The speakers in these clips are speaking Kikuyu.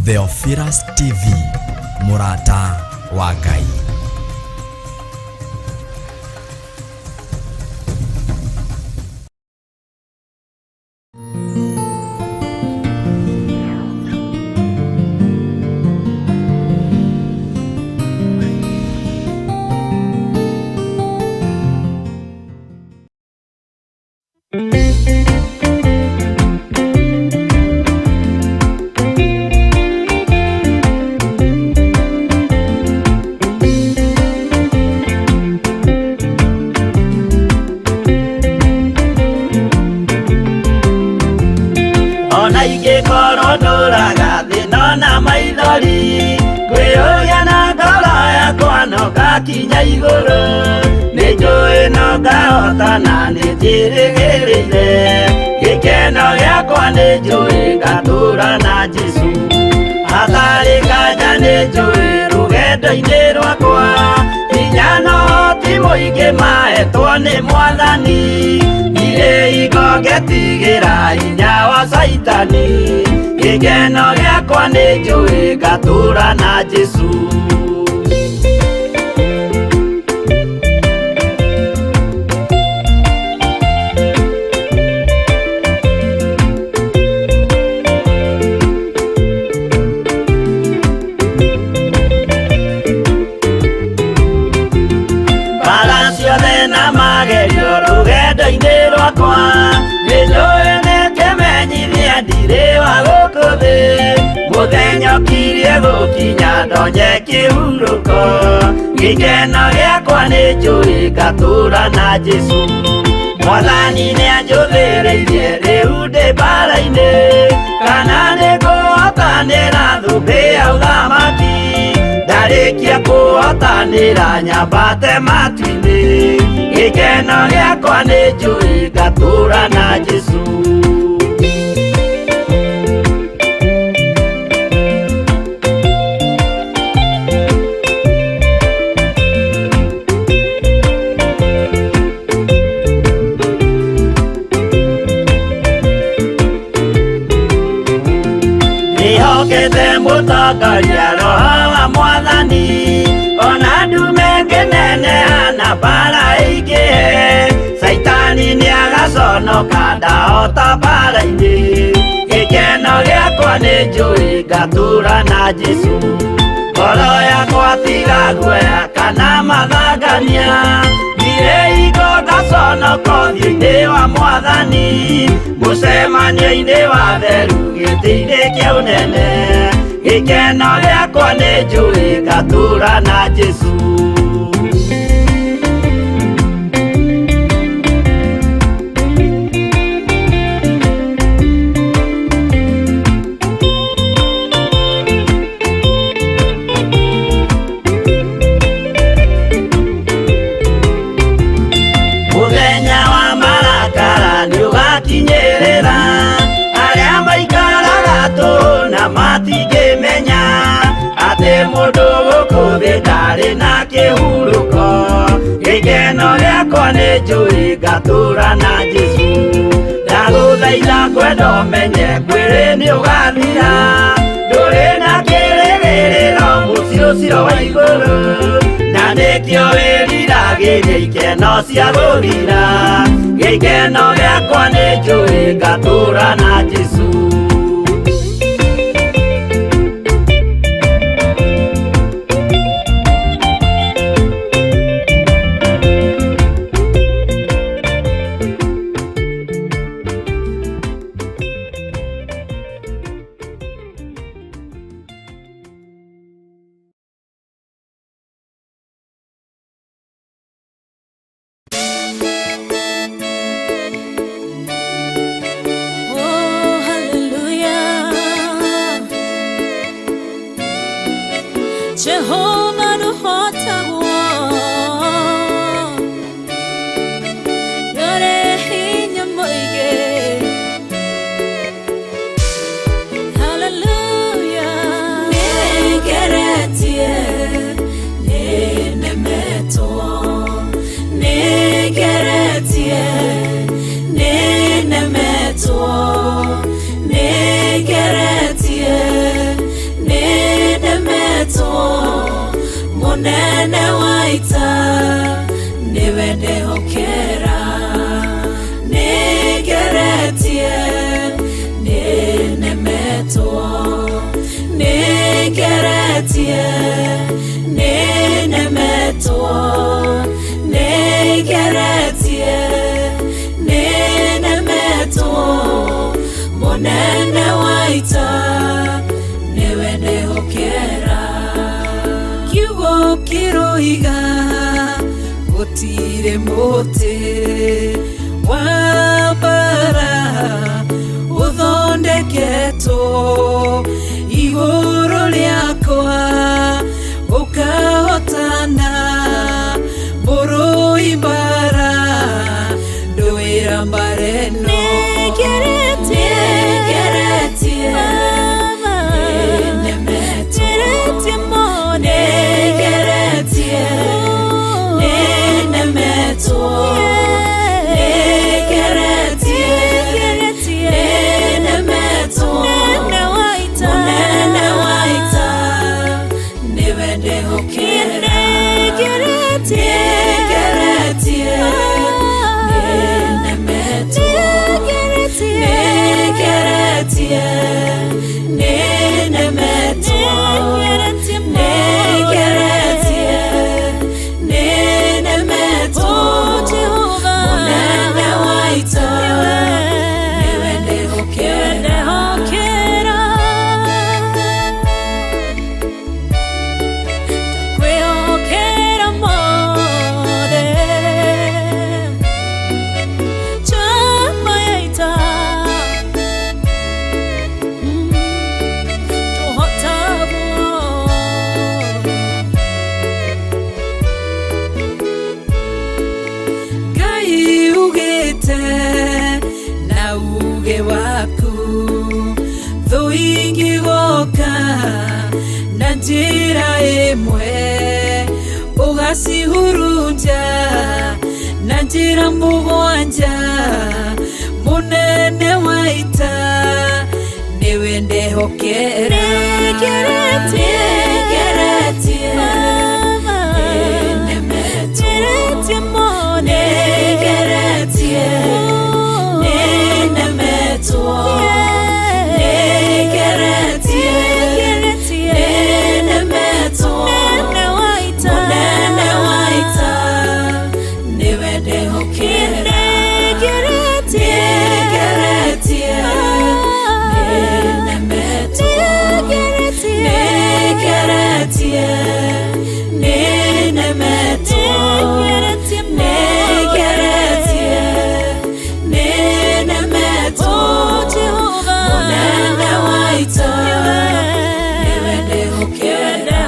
Theophilus TV, mũrata wa Ngai. Ona ingĩkorwo ndũraga thĩ ndona maithori, ngwĩyũria na ngoro yakwa no ngakinya igũrũ. Nĩ njũĩ no ngahotana, nĩ njĩrĩgĩrĩire gĩkeno gĩakwa, nĩ njũĩ ngatũra na Jesũ. Hatarĩ nganja nĩ njũĩ rũgendo-inĩ rwakwa, hinya no ti mũingĩ mahetwo nĩ Mwathani. Ndirĩ hingo ngetigĩra hinya wa Caitani, gĩkeno gĩakwa nĩ njũĩ ngatũra na Jesũ. Mbara ciothe na magerio rũgendo-inĩ rwakwa, nĩ njũĩ nĩ kĩmenyithia ndirĩ wa gũkũ thĩ. Mũthenya ũkirie gũkinya ndonye kĩhurũko, gĩkeno gĩakwa nĩ njũĩ ngatũra na Jesũ. Mwathani nĩ anjũthĩrĩirie rĩu ndĩ mbara-inĩ, kana nĩ ngũhotanĩra thũmbĩ ya ũthamaki. Ndarĩkia kũhotanĩra nyambate matu-inĩ, gĩkeno gĩakwa nĩ njũĩ ngatũra na Jesũ. Ndĩhokete mũtongoria Roho wa Mwathani, ona ndume ngĩneneha na mbara ĩingĩhe, Caitani nĩagaconoka ndahota mbara-inĩ. Gĩkeno gĩakwa nĩ njũĩ ngatũra na Jesũ. Ngoro yakwa tiga guoya kana mathangania, ndirĩ hingo ngaconoka ũthiũ-inĩ wa Mwathani. Mũcemanio-inĩ wa theru gĩtĩ-inĩ kĩa ũnene, gĩkeno gĩakwa nĩ njũĩ ngatũra na Jesũ. Mũthenya wa marakara nĩũgakinyĩrĩra, arĩa maikaraga tũhũ na matingĩmenya atĩ mũndũ gũkũ thĩ ndarĩ na kĩhurũko. Gĩkeno gĩakwa nĩ njũĩ ngatũra na Jesũ. Ndagũthaitha ngwenda ũmenye mwĩrĩ nĩũgathira, ndũrĩ na kĩrĩgĩrĩro mũciĩ ũcio wa igũrũ, na nĩkĩo wĩriragĩria ikeno cia gũthira. Gĩkeno gĩakwa nĩ njũĩ ngatũra na Jesũ. Oh, hallelujah. Jehovah nũhotagwo, ndũrĩ hinya mũingĩ. Hallelujah. Nĩngeretie, nĩnemetwo, nĩngeretie, nĩnemetwo, nĩngeretie, Mũnene wa ita nĩwe ndehokera. Nĩngeretie, nĩnemetwo, nĩngeretie, nĩnemetwo, nĩngeretie, nĩnemetwo. Mũnene wa ita nĩwe ndehokera. Kiugo kĩroiga gũtirĩ mũtĩ wa mbara ũthondeketwo igũrũ rĩakwa ũkahotana. Mũrũi mbara ndũĩra mbara ĩno. Nĩngeretie, Nĩngeretie, nĩnemetwo, nĩngeretie, nĩnemetwo, nĩngeretie, nĩnemetwo. Mũnene wa ita nĩwe ndehokera. Nĩngeretie, nĩnemetwo, nĩngeretie, nĩnemetwo, nĩngeretie, nĩnemetwo. Mũnene wa ita nĩwe ndehokera. Kwĩhokera mothe njamba ya ita tũhotagwo. Ngai ugĩte na uge waku thũ ingĩgoka na njĩra ĩmwe ũgacihurunja na njĩra mũgwanja. Mũnene wa ita nĩwe ndehokera. Nĩngeretie, Nĩngeretie, nĩnemetwo, nĩngeretie, nĩnemetwo, nĩngeretie, nĩnemetwo. Mũnene wa ita nĩwe ndehokera. Nĩngeretie, nĩnemetwo, nĩngeretie, nĩnemetwo, nĩngeretie, nĩnemetwo. Mũnene wa ita nĩwe ndehokera.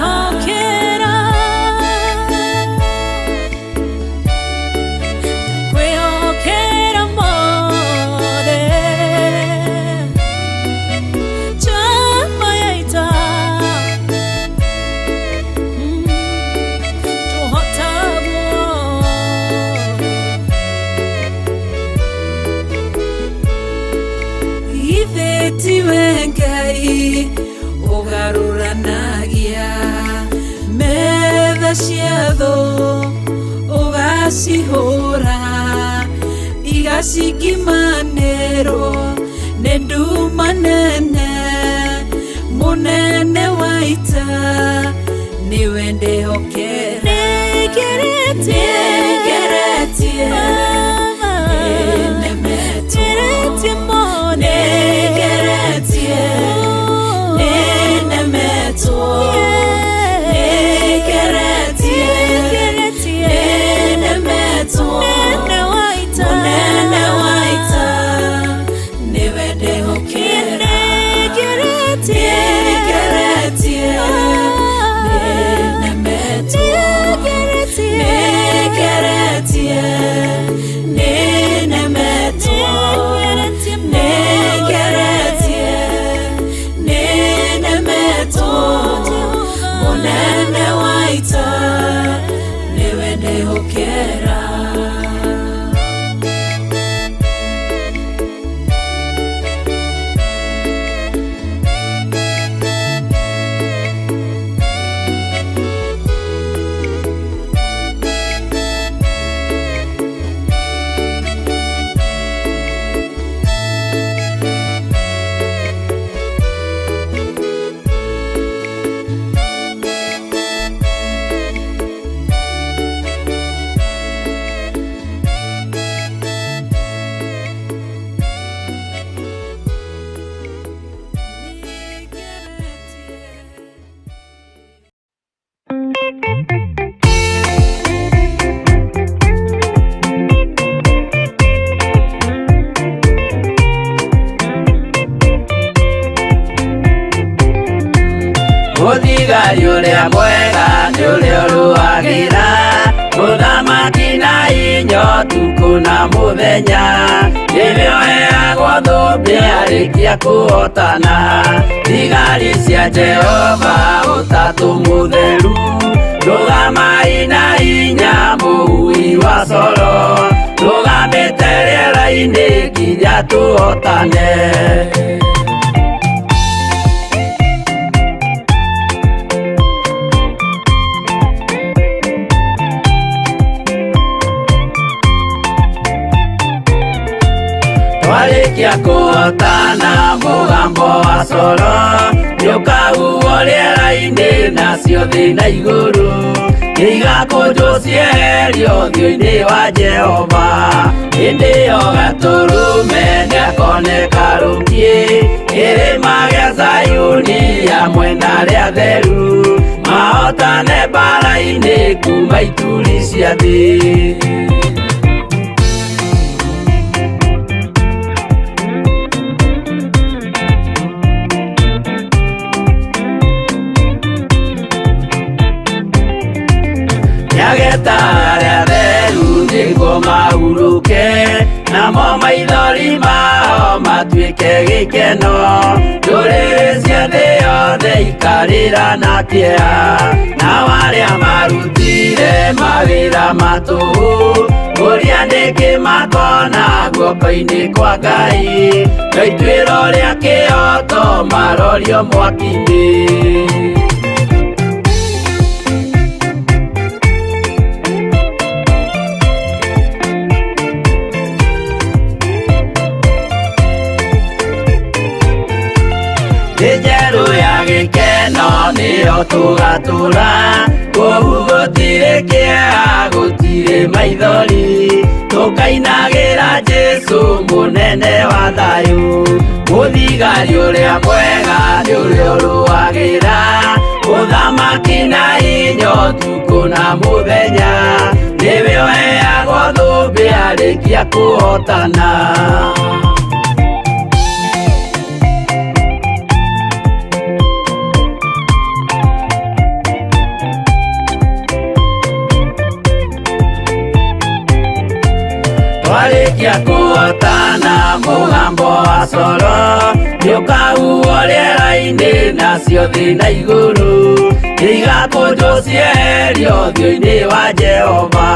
Kwĩhokera mothe njamba ya ita tũhotagwo. Githĩ tiwe Ngai ũgarũranagia metha cia thũ ũgacihũra igacingimanĩrwo nĩ nduma nene. Mũnene wa ita nĩwe ndehokera. Nĩngeretie, Nĩngeretie, nĩnemetwo, nĩngeretie, nĩnemetwo, nĩngeretie, nĩnemetwo. Mũnene wa ita nĩwe ndehokera. Nĩngeretie, nĩnemetwo, nĩngeretie, nĩnemetwo, Mũthigari ũrĩa mwega nĩ ũrĩa ũrũagĩra mũthamaki na inya ũtukũ na mũthenya. Nĩwe ũheagwo thũmbĩ arĩkia kũhotana. Thigari cia Jehova ũtatũ mũtheru, rũgamai na hinya mũhui wa coro, rũgamĩte rĩera-inĩ nginya tũhotane. Twarĩkia kũhotana mũgambo wa coro nĩũkahuhwo rĩera-inĩ nacio thĩ na igũrũ nĩigakũnjwo cieherio ũthiũ-inĩ wa Jehova. Hĩndĩ ĩyo Gatũrũme nĩakoneka rũkiĩ kĩrĩma gĩa Zayuni hamwe na arĩa atheru, mahotane mbaara-inĩ kuma ituri cia thĩ. Nĩageta arĩa atheru nĩguo mahurũke, namo maithori mao matuĩke gĩkeno. Ndũrĩrĩ cia thĩ yothe ikarĩra na kĩeha, nao arĩa marutire mawĩra ma tũhũ kũria nĩkĩ makona guoko-inĩ kwa Ngai. No ituĩro rĩa kĩhooto marorio mwaki-inĩ. Thĩ njerũ ya gĩkeno nĩyo tũgatũra, kũu gũtirĩ kĩeha gũtirĩ maithori, tũkainagĩra Jesũ mũnene wa thayũ. Mũthigari ũrĩa mwega nĩ ũrĩa ũrũagĩra ũthamaki na hinya ũtukũ na mũthenya, nĩwe ũheagwo thũmbĩ arĩkia kũhotana. Twarĩkia kũhotana mũgambo wa coro nĩũkahuhwo rĩera-inĩ nacio thĩ na igũrũ nĩigakũnjwo cieherio ũthiũ-inĩ wa Jehova.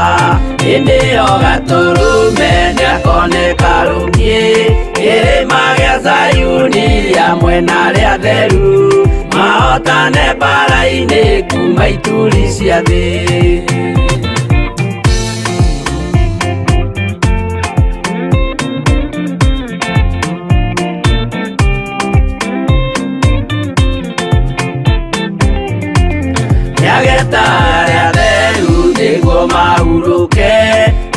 Hĩndĩ ĩyo Gatũrũme nĩakoneka rũkiĩ kĩrĩma gĩa Zayuni hamwe na arĩa atheru, mahotane mbaara-inĩ kuma ituri cia thĩ. Nĩageta arĩa atheru nĩguo mahurũke,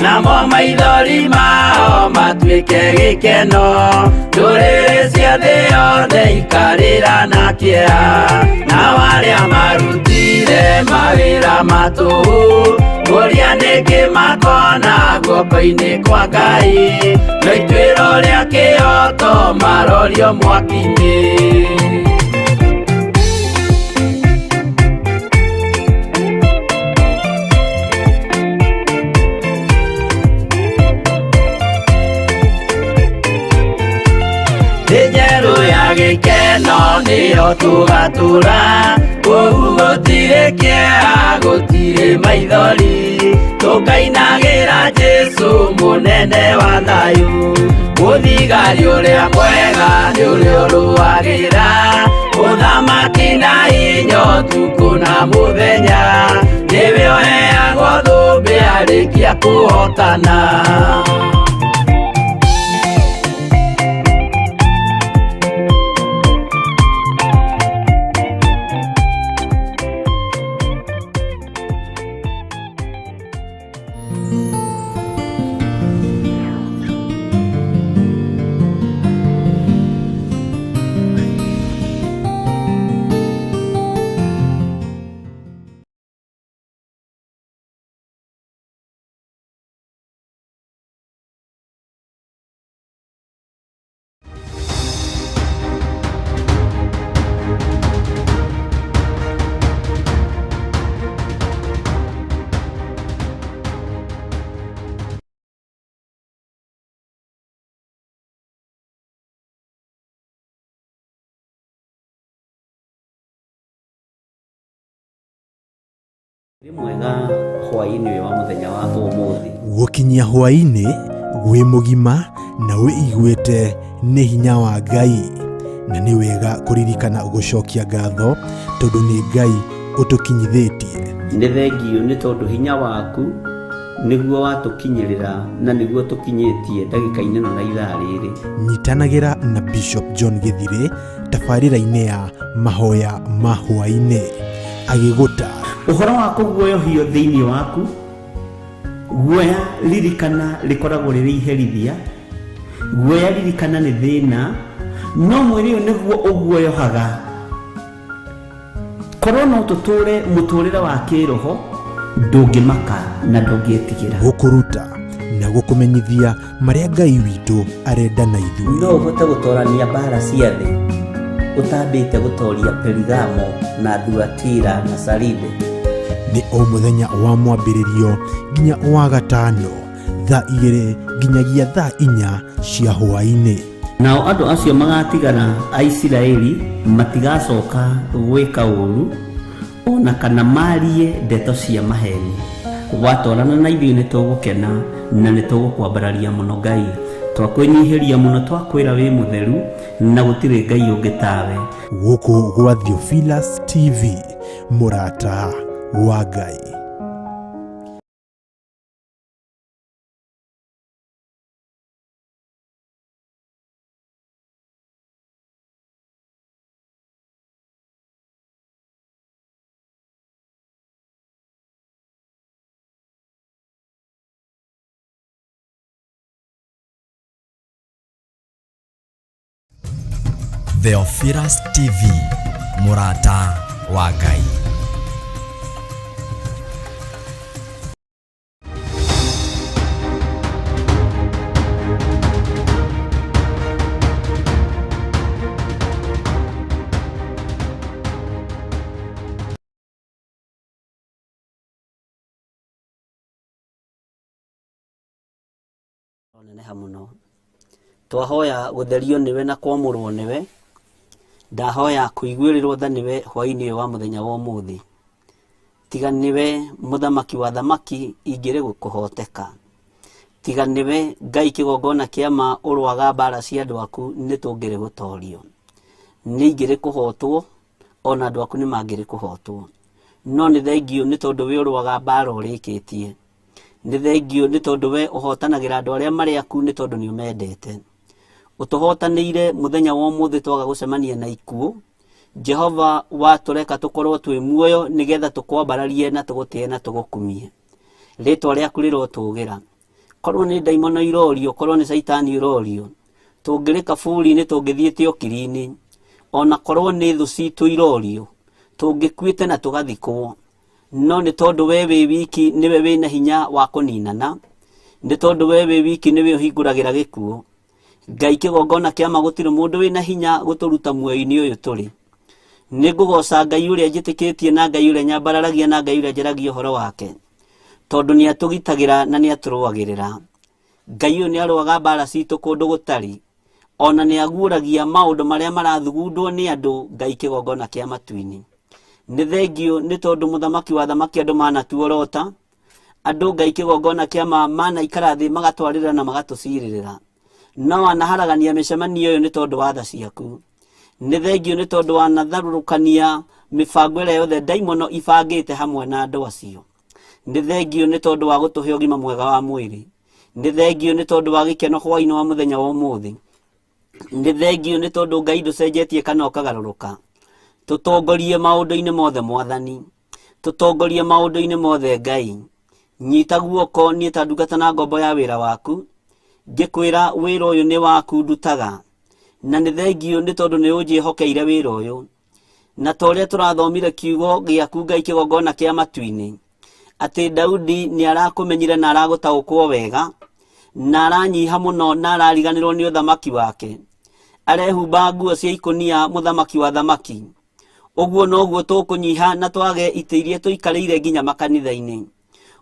namo maithori mao matuĩke gĩkeno. Ndũrĩrĩ cia thĩ yothe ikarĩra na kĩeha, nao arĩa marutire mawĩra ma tũhũ kũria nĩkĩ makona guoko-inĩ kwa Ngai. No ituĩro rĩa kĩhooto marorio mwaki-inĩ. Thĩ njerũ ya gĩkeno nĩyo tũgatũra, kũu gũtirĩ kĩeha gũtirĩ maithori, tũkainagĩra Jesũ mũnene wa thayũ. Mũthigari ũrĩa mwega nĩ ũrĩa ũrũagĩra ũthamaki na hinya ũtukũ na mũthenya, nĩwe ũheagwo thũmbĩ arĩkia kũhotana. Wĩ mwega hwaĩ-inĩ ũyũ wa mũthenya wa ũmũthĩ. Gũkinyia hwaĩ-inĩ wĩ mũgima na wĩiguĩte nĩ hinya wa Ngai, na nĩ wega kũririkana gũcokia ngatho tondũ nĩ Ngai ũtũkinyithĩtie. Nĩ thengiũ nĩ tondũ hinya waku nĩguo watũkinyĩrĩra na nĩguo tũkinyĩtie ndagĩka-inĩ ĩno na ithaa rĩrĩ. Nyitanagĩra na Bishop John Gĩthirĩ tabarĩra-inĩ ya mahoya ma hwaĩ-inĩ agĩgũta Ũhoro wa kũguoyohio thĩinĩ waku, guoya ririkana rĩkoragwo rĩrĩ iherithia, guoya ririkana nĩ thĩna, no mwĩrĩ ũyũ nĩguo ũguoyohaga. Korwo no tũtũre mũtũrĩre wa kĩroho, ndũngĩmaka na ndũngĩtigĩra. Gũkũruta na gũkũmenyithia marĩa Ngai witũ arenda na ithuĩ. No ũhote gũtorania mbara cia thĩ ũtambĩte gũtoria Perigamo na Thuatira na Saride. Nĩ o mũthenya wa mwambĩrĩrio nginya wa gatano thaa 2 nginyagia thaa 4 cia hwaĩ-inĩ. Nao andũ acio magatigara a Isiraeli matigacoka gwĩka ũũru ona kana marie ndeto cia maheni. Watwarana na ithuĩ nĩ tũgũkena na nĩ tũgũkwambararia mũno Ngai. Twakwĩnyihĩria mũno, twakwĩra wĩ mũtheru na gũtirĩ Ngai ũngĩ tawe. Gũkũ gwa Theophilus TV, mũrata wa Ngai. Theophilus TV, mũrata wa Ngai. Neneha mũno. Twahoya gũtherio nĩwe na kwamũrwo nĩwe. Ndahoya kũiguĩrĩrwo tha nĩwe hwaĩ-inĩ ũyũ wa mũthenya wa ũmũthĩ. Tiga nĩwe mũthamaki wa thamaki ingĩrĩ gũkũhoteka. Tiga nĩwe Ngai kĩgongona kĩa ma ũrũaga mbara cia andũ aku nĩ tũngĩrĩ gũtorio. Nĩ ingĩrĩ kũhotwo ona andũ aku nĩ mangĩrĩ kũhotwo. No nĩ thengiũ nĩ tondũ we ũrũaga mbara ũrĩkĩtie. Nĩ thengiũ nĩ tondũ we ũhotanagĩra andũ arĩa marĩ aku nĩ tondũ nĩ ũmendete. Ũtũhotanĩire mũthenya wa ũmũthĩ twaga gũcemania na ikuũ. Jehova watũreka tũkorwo twĩ muoyo nĩgetha tũkwambararie na tũgũtĩe na tũgũkumie. Rĩtwa rĩaku rĩrotũgĩra. Korwo nĩ ndaimono irorio, korwo nĩ caitani irorio, tũngĩrĩ kaburi-inĩ tũngĩthiĩte ũkiri-inĩ. Ona korwo nĩ thũ citũ irorio, tũngĩkuĩte na tũgathikwo. No nĩ tondũ we wĩ wiki nĩwe wĩna hinya wa kũninana. Nĩ tondũ we wĩ wiki nĩwe ũhingũragĩra gĩkuũ. Ngai kĩgongona kĩa ma gũtirĩ mũndũ wĩna hinya gũtũruta muoyo-inĩ ũyũ tũrĩ. Nĩ ngũgoca Ngai ũrĩa njĩtĩkĩtie na Ngai ũrĩa nyambararagia na Ngai ũrĩa njaragia ũhoro wake. Tondũ nĩ atũgitagĩra na nĩ atũrũagĩrĩra. Ngai ũyũ nĩ arũaga mbara citũ kũndũ gũtarĩ. Ona nĩ aguũragia maũndũ marĩa marathugundwo nĩ andũ Ngai kĩgongona kĩa matu-inĩ. Nĩ thengiũ nĩ tondũ mũthamaki wa thamaki andũ manatuorota. Andũ Ngai kĩgongona kĩa ma manaikara thĩ magatwarĩrĩra na magatũcirĩrĩra. No wanaharagania mĩcemanio ĩyo nĩ tondũ wa tha ciaku. Nĩ thengiũ nĩ tondũ wanatharũrũkania mĩbango ĩrĩa yothe ndaimono ibangĩte hamwe na andũ acio. Nĩ thengiũ nĩ tondũ wa gũtũhe ũgima mwega wa mwĩrĩ. Nĩ thengiũ nĩ tondũ wa gĩkeno hwaĩ-inĩ wa mũthenya wa ũmũthĩ. Nĩ thengiũ nĩ tondũ Ngai ndũcenjetie kana ũkagarũrũka. Tũtongorie maũndũ-inĩ mothe Mwathani. Tũtongorie maũndũ-inĩ mothe Ngai. Nyita guoko niĩ ta ndungata na ngombo ya wĩra waku. Ngĩkwĩra wĩra ũyũ nĩ waku ndutaga. Na nĩ thengiũ nĩ tondũ nĩ ũnjĩhokeire wĩra ũyũ. Na ta ũrĩa tũrathomire kiugo gĩaku Ngai kĩgongona kĩa matu-inĩ. Atĩ Daudi nĩ arakũmenyire na aragũtaũkwo wega. Na aranyiha mũno na arariganĩrwo nĩ ũthamaki wake. Arehumba nguo cia ikũnia mũthamaki wa thamaki. Ũguo noguo tũkũnyiha na twage itĩ iria tũikarĩire nginya makanitha-inĩ.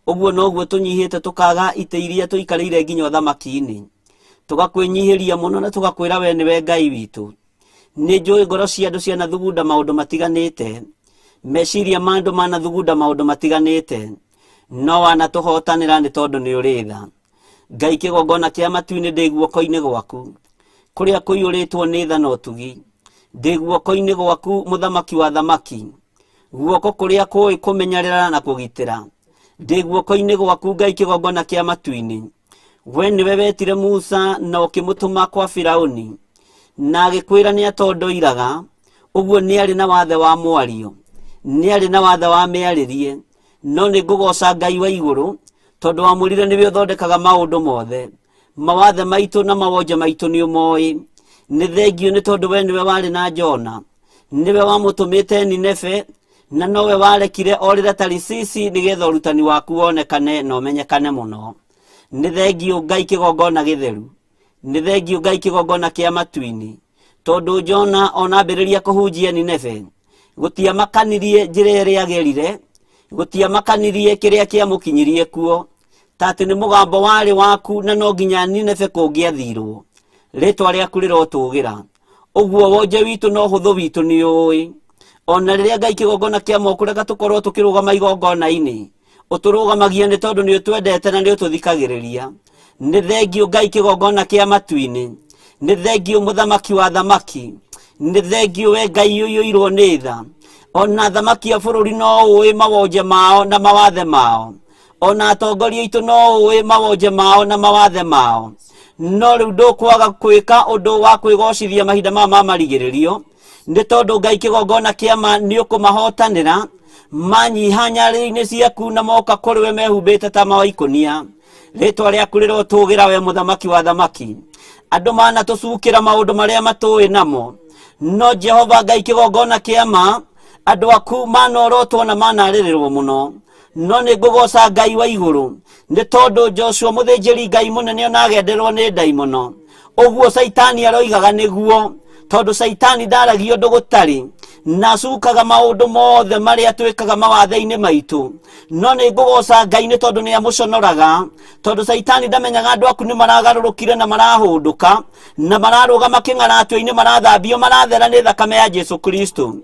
Ũguo noguo tũnyihĩte tũkaga itĩ iria tũikarĩire nginya ũthamaki-inĩ. Tũgakwĩnyihĩria mũno na tũgakwĩra we nĩwe Ngai witũ. Nĩ njũĩ ngoro cia andũ cianathugunda maũndũ matiganĩte. Meciria ma andũ manathugunda maũndũ matiganĩte, no wanatũhotanĩra nĩ tondũ nĩ ũrĩ tha. Ngai kĩgongona kĩa matu-inĩ ndĩ guoko-inĩ gwaku, kũrĩa kũiyũrĩtwo nĩ tha na ũtugi. Ndĩ guoko-inĩ gwaku mũthamaki wa thamaki, guoko kũrĩa kũĩ kũmenyerera na kũgitĩra. Ndĩ guoko-inĩ gwaku Ngai kĩgongona kĩa matu-inĩ. We nĩwe wetire Musa na ũkĩmũtũma kwa Firauni, na agĩkwĩra nĩ atondoiraga. Ũguo nĩ arĩ na wathe wa mwario, nĩ arĩ na wathe wa mĩarĩrie. No nĩ ngũgoca Ngai wa igũrũ, tondũ wamwĩrire nĩwe ũthondekaga maũndũ mothe. Mawathe maitũ na mawonje maitũ nĩ ũmoĩ. Nĩ thengio nĩ tondũ we nĩwe warĩ na Jona, nĩwe wamũtũmĩte Nineve, na nowe warekire orĩre Tarisisi nĩgetha ũrutani waku wonekane na ũmenyekane mũno. Nĩ thengio Ngai kĩgongona gĩtheru, nĩ thengio Ngai kĩgongona kĩa matu-inĩ, tondũ Jona ona ambĩrĩria kũhunjia Nineve, gũtiamakanirie njĩra ĩrĩa agerire, gũtiamakanirie kĩrĩa kĩamũkinyirie kuo, ta atĩ nĩ mũgambo warĩ waku na no nginya Nineve kũngĩathirwo. Rĩtwa rĩaku rĩrotũgĩra. Ũguo wonje witũ na ũhũthũ witũ nĩ ũĩ. Ona rĩrĩa Ngai kĩgongona kĩa moko reka tũkorwo tũkĩrũgama igongona-inĩ, ũtũrũgamagia nĩ tondũ nĩ ũtwendete na nĩ ũtũthikagĩrĩria. Nĩ thengio Ngai kĩgongona kĩa matu-inĩ, nĩ thengio mũthamaki wa thamaki, nĩ thengio we Ngai ũiyũirwo nĩ tha. Ona thamaki a bũrũri no ũĩ mawonje mao na mawathe mao, ona atongoria aitũ no ũĩ mawonje mao na mawathe mao. No rĩu ndũkwaga kwĩka ũndũ wa kwĩgocithia mahinda maya ma marigĩrĩrio, nĩ tondũ Ngai kĩgongona kĩa ma nĩ ũkũmahotanĩra. Manyiha nyarĩrĩ-inĩ ciaku na moka kũrĩ we mehumbĩte tama wa ikũnia. Rĩtwa rĩaku rĩrotũgĩra we mũthamaki wa thamaki. Andũ manatũcukĩra maũndũ marĩa matũĩ namo, no Jehova Ngai kĩgongona kĩa ma, andũ aku manorotwo na manarĩrĩrwo mũno. No nĩ ngũgoca Ngai wa igũrũ, nĩ tondũ Joshua mũthĩnjĩri Ngai mũnene ona agenderwo nĩ ndaimono. Ũguo Caitani aroigaga nĩguo, tondũ Caitani ndaragia ũndũ gũtarĩ, na acukaga maũndũ mothe marĩa twĩkaga mawathe-inĩ maitũ. No nĩ ngũgoca Ngai nĩ tondũ nĩ amũconoraga, tondũ Caitani ndamenyaga andũ aku nĩ maragarũrũkire na marahũndũka, na mararũgama kĩng'aratio-inĩ, marathambio, marathera nĩ thakame ya Jesu Kristo.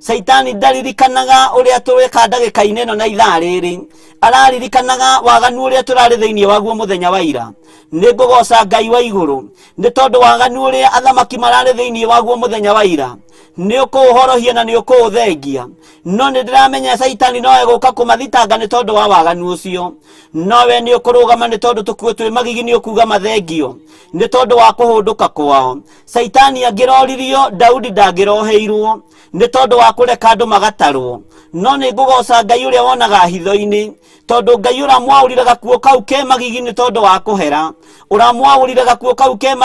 Caitani ndaririkanaga ũrĩa twĩka ndagĩka-inĩ ĩno na ithaa rĩrĩ, araririkanaga waganu ũrĩa tũrarĩ thĩinĩ waguo mũthenya wa ira. Nĩ ngũgoca Ngai wa igũrũ nĩ tondũ waganu ũrĩa athamaki mararĩ thĩinĩ waguo mũthenya wa ira nĩ ũkũũhorohia na nĩ ũkũũthengia. No nĩ ndĩramenya Caitani no egũka kũmathitanga nĩ tondũ wa waganu ũcio, no we nĩ ũkũrũgama nĩ tondũ tũkuo twĩ magigi nĩ ũkuga mathengio nĩ tondũ wa kũhũndũka kwao. Caitani angĩroririo, Daudi ndangĩroheirwo nĩ tondũ wa kũreka andũ magatarwo. No nĩ ngũgoca Ngai ũrĩa wonaga hitho-inĩ, tondũ Ngai ũramwaũrire gakuo kau ke magigi nĩ tondũ wa kũhera, ũramwaũrire gakuo kau ke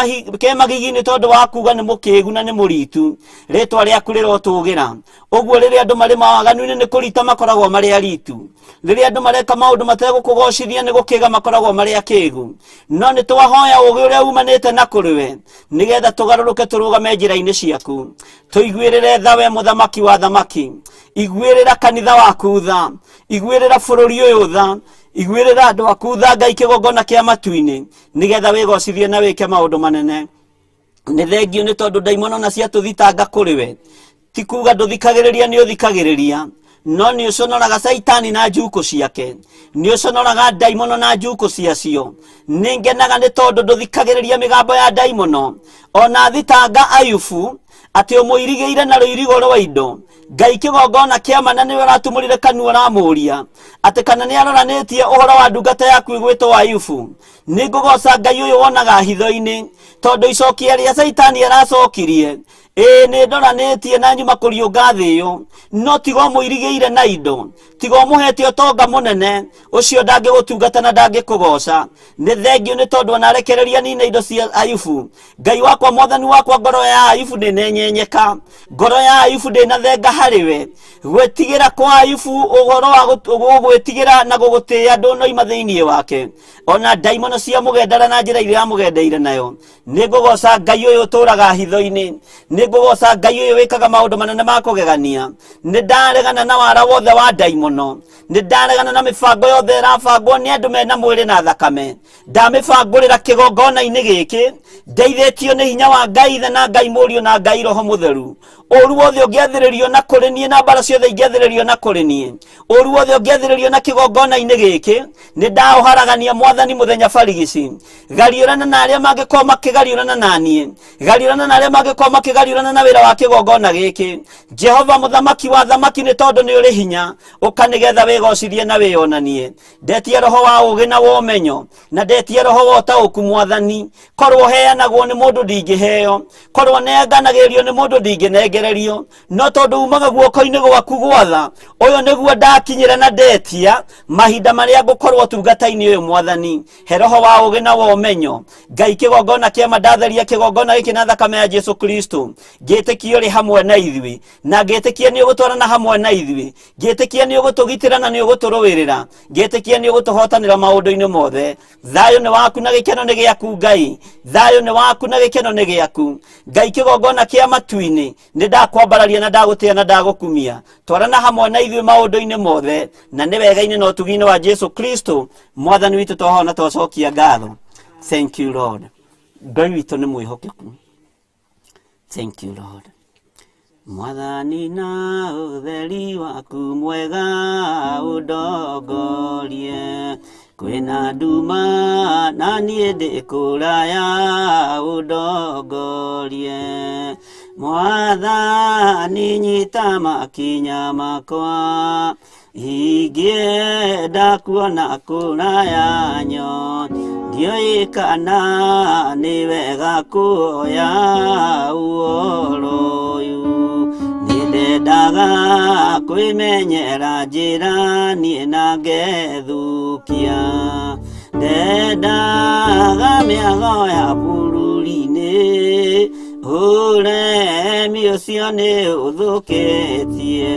magigi nĩ tondũ wa kuga nĩ mũkĩgu na nĩ mũritu. Rĩtwa rĩaku rĩrotũgĩra. Ũguo rĩrĩa andũ marĩ mawaganu-inĩ nĩ kũrita makoragwo marĩ aritu, rĩrĩa andũ mareka maũndũ mategũkũgocithia nĩ gũkĩga makoragwo marĩ akĩgu. No nĩ twahoya ũgĩ ũrĩa umanĩte na kũrĩ we, nĩgetha tũgarũrũke tũrũgame njĩra-inĩ ciaku. Tũiguĩrĩre tha we mũthamaki wa thamaki, iguĩrĩra kanitha waku tha, iguĩrĩra bũrũri ũyũ tha, iguĩrĩra andũ aku tha Ngai kĩgongona kĩa matu-inĩ, nĩgetha wĩgocithie na wĩke maũndũ manene. Nĩ thengio nĩ tondũ ndaimono na ciatũthitanga kũrĩ we, ti kuga ndũthikagĩrĩria, nĩ ũthikagĩrĩria, no nĩ ũconoraga Caitani na njukũ ciake, nĩ ũconoraga ndaimono na njukũ ciacio. Nĩ ngenaga nĩ tondũ ndũthikagĩrĩria mĩgambo ya ndaimono. Ona thitanga Ayubu atĩ ũmũirigĩire na rũirigo rwa indo, Ngai kĩgongona kĩa ma na nĩwe ũratumũrire kanua ũramũria atĩ kana nĩ aroranĩtie ũhoro wa ndungata yaku ĩgwĩtwo Ayubu. Nĩ ngũgoca Ngai ũyũ wonaga hitho-inĩ, tondũ icokia rĩa Caitani aracokirie, ĩĩ nĩ ndoranĩtie na nyuma kũriũnga thĩ ĩyo, no tiga ũmũirigĩire na indo, tiga ũmũhete ũtonga mũnene, ũcio ndangĩgũtungata na ndangĩkũgoca. Nĩ thengio nĩ tondũ onarekereria nina indo cia Ayubu. Ngai wakwa, mwathani wakwa, ngoro ya Ayubu ndĩnenyenyeka, ngoro ya Ayubu ndĩnathenga harĩ we. Gwĩtigĩra kwa Ayubu, ũhoro wa gũgwĩtigĩra na gũgũtĩĩa ndũnoima thĩinĩ wake. Ona ndaimono cia mũgendera na njĩra ĩrĩa amũgendeire nayo. Nĩ ngũgoca Ngai ũyũ ũtũraga hitho-inĩ, nĩ Nĩ ngũgoca Ngai ũyũ wĩkaga maũndũ manene ma kũgegania. Nĩ ndaregana na wara wothe wa ndaimono, nĩ ndaregana na mĩbango yothe ĩrabangwo nĩ andũ mena mwĩrĩ na thakame. Ndamĩbangũrĩra kĩgongona-inĩ gĩkĩ ndeithĩtio nĩ hinya wa Ngai Ithe na Ngai Mũriũ na Ngai Roho Mũtheru. Ũru wothe ũngĩathĩrĩrio na kũrĩ niĩ na mbara ciothe ingĩathĩrĩrio na kũrĩ niĩ, ũru wothe ũngĩathĩrĩrio na kĩgongona-inĩ gĩkĩ, nĩ ndaũharagania Mwathani mũthenya barigici. Gariũrana na arĩa mangĩkorwo makĩgariũrana na niĩ, gariũrana na arĩa mangĩkorwo makĩgariũrana na wĩra wa kĩgongona gĩkĩ. Jehova mũthamaki wa thamaki, nĩ tondũ nĩ ũrĩ hinya, ũka nĩgetha wĩgocithie na wĩyonanie. Ndetie roho wa ũũgĩ na wa ũmenyo, na ndetie roho wa ũtaũku. Mwathani, korwo heanagwo nĩ mũndũ ndingĩheo, korwo nenganagĩrio nĩ mũndũ ndingĩnengererio, no tondũ umaga guoko-inĩ gwaku gwatha ũyũ nĩguo ndakinyĩra na ndetia mahinda marĩa ngũkorwo ũtungata-inĩ ũyũ. Mwathani, he roho wa ũũgĩ na wa ũmenyo. Ngai, kĩgongona kĩama, ndatheria kĩgongona gĩkĩ na thakame ya Jesu Kristo, ngĩtĩkia ũrĩ hamwe na ithuĩ, na ngĩtĩkia nĩ ũgũtwarana hamwe na ithuĩ, ngĩtĩkia nĩ ũgũtũgitĩra na nĩ ũgũtũrũĩrĩra, ngĩtĩkia nĩ ũgũtũhotanĩra maũndũ-inĩ mothe. Thayũ nĩ waku na gĩkeno nĩ gĩaku Ngai, thayũ nĩ waku na gĩkeno nĩ gĩaku Ngai. Kĩgongona kĩa matu-inĩ, nĩ ndakwambararia na ndagũtĩa na ndagũkumia. Twarana hamwe na ithuĩ maũndũ-inĩ mothe, na nĩ wega-inĩ na ũtugi-inĩ wa Jesu Kristo Mwathani witũ twahona twacokia ngatho. Thank you, Lord. Ngai witũ nĩ mwĩhokeku. Thank you, Lord. Mwathani, na ũtheri waku mwega ũndongorie, kwĩna nduma na niĩ ndĩ kũraya, ũndongorie. Mwathani, nyita makinya makwa, ingĩenda kuona kũraya nyo, ndiũĩ kana nĩ wega kuoya ũhoro ũyũ. Nĩndendaga kwĩmenyera njĩra niĩ na ngethũkia, ndendaga mĩago ya bũrũri-inĩ, ũremi ũcio nĩ ũthũkĩtie.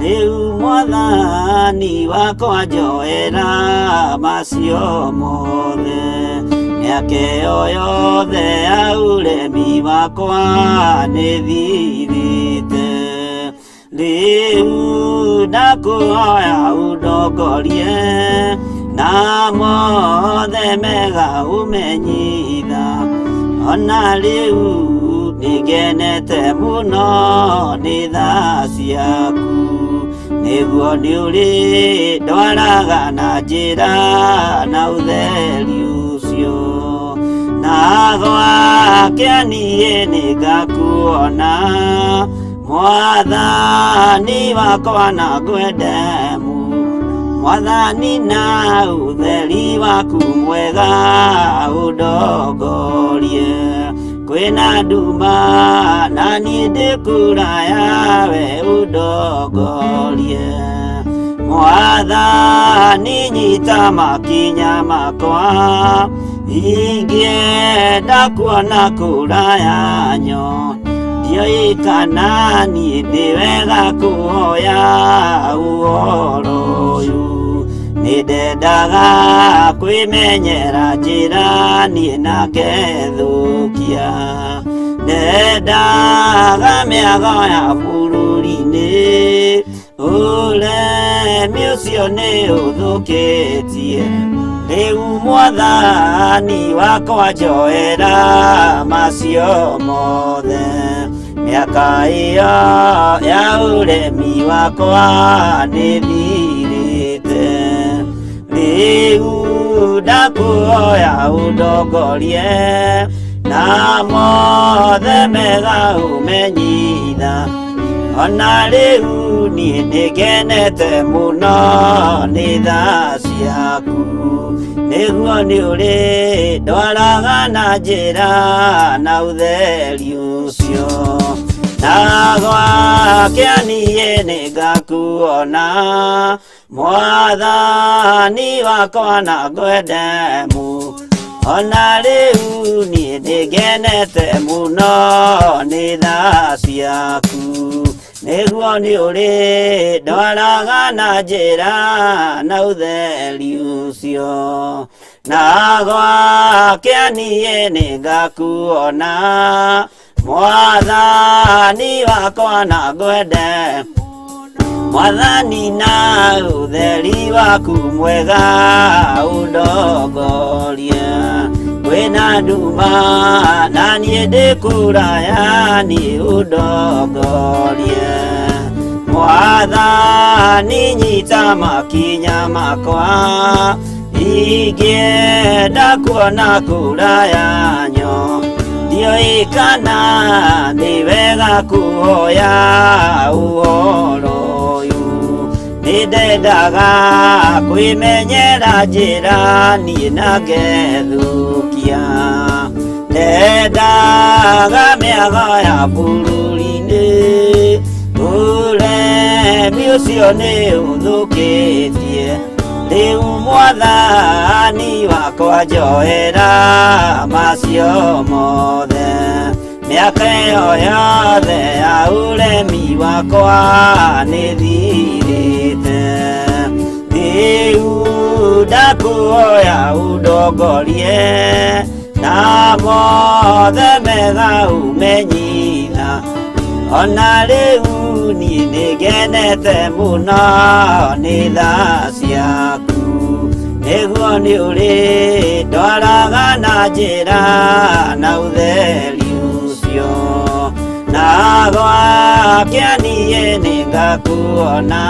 Rĩu Mwathani wakwa, njoera macio mothe, mĩaka ĩyo yothe ya ũremi wakwa nĩ thirĩte. Rĩu ndakũhoya ũndongorie na mothe mega ũmenyitha, ona rĩu nĩngenete mũno nĩ tha ciaku, nĩguo nĩ ũrĩ ndwaraga na njĩra na ũtheri ũcio, na gwake niĩ nĩngakuona Mwathani wakwa na ngwende Mwathani, na ũtheri waku mwega ũndongorie. Kwĩna nduma na niĩ ndĩ kũraya, we ũndongorie. Mwathani, nyita makinya makwa, ingĩenda kuona kũraya nyo, ndiũĩ kana niĩ ndĩ wega kuoya ũhoro ũyũ. Nĩndendaga kwĩmenyera njĩra niĩ na ngethũkia, ndendaga mĩago ya bũrũri-inĩ, ũremi ũcio nĩ ũthũkĩtie. Rĩu Mwathani wakwa, njoera macio mothe, mĩaka ĩyo ya ũremi wakwa nĩ thirĩte. Rĩu ndakũhoya ũndongorie na mothe mega ũmenyitha, ona rĩu niĩ nĩngenete mũno nĩ tha ciaku, nĩguo nĩ ũrĩ ndwaraga na njĩra na ũtheri ũcio, na gwake niĩ nĩngakuona Mwathani wakwa na ngwende mu, ona rĩu niĩ nĩngenete mũno nĩ tha ciaku, nĩguo nĩ ũrĩ ndwaraga na njĩra na ũtheri ũcio, na gwake niĩ nĩngakuona. Mwathani wakwa na ngwende Mwathani na ũtheri waku mwega ũndongorie kwĩna nduma na niĩ ndĩ kũraya niĩ ũndongorie Mwathani nyita makinya makwa ingĩenda kuona kũraya nyo ndiũĩ kana nĩ wega kuoya ũhoro ũyũ nĩndendaga kwĩmenyera njĩra niĩ na ngethũkia ndendaga mĩago ya bũrũri-inĩ ũremi ũcio nĩ ũthũkĩtie rĩu mwathani wakwa njoera macio mothe mĩaka ĩyo yothe ya ũremi wakwa nĩthirĩte rĩu ndakuoya ũndongorie na mothe mega ũmenyitha ona rĩu niĩ nĩngenete mũno nĩ tha ciaku nĩguo nĩ ũrĩ ndwaraga na njĩra na ũtheri ũcio na gwakĩa niĩ nĩngakuona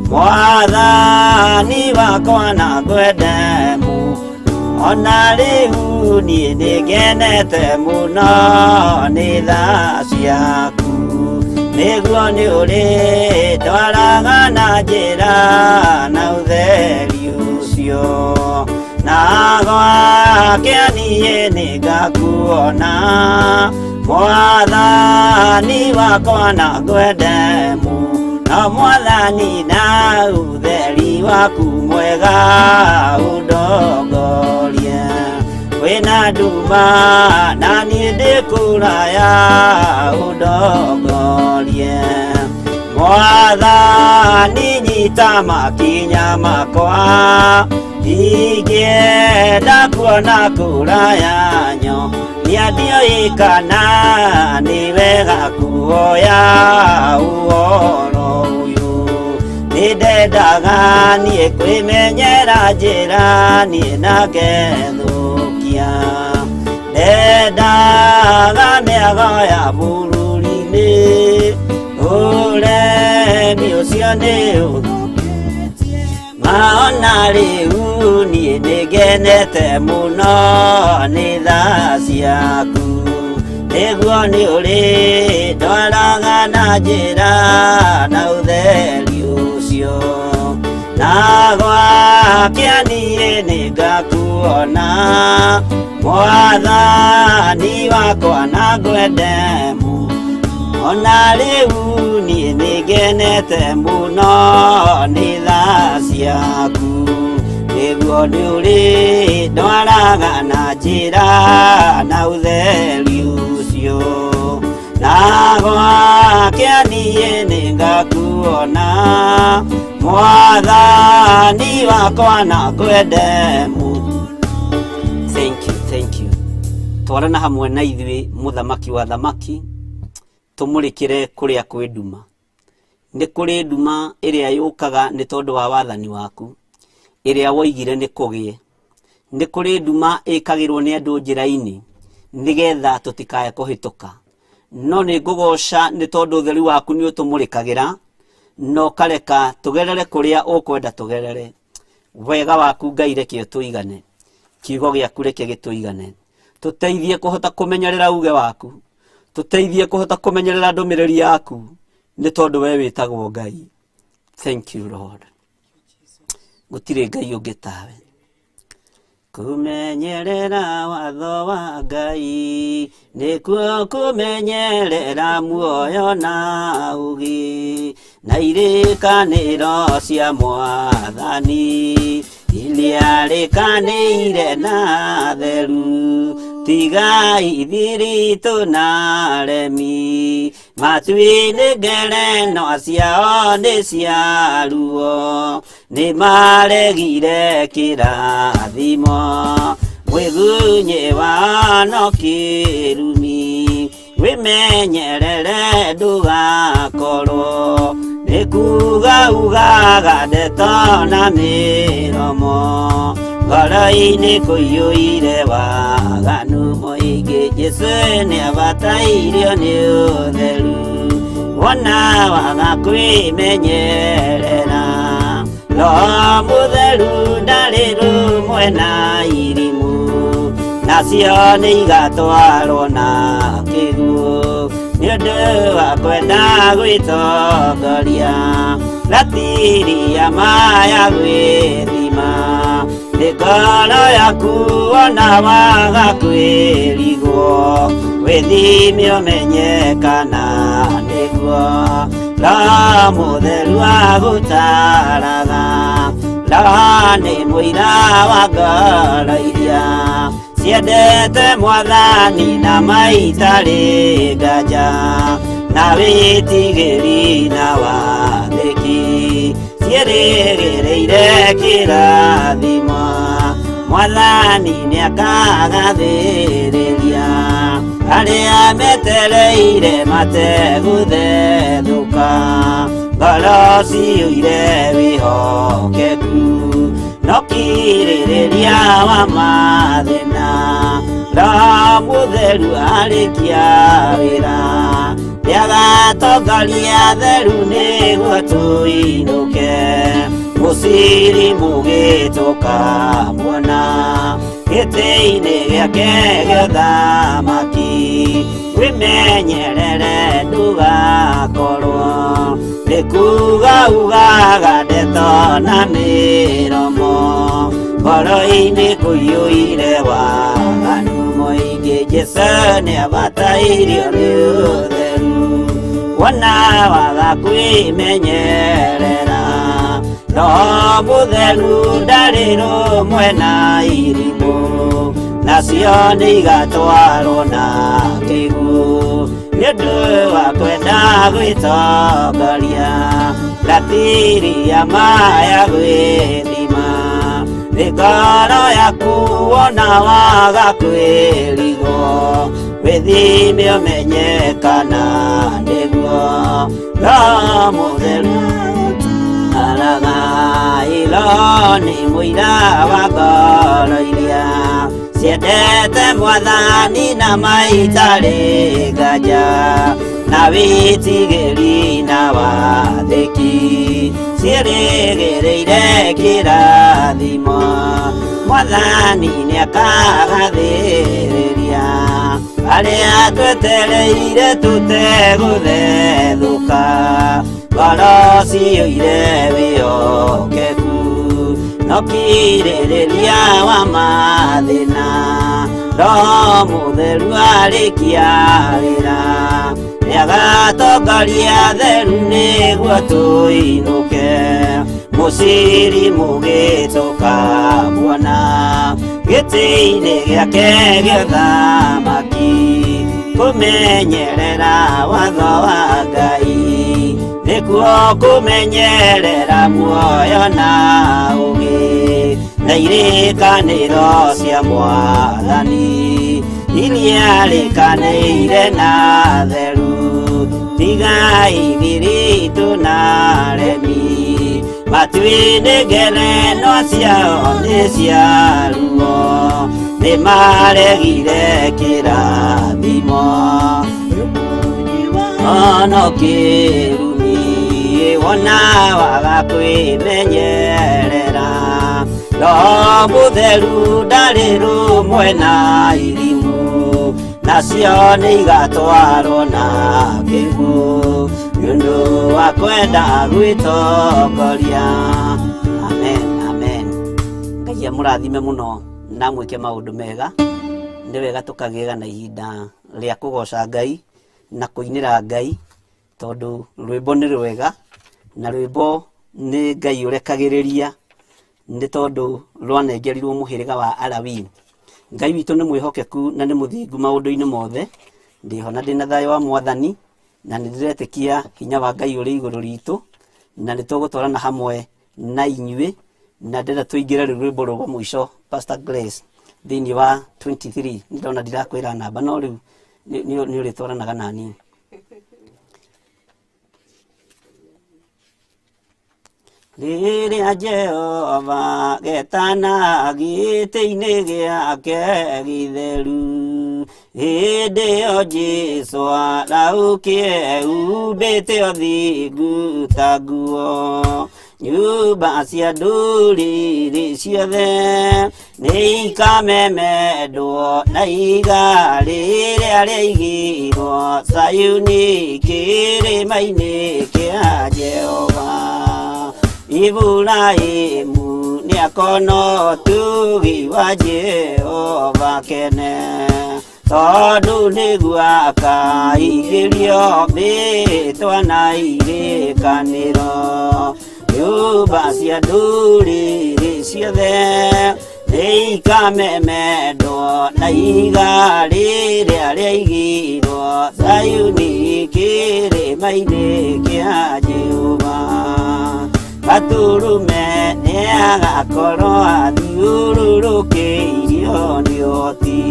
mwathani wakwa na ngwende ona rĩu niĩ nĩngenete mũno nĩ tha ciaku nĩguo nĩ ũrĩ ndwaraga na njĩra na ũtheri ũcio na gwakĩa niĩ nĩngakuona mwathani wakwa na ngwende mũno mwathani na ũtheri waku mwega ũndongorie wĩna nduma na niĩ ndĩ kũraya ũndongorie mwathani nyita makinya makwa ingĩenda kuona kũraya nyo niĩ ndiũĩ kana nĩ wega kuoya ũhoro ũyũ nĩndendaga niĩ kwĩmenyera njĩra niĩ na ngethũkia ndendaga mĩago ya bũrũri-inĩ ũremi ũcio nĩ maona rĩu niĩ nĩngenete mũno nĩ tha ciaku nĩguo nĩ ũrĩ ndwaraga na njĩra na ũtheri ũcio na gwakĩa niĩ nĩngakuona mwathani wakwa na ngwende ona rĩu niĩ nĩngenete mũno nĩ tha ciaku nĩguo nĩ ũrĩ ndwaraga na njĩra na ũtheri ũcio na gwakĩa niĩ nĩngakuona mwathani wakwa na ngwende Thank you, thank you. Twarana hamwe na ithuĩ mũthamaki wa thamaki tũmũrĩkĩre kũrĩa kwĩ nduma nĩ kũrĩ nduma ĩrĩa yũkaga nĩ tondũ wa wathani waku ĩrĩa woigire nĩ kũgĩe nĩ kũrĩ nduma ĩkagĩrwo nĩ andũ njĩra-inĩ nĩgetha tũtikae kũhĩtũka no nĩ ngũgoca nĩ tondũ ũtheri waku nĩ ũtũmũrĩkagĩra na ũkareka tũgerere kũrĩa ũkwenda tũgerere wega waku Ngai reke ũtũigane kiugo gĩaku reke gĩtũigane tũteithie kũhota kũmenyerera uge waku tũteithie kũhota kũmenyerera ndũmĩrĩri yaku nĩ tondũ we wĩtagwo Ngai. Thank you Lord. Gũtirĩ Ngai ũngĩ tawe. Kũmenyerera watho wa Ngai nĩkuo kũmenyerera muoyo na ũgĩ na irĩkanĩro cia mwathani iria rĩkanĩire na theru tigai ithiritũ na aremi matuinĩ ngereno ciao nĩ cia ruo nĩ maregire kĩrathimo mwĩgunyĩ wao no kĩrumi Wĩmenyerere ndũgakorwo nĩ kuga ugaga ndeto na mĩromo, ngoro-inĩ kũiyũire waganu mũingĩ. Jesũ nĩabatairio nĩ ũtheru, wona waga kwĩmenyerera. Roho Mũtheru ndarĩ rũmwe na irimũ, nacio nĩ igatwarwo na kĩguũ, nĩ ũndũ wa kwenda gwĩtongoria. Ratiri ya maya gwĩthima nĩ ngoro yaku, wona waga kwĩrigwo, wĩthime ũmenye kana nĩguo. Roho Mũtheru agũtaraga, Roho nĩ mũira wa ngoro iria ciendete Mwathani na maitarĩ nganja, na wĩtigĩri na wathĩki, ciĩrĩgĩrĩire kĩrathimo. Mwathani nĩakagathĩrĩria arĩa metereire mategũthethũka, ngoro ciyũire wĩhokeku no kirĩrĩria wa mathĩna. Roho Mũtheru arĩkia wĩra, nĩagatongoria theru nĩguo tũinũke mũciri mũgĩtũkamuona gĩtĩ-inĩ gĩake gĩa ũthamaki. Wĩmenyerere ndũgakorwo nĩ kuga ugaga ndeto na mĩromo, ngoro-inĩ kũiyũire waganu mũingĩ. Jesũ nĩabatairio nĩ ũtheru, wona waga kwĩmenyerera. Roho Mũtheru ndarĩ rũmwe na irimũ, nacio nĩ igatwarwo na kĩguũ, nĩ ũndũ wa kwenda gwĩtongoria. Ratiri ya maya gwĩthima nĩ ngoro yaku, wona waga kwĩrigwo, wĩthime ũmenye kana nĩguo. Roho Mũtheru araga ilo nĩ mũira wa ngoro iria ciendete Mwathani na maitarĩ nganja, na wĩtigĩri na wathĩki, ciĩrĩgĩrĩire kĩrathimo. Mwathani nĩakagathĩrĩria arĩa twetereire tũtegũthethũka, ngoro ciyũire wĩhokeku no kirĩrĩria wa mathĩna. Roho Mũtheru arĩkia wĩra, nĩagatongoria theru nĩguo tũinũke mũciri mũgĩtũkamuona gĩtĩ-inĩ gĩake gĩa ũthamaki. Kũmenyerera watho wa Ngai nĩkuo kũmenyerera muoyo na ũũgĩ, na irĩkanĩro cia Mwathani iria rĩkanĩire na theru. Tigai thiritũ na remi, matu-inĩ ngerenwa ciao nĩ cia ruo, nĩ maregire kĩrathimo. Ono kĩrumi wona waga kwĩmenyerera, Roho Mũtheru ndarĩ rũmwe na irimũ, nacio nĩ igatwarwo na kĩguũ, nĩ ũndũ wa kwenda gwĩtongoria. Amen, amen. Ngai amũrathime mũno na mwĩke maũndũ mega. Nĩ wega tũkagĩaga na ihinda rĩa kũgoca Ngai na kũinĩra Ngai, tondũ rwĩmbo nĩ rwega na rwĩmbo nĩ Ngai ũrekagĩrĩria, nĩ tondũ rwanengerirwo mũhĩrĩga wa Alawii. Ngai witũ nĩ mwĩhokeku na nĩ mũthingu maũndũ-inĩ mothe. Ndĩho na ndĩna thayũ wa Mwathani, na nĩ ndĩretĩkia hinya wa Ngai ũrĩ igũrũ ritũ, na nĩ tũgũtwarana hamwe na inyuĩ. Na ndĩrenda tũingĩre rĩu rwĩmbo rwa mũico, Pastor Grace, thĩinĩ wa 23. Nĩ ndona ndirakwĩra namba, no rĩu Nĩ ũrĩtwaranaga naniĩ. Rĩrĩa Jehova getana gĩtĩ-inĩ gĩake gĩtheru, hĩndĩ ĩyo Jesũ arahũkie humbĩte ũthingu ta nguo. Nyũmba cia ndũrĩrĩ ciothe nĩ ikamemendwo na ihiga rĩrĩa rĩaigirwo Zayuni kĩrĩma-inĩ kĩa Jehova. Iburahĩmu nĩakona ũtugi wa Jehova kene, tondũ nĩguo akaigĩrio mĩĩtwa na irĩkanĩro. Nyũmba cia ndũrĩrĩ ciothe nĩ ikamemendwo na ihiga rĩrĩa rĩaigirwo Zayuni kĩrĩma-inĩ kĩa Jehova. Gatũrũme nĩagakorwo athiũrũrũkĩirio nĩ ũhoti,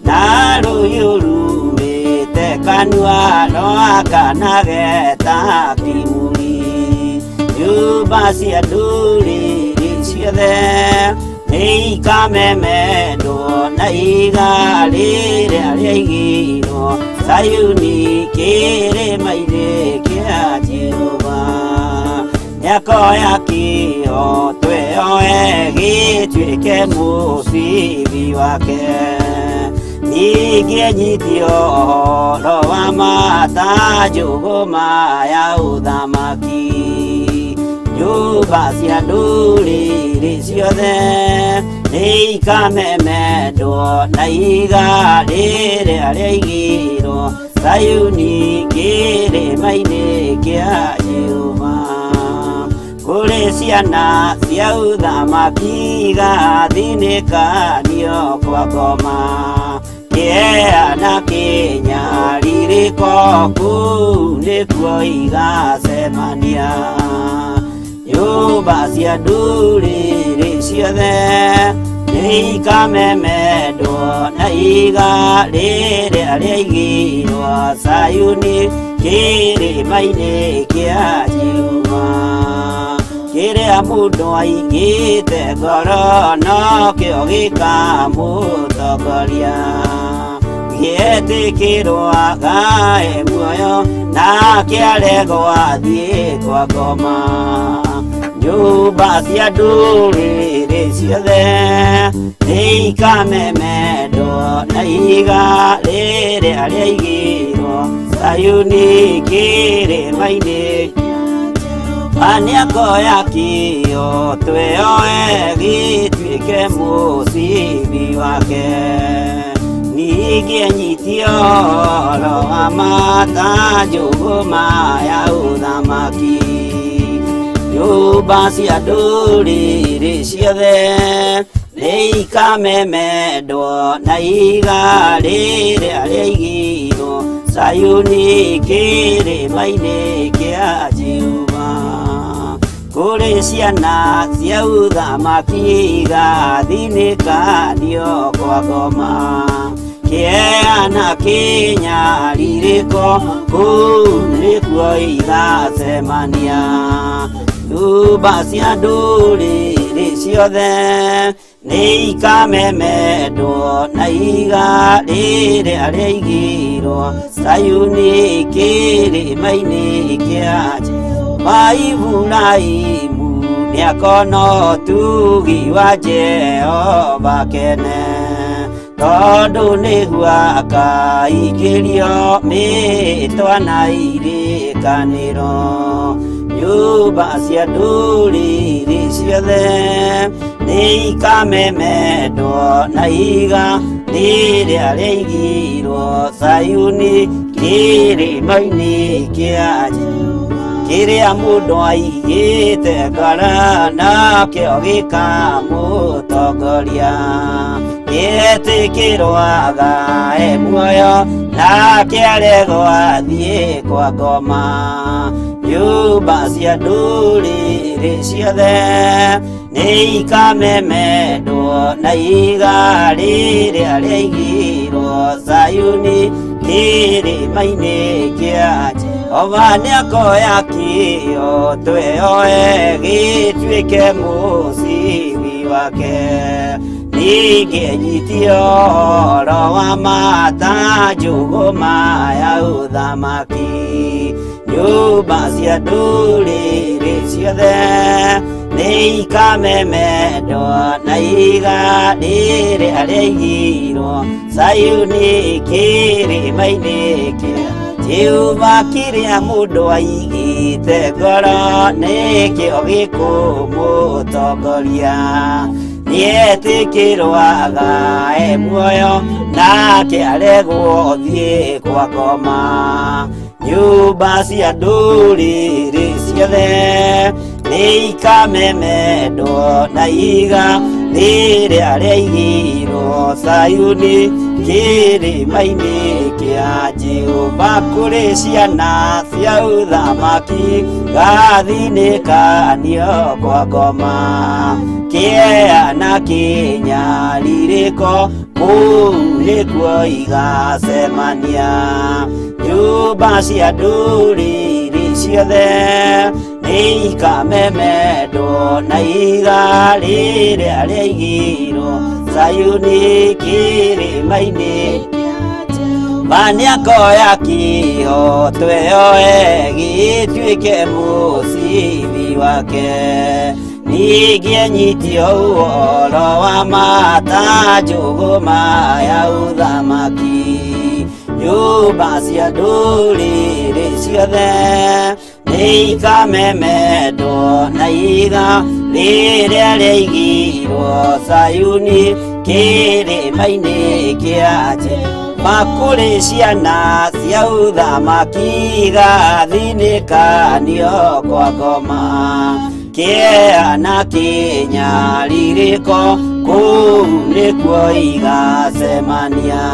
na rũhiũ rumĩte kanua rwakanage ta kĩmuri. Nyũmba cia ndũrĩrĩ ciothe nĩ ikamemendwo na ihiga rĩrĩa rĩaigirwo Zayuni kĩrĩma-inĩ kĩa Jehova. Nĩakoya kĩo tweoe gĩtuĩke mũcibi wake, ningĩ anyitie ũhoro wa ma ta njũgũma ya ũthamaki. Nyũmba cia ndũrĩrĩ ciothe nĩ ikamemendwo na ihiga rĩrĩa rĩaigirwo Zayuni kĩrĩma-inĩ kĩa Jehova. Kũrĩ ciana cia ũthamaki igathinĩkanio kwa ngoma, kĩeha na kĩnyarirĩko kũu nĩkuo igacemania. Nyũmba cia ndũrĩrĩ ciothe nĩ ikamemendwo na ihiga rĩrĩa rĩaigirwo Zayuni kĩrĩma-inĩ kĩa Jehova. Kĩrĩa mũndũ aigĩte ngoro nokĩo gĩkamũtongoria, gĩetĩkĩrwo agae muoyo na kĩaregwo athiĩ kwa ngoma. Nyũmba cia ndũrĩrĩ ciothe nĩ ikamemendwo na ihiga rĩrĩa rĩaigirwo Zayuni kĩrĩma-inĩ. Nĩakoya kĩo tweoe gĩtuĩke mũcibi wake, ningĩ anyitie ũhoro wa ma ta njũgũma ya ũthamaki. Nyũmba cia ndũrĩrĩ ciothe nĩ ikamemendwo na ihiga rĩrĩa rĩaigirwo Zayuni kĩrĩma-inĩ kĩa Jehova. Kũrĩ ciana cia ũthamaki igathinĩkanio kwa ngoma, kĩeha na kĩnyarirĩko kũu nĩkuo igacemania. Nyũmba cia ndũrĩrĩ ciothe nĩ ikamemendwo na ihiga rĩrĩa rĩaigirwo Zayuni kĩrĩma-inĩ kĩa Jehova. Iburahĩmu nĩakona ũtugi wa Jehova kene, tondũ nĩguo akaingĩrio mĩĩtwa na irĩkanĩro. Nyũmba cia ndũrĩrĩ ciothe nĩ ikamemendwo na ihiga rĩrĩa rĩaigirwo Zayuni kĩrĩma-inĩ kĩa Jehova. Kĩrĩa mũndũ aigĩte ngoro nokĩo gĩkamũtongoria, gĩetĩkĩrwo agae muoyo na kĩaregwo athiĩ kwa ngoma. Nyũmba cia ndũrĩrĩ ciothe nĩ ikamemendwo na ihiga rĩrĩa rĩaigirwo Sayuni kĩrĩma-inĩ kĩa Jehova nĩakoya kĩo tweoe gĩtuĩke mũcibi wake ningĩ nyitie ũhoro wa mata njũgũma ya ũthamaki nyũmba cia ndũrĩrĩ ciothe nĩikamemendwo na iga rĩrĩa rĩaigirwo Sayuni kĩrĩma-inĩ kĩa Jehova kĩrĩa mũndũ aigĩte ngoro nĩkĩo gĩkũmũtongoria nĩetĩkĩrwaga e muoyo nake aregwo thiĩ kwa ngoma nyũmba cia ndũrĩrĩ ciothe nĩikamemendwo na iga rĩrĩa rĩaigirwo Sayuni kĩrĩma-inĩ kĩa Jehova kũrĩ ciana cia ũthamaki gathinĩkanio kwa ngoma kĩea na kĩnyarirĩko kũu nĩkuo igacemania nyũmba cia ndũrĩrĩ ciothe nĩikamemendwo na iga rĩrĩa rĩaigirwo Sayuni kĩrĩma-inĩ Maniakoya kĩo tweoe gĩtuĩke mũcibi wake ningĩ anyitie ũhoro wa mata njũgũma ya ũthamaki nyũmba cia ndũrĩrĩ ciothe nĩikamemendwo na iga rĩrĩa rĩaigirwo Sayuni kĩrĩma-inĩ kĩa Jehova kũrĩ ciana cia ũthamaki gathinĩkanio kwa ngoma kĩea na kĩnyarirĩko kũu nĩkuo igacemania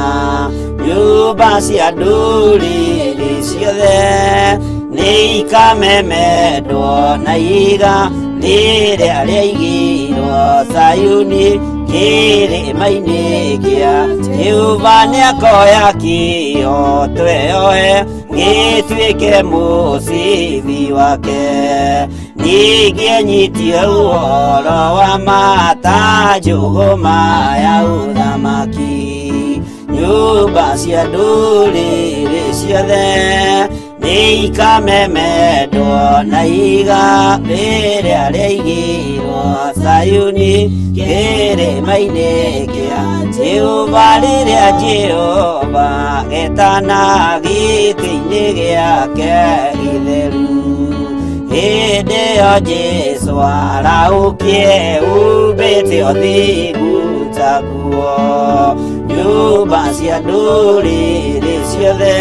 nyũmba cia ndũrĩrĩ ciothe nĩikamemendwo na iga rĩrĩa rĩaigirwo Sayuni kĩrĩma-inĩ kĩa Jehova nĩakoya kĩo tweoe gĩtuĩke mũcibi wake ningĩ anyitie ũhoro wa mata njũgũma ya ũthamaki nyũmba cia ndũrĩrĩ ciothe nĩikamemendwo na iga rĩrĩa rĩaigirwo Sayuni kĩrĩma-inĩ kĩa Jehova rĩrĩa Jehova getana gĩtĩ-inĩ gĩake gĩtheru hĩndĩ ĩyo Jesũ arahũkie umbĩte ũthingu ta nguo nyũmba cia ndũrĩrĩ ciothe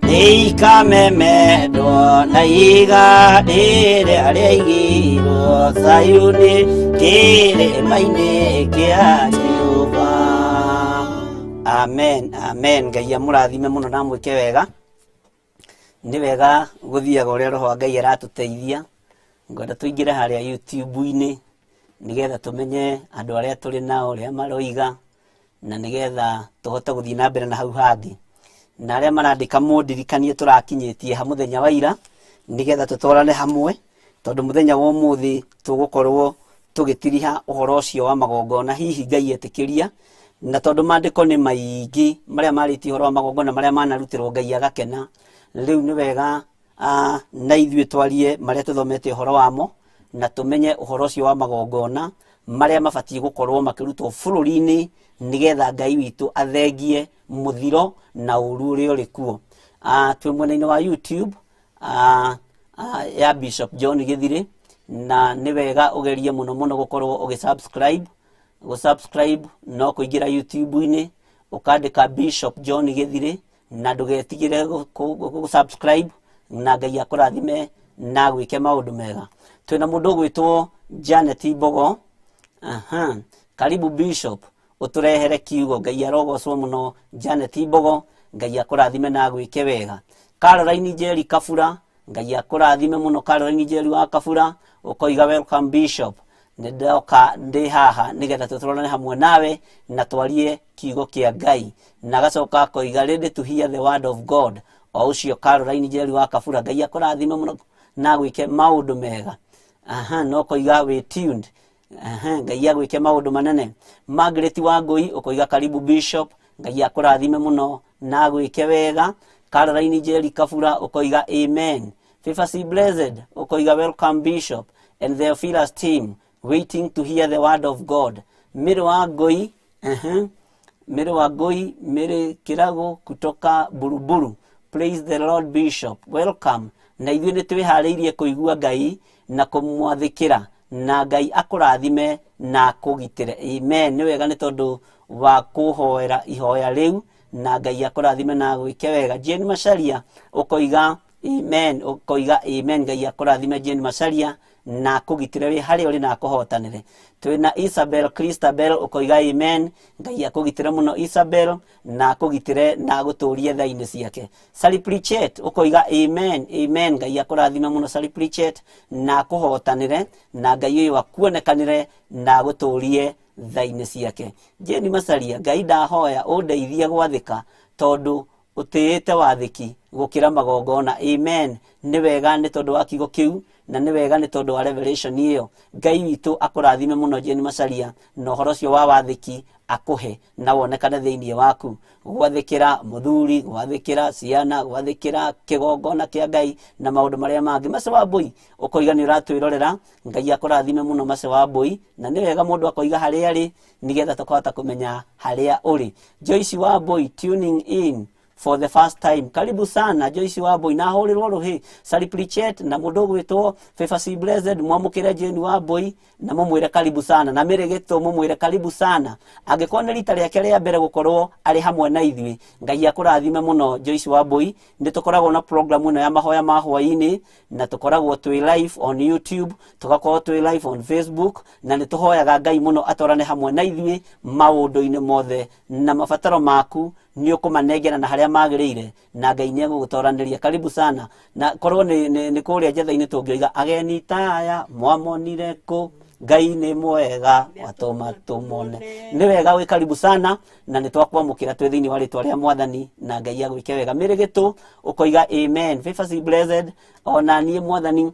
nĩikamemendwo na iga rĩrĩa rĩaigirwo Sayuni kĩrĩma-inĩ kĩa Jehova. Amen, amen. Ngai amũrathime mũno na amwĩke wega. Nĩ wega gũthiaga ũrĩa Roho wa Ngai aratũteithia. Ngwenda tũingĩre harĩa YouTube-inĩ nĩgetha tũmenye andũ arĩa tũrĩ nao ũrĩa maroiga na nĩgetha tũhote gũthiĩ na mbere na hau hangĩ. Na arĩa marandĩka mũndirikanie tũrakinyĩtie ha mũthenya wa ira nĩgetha tũtwarane hamwe tondũ mũthenya wa ũmũthĩ tũgũkorwo tũgĩtiriha ũhoro ũcio wa magongona hihi Ngai etĩkĩria na tondũ maandĩko nĩ maingĩ marĩa marĩtie ũhoro wa magongona marĩa manarutĩrwo Ngai agakena rĩu nĩ wega na ithuĩ twarie marĩa tũthomete ũhoro wamo na tũmenye ũhoro ũcio wa magongona marĩa mabatiĩ gũkorwo makĩrutwo bũrũri-inĩ nĩgetha Ngai witũ athengie mũthiro na ũru ũrĩa ũrĩ kuo. Twĩ mwena-inĩ wa YouTube ya Bishop John Githiri na nĩ wega ũgerie mũno mũno gũkorwo ũgĩ-subscribe. Gũ-subscribe no kũingĩra YouTube-inĩ ũkandĩka Bishop John Githiri na ndũgetigĩre gũ-subscribe na Ngai akũrathime na agwĩke maũndũ mega. Twĩna mũndũ ũgwĩtwo Janet Mbogo. Aha. Karibu Bishop ũtũrehere kiugo. Ngai arogocwo mũno Janet Mbogo. Ngai akũrathime na agwĩke wega. Caroline Njeri Kabura, Ngai akũrathime mũno Caroline Njeri wa Kabura, ũkoiga welcome Bishop. Nĩ ndoka ndĩ haha nĩgetha tũtũrane hamwe nawe na twarie kiugo kĩa Ngai. Na agacoka akoiga ready to hear the word of God. O ũcio Caroline Njeri wa Kabura, Ngai akũrathime mũno na agwĩke maũndũ mega. Aha, no koiga wĩ tuned. Aha, Ngai agwĩke maũndũ manene. Margaret Wangũi ũkoiga karibu Bishop, Ngai akũrathime mũno na agwĩke wega. Caroline Njeri Kabura ũkoiga amen. Favor C Blessed ũkoiga welcome Bishop and the Theophilus team waiting to hear the word of God. Mary Wangũi, aha, Mary Wangũi, Mary Kirago kutoka Buruburu. Praise the Lord Bishop. Welcome. Na ithuĩ nĩ twĩharĩirie kũigua Ngai na kũmwathĩkĩra, na Ngai akũrathime na akũgitĩre. Amen. Nĩ wega nĩ tondũ wa kũhoera ihoya rĩu, na Ngai akũrathime na agwĩke wega. Jane Macharia ũkoiga amen, ũkoiga amen. Ngai akũrathime Jane Macharia na akũgitĩre wĩ harĩa ũrĩ na akũhotanĩre. Twĩna Isabel Christabel ũkoiga amen. Ngai akũgitĩre mũno Isabel na akũgitĩre na agũtũrie tha-inĩ ciake. Sally Pritchett ũkoiga amen, amen. Ngai akũrathime mũno Sally Pritchett na akũhotanĩre, na Ngai ũyũ akuonekanĩre na agũtũrie tha-inĩ ciake. Jane Macharia, Ngai ndahoya ũndeithie gwathĩka tondũ ũtĩĩte wathĩki gũkĩra magongona. Amen. Nĩ wega nĩ tondũ wa kiugo kĩu, na nĩ wega nĩ tondũ wa revelation ĩyo. Ngai witũ akũrathime mũno Jane Macharia, na ũhoro ũcio wa wathĩki akũhe na wonekane thĩinĩ waku. Gwathĩkĩra mũthuri, gwathĩkĩra ciana, gwathĩkĩra kĩgongona kĩa Ngai na maũndũ marĩa mangĩ. Mace wa Mbũi ũkoiga nĩ ũratwĩrorera, Ngai akũrathime mũno Mace wa Mbũi, na nĩ wega mũndũ akoiga harĩa arĩ nĩgetha tũkahota kũmenya harĩa ũrĩ. Joyce wa Mbũi tuning in for the first time. Karibu sana Joyce wa Mbũi, na hũrĩrwo rũhĩ. Sally Pritchett na mũndũ ũgwĩtwo Favor C Blessed, mwamũkĩre Jane wa Mbũi na mũmwĩre karibu sana, na Mary Gĩtũ mũmwĩre karibu sana. Angĩkorwo nĩ rita rĩake rĩa mbere gũkorwo arĩ hamwe na ithuĩ, Ngai akũrathime mũno Joyce wa Mbũi. Nĩ tũkoragwo na program ĩno ya mahoya ma hwaĩ-inĩ, na tũkoragwo twĩ live on YouTube, tũgakorwo twĩ live on Facebook, na nĩ tũhoyaga Ngai mũno atwarane hamwe na ithuĩ maũndũ-inĩ mothe, na mabataro maku nĩ ũkũmanengera na harĩa magĩrĩire, na Ngai nĩ egũgũtoranĩria. Karibu sana. Na korwo nĩ kũrĩa njetha-inĩ tũngĩoiga ageni taya mwamonire kũ, Ngai nĩ mwega watũma tũmone. Nĩ wega wĩ karibu sana, na nĩ twakwamũkĩra twĩ thĩinĩ wa rĩtwa rĩa Mwathani, na Ngai agwĩke wega. Mary Gĩtũ ũkoiga amen. Favor C Blessed, ona niĩ Mwathani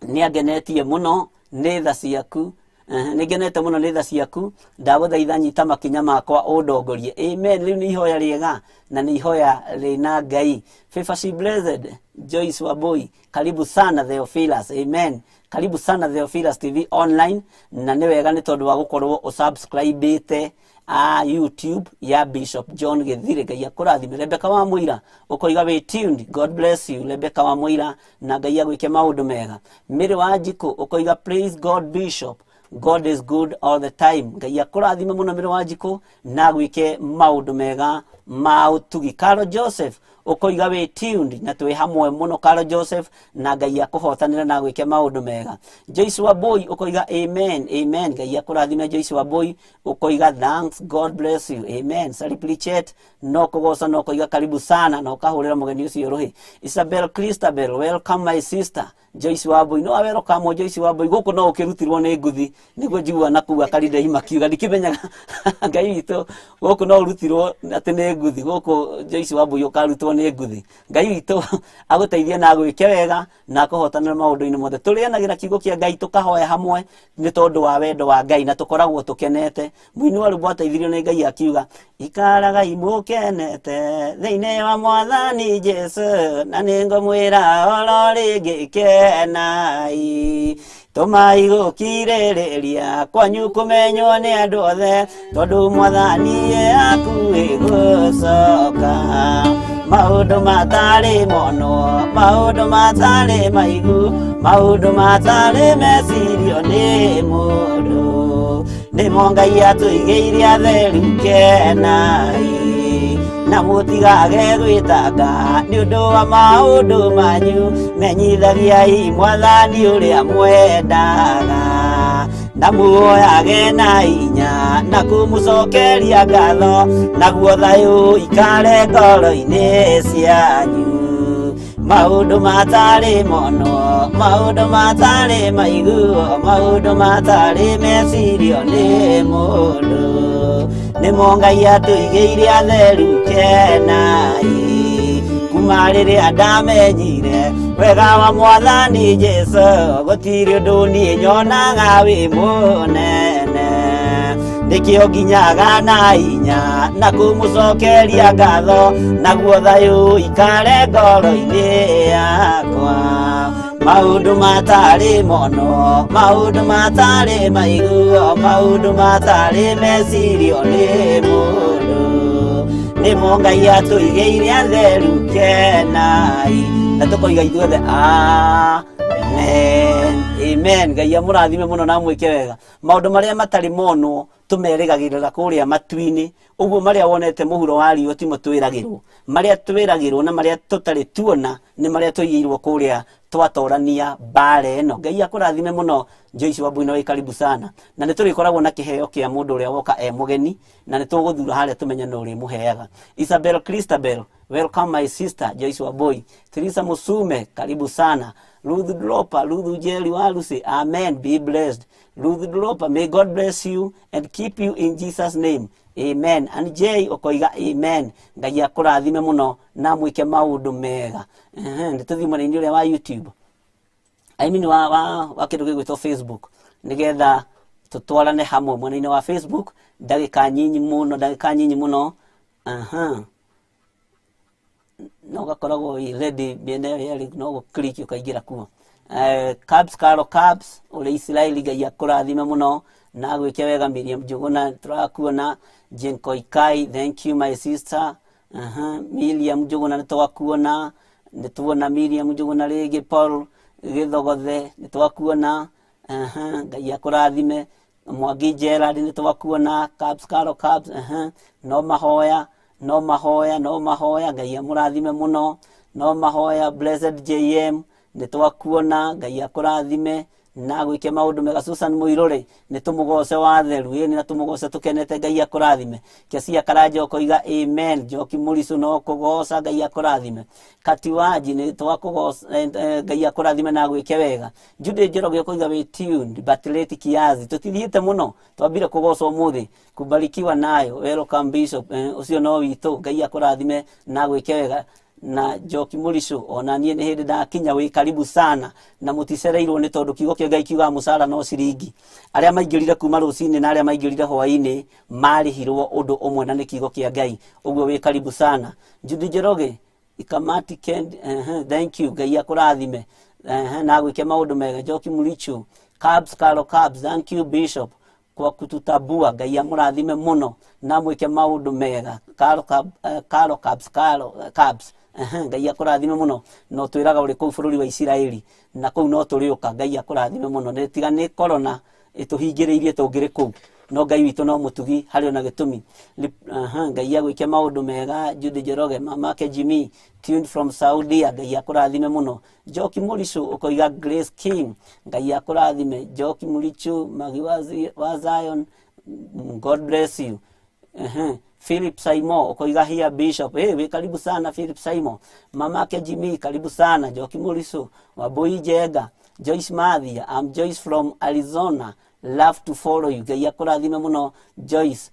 nĩ angenetie mũno nĩ tha ciaku. Nĩ ngenete mũno nĩ tha ciaku, ndagũthaitha nyita makinya makwa ũndongorie. Amen. Rĩu nĩ ihoya rĩega na nĩ ihoya rĩna Ngai. Favor C Blessed, Joyce Wambui, karibu sana Theophilus. Amen. Karibu sana Theophilus TV online, na nĩ wega nĩ tondũ wa gũkorwo ũsubscribĩte a YouTube ya Bishop John Gĩthire. Ngai akũrathime. Rebecca wa Mũira ũkoiga wĩ tuned. God bless you Rebecca wa Mũira, na Ngai agwĩke maũndũ mega. Mary wa Njikũ ũkoiga praise God Bishop, God is good all the time. Ngai akũrathime mũno Mary wa Njikũ na agwĩke maũndũ mega ma ũtugi. Carol Joseph ũkoiga wĩ tuned, na twĩ hamwe mũno Carol Joseph, na Ngai akũhotanĩre na agwĩke maũndũ mega. Joyce Wambui ũkoiga amen, amen. Ngai akũrathime Joyce Wambui, ũkoiga thanks, God bless you, amen. Sally Pritchett no kũgoca no koiga karibu sana, na ũkahũrĩra mũgeni ũcio rũhĩ. Isabel Christabel, welcome my sister. Joyce Wambui, no welcome Joyce Wambui, gũkũ no ũkĩrutirwo nĩ nguthi nĩguo njigua na kuu akarindei makiuga ndikĩmenyaga Ngai witũ gũkũ no ũrutirwo atĩ nĩ nguthi, gũkũ Joyce Wambui ũkarutwo nĩ nguthi. Ngai witũ agũteithie na agwĩke wega na akũhotanĩre maũndũ-inĩ mothe. Tũrĩanagĩra kiugo kĩa Ngai, tũkahoya hamwe nĩ tondũ wa wendo wa Ngai, na tũkoragwo tũkenete. Mũini wa rwĩmbo ateithirio nĩ Ngai akiuga, ikaragai mũkenete thĩinĩ wa Mwathani Jesu, na nĩngũmwĩra oro rĩngĩ kenai. Tũmai gũkirĩrĩria kwanyu kũmenywo nĩ andũ othe, tondũ Mwathani e hakuhĩ gũcoka. Maũndũ matarĩ monwo, maũndũ matarĩ maigu, maũndũ matarĩ mecirio nĩ mũndũ, nĩmo Ngai atũigĩire atheru kenai. Na mũtigage gwĩtanga nĩ ũndũ wa maũndũ manyu, menyithagiai Mwathani ũrĩa mwendaga, na muoyage na hinya na kũmũcokeria ngatho, naguo thayũ ikare ngoro-inĩ cianyu. Maũndũ matarĩ monwo, maũndũ matarĩ maiguo, maũndũ matarĩ mecirio nĩ mũndũ, nĩmo Ngai atũigĩire atheru. Kenai kuma rĩrĩa ndamenyire wega wa Mwathani Jesũ, gũtirĩ ũndũ niĩ nyonaga wĩ mũnene. Nĩkĩo nginyaga na hinya na kũmũcokeria ngatho, naguo thayũ ikare ngoro-inĩ yakwa. Maũndũ matarĩ mono, maũndũ matarĩ maiguo, maũndũ matarĩ mecirio nĩ mũndũ, nĩmo Ngai atũigĩire atheru. Kenai. Na tũkoiga ithuothe amen, amen. Ngai amũrathime mũno na amwĩke wega. Maũndũ marĩa matarĩ monwo tũmerĩgagĩrĩra kũrĩa matu-inĩ. Ũguo marĩa wonete mũhuro wa riũa timo twĩragĩrwo. Marĩa twĩragĩrwo na marĩa tũtarĩ tuona nĩ marĩa tũigĩirwo kũrĩa twatorania mbara ĩno. Ngai akũrathime mũno. Joyce Wambui, wĩ karibu sana, na nĩ tũrĩkoragwo na kĩheo kĩa mũndũ ũrĩa woka e mũgeni, na nĩ tũgũthura harĩa tũmenye nũ ũrĩmũheaga. Isabel Christabel, welcome my sister Joyce Wambui. Teresa Musume, karibu sana. Ruth Dropa, Ruth Jerry Walusi, amen, be blessed. Ruth Dropa, may God bless you and keep you in Jesus' name, amen. And J ũkoiga amen. Ngai akũrathime mũno na mwĩke maũndũ mega. Nĩ tũthiĩ mwena-inĩ ũrĩa wa YouTube, I mean wa kĩndũ gĩgwĩtwo Facebook, nĩgetha tũtwarane hamwe mwena-inĩ wa Facebook. Ndagĩka nyinyi mũno, ndagĩka nyinyi mũno. Aha, no gakoragwo wĩ ready mĩena ĩyo yerĩ, no gũ click ũkaingĩra kuo. Cabs Caro Cabs ũrĩ Israeli, Ngai akũrathime mũno na gwĩke wega. Miriam Njũgũna, tũrakuona. Jane Koikai, thank you my sister. Miriam Njũgũna, nĩ twakuona, nĩ tuona Miriam Njũgũna rĩngĩ. Paul Gĩthogothe, nĩ twakuona. Ngai akũrathime. Mwangi Gerald, nĩ twakuona. Cabs Caro Cabs. No mahoya, no mahoya, no mahoya. Ngai amũrathime mũno. No mahoya. Blessed JM, nĩ twakuona. Ngai akũrathime na gwĩke maũndũ mega. Susan Mũirũrĩ, nĩ tũmũgoce watheru ĩni, na tũmũgoce tũkenete. Ngai akũrathime. Kesia Karanja ũkoiga amen. Njoki Mũricũ, no kũgoca. Ngai akũrathime. Katiwaji, nĩ twakũgoca. Ngai akũrathime na gwĩke wega. Jude Njoroge ũkoiga wĩ tuned but late kiasi. Tũtithiĩte mũno, twambire kũgoca ũmũthĩ. Kubarikiwa nayo, welcome bishop. Ũcio no witũ. Ngai akũrathime na gwĩke wega. Na Njoki Mũricũ, ona niĩ nĩ hĩndĩ ndakinya. Wĩ karibu sana na mũticereirwo, nĩ tondũ kiugo kĩa Ngai kiugaga mũcara no ciringi. Arĩa maingĩrire kuma rũcinĩ na arĩa maingĩrire hwaĩ-inĩ marĩhirwo ũndũ ũmwe, na nĩ kiugo kĩa Ngai. Ũguo wĩ karibu sana. Judy Njoroge Ikamati Kend, thank you. Ngai akũrathime na gwĩke maũndũ mega. Njoki Mũrichu, Cabs Caro Cabs, thank you bishop kwa kututabua. Ngai amũrathime mũno na mwĩke maũndũ mega. Caro Cab, Caro Cabs, Caro Cabs. Ngai akũrathime mũno. No twĩraga ũrĩ kũu bũrũri wa Isiraeli, na kũu no tũrĩũka. Ngai akũrathime mũno. Nĩ tiga nĩ corona ĩtũhingĩrĩirie tũngĩrĩ kũu, no Ngai witũ no mũtugi harĩ ona gĩtũmi. Ngai agwĩke maũndũ mega. Judy Njoroge, mamake Jimmy, tuned from Saudia. Ngai akũrathime mũno. Njoki Mũricũ ũkoiga Grace King, Ngai akũrathime. Njoki Mũrichu, Magi wa Zion, God bless you. Philip Saimo ukoiga here bishop. Hey, we karibu sana Philip Saimo. Mamake Jimmy, karibu sana. Joki Murisu, Wabui Jega, Joyce Mathia, I'm Joyce from Arizona. Love to follow you. Ngai akũrathime mũno Joyce.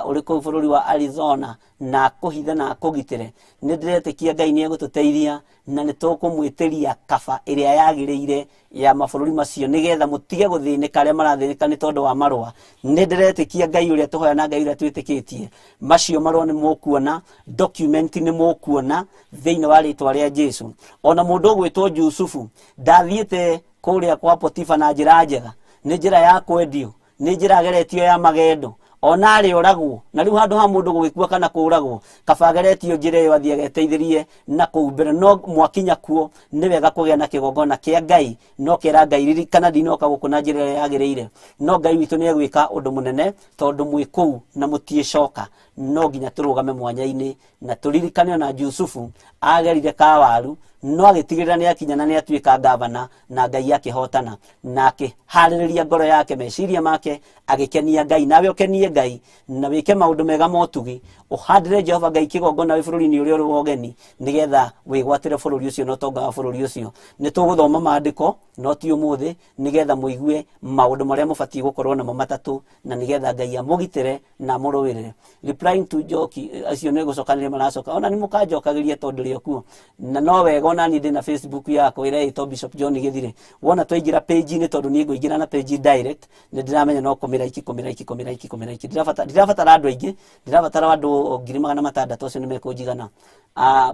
Ũrĩ kũu bũrũri wa Arizona, na akũhithe na akũgitĩre. Nĩ ndĩretĩkia Ngai nĩ egũtũteithia na nĩ tũkũmwĩtĩria kaba ĩrĩa yagĩrĩire ya mabũrũri macio, nĩgetha mũtige gũthĩnĩka arĩa marathĩnĩka nĩ tondũ wa marũa. Nĩ ndĩretĩkia Ngai ũrĩa tũhoya na Ngai ũrĩa twĩtĩkĩtie, macio marũa nĩ mũkuona, document nĩ mũkuona thĩinĩ wa rĩtwa rĩa Jesu. Ona mũndũ ũgwĩtwo Jusufu ndathiĩte kũrĩa kwa Potifa na njĩra njega, nĩ njĩra ya kwendio, nĩ njĩra ageretio ya magendo, ona arĩ oragwo. Na rĩu handũ ha mũndũ gũgĩkua kana kũragwo, kaba ageretio njĩra ĩyo athiĩ ageteithĩrie na kũu mbere. No mwakinya kuo, nĩ wega kũgĩa na kĩgongona kĩa Ngai, no kera Ngai, ririkana ndinoka gũkũ na njĩra ĩrĩa yagĩrĩire, no Ngai witũ nĩ egwĩka ũndũ mũnene tondũ mwĩ kũu na mũtiĩcoka. No nginya tũrũgame mwanya-inĩ na tũririkane ona Jusufu agerire kawaru. No agĩtigĩrĩra nĩ akinya na nĩ atuĩka gavana, na Ngai akĩhotana na akĩharĩrĩria ngoro yake, meciria make, agĩkenia Ngai. Nawe ũkenie Ngai na wĩke maũndũ mega motugi, ũhandĩre Jehova Ngai kĩgongona wĩ bũrũri-inĩ ũrĩa ũrĩ wa ũgeni, nĩgetha wĩgwatĩre bũrũri ũcio na ũtonga wa bũrũri ũcio. Nĩ tũgũthoma maandĩko, no ti ũmũthĩ, nĩgetha mũigue maũndũ marĩa mũbatiĩ gũkorwo namo matatũ, na nĩgetha Ngai amũgitĩre na amũrũĩrĩre. Replying to Njoki, acio nĩ gũcokanĩria maracoka, ona nĩ mũkanjokagĩria tondũ ndĩrĩ o kuo. Na no wega ona niĩ ndĩna Facebook yakwa ĩrĩa ĩtwo Bishop John Gĩthire. Wona twaingĩra page-inĩ, tondũ niĩ ngũingĩra na page direct, nĩ ndĩramenya no kũmĩraiki, kũmĩraiki, kũmĩraiki, kũmĩraiki. Ndirabatara andũ aingĩ, ndirabatara andũ 600,000, acio nĩ mekũnjigana.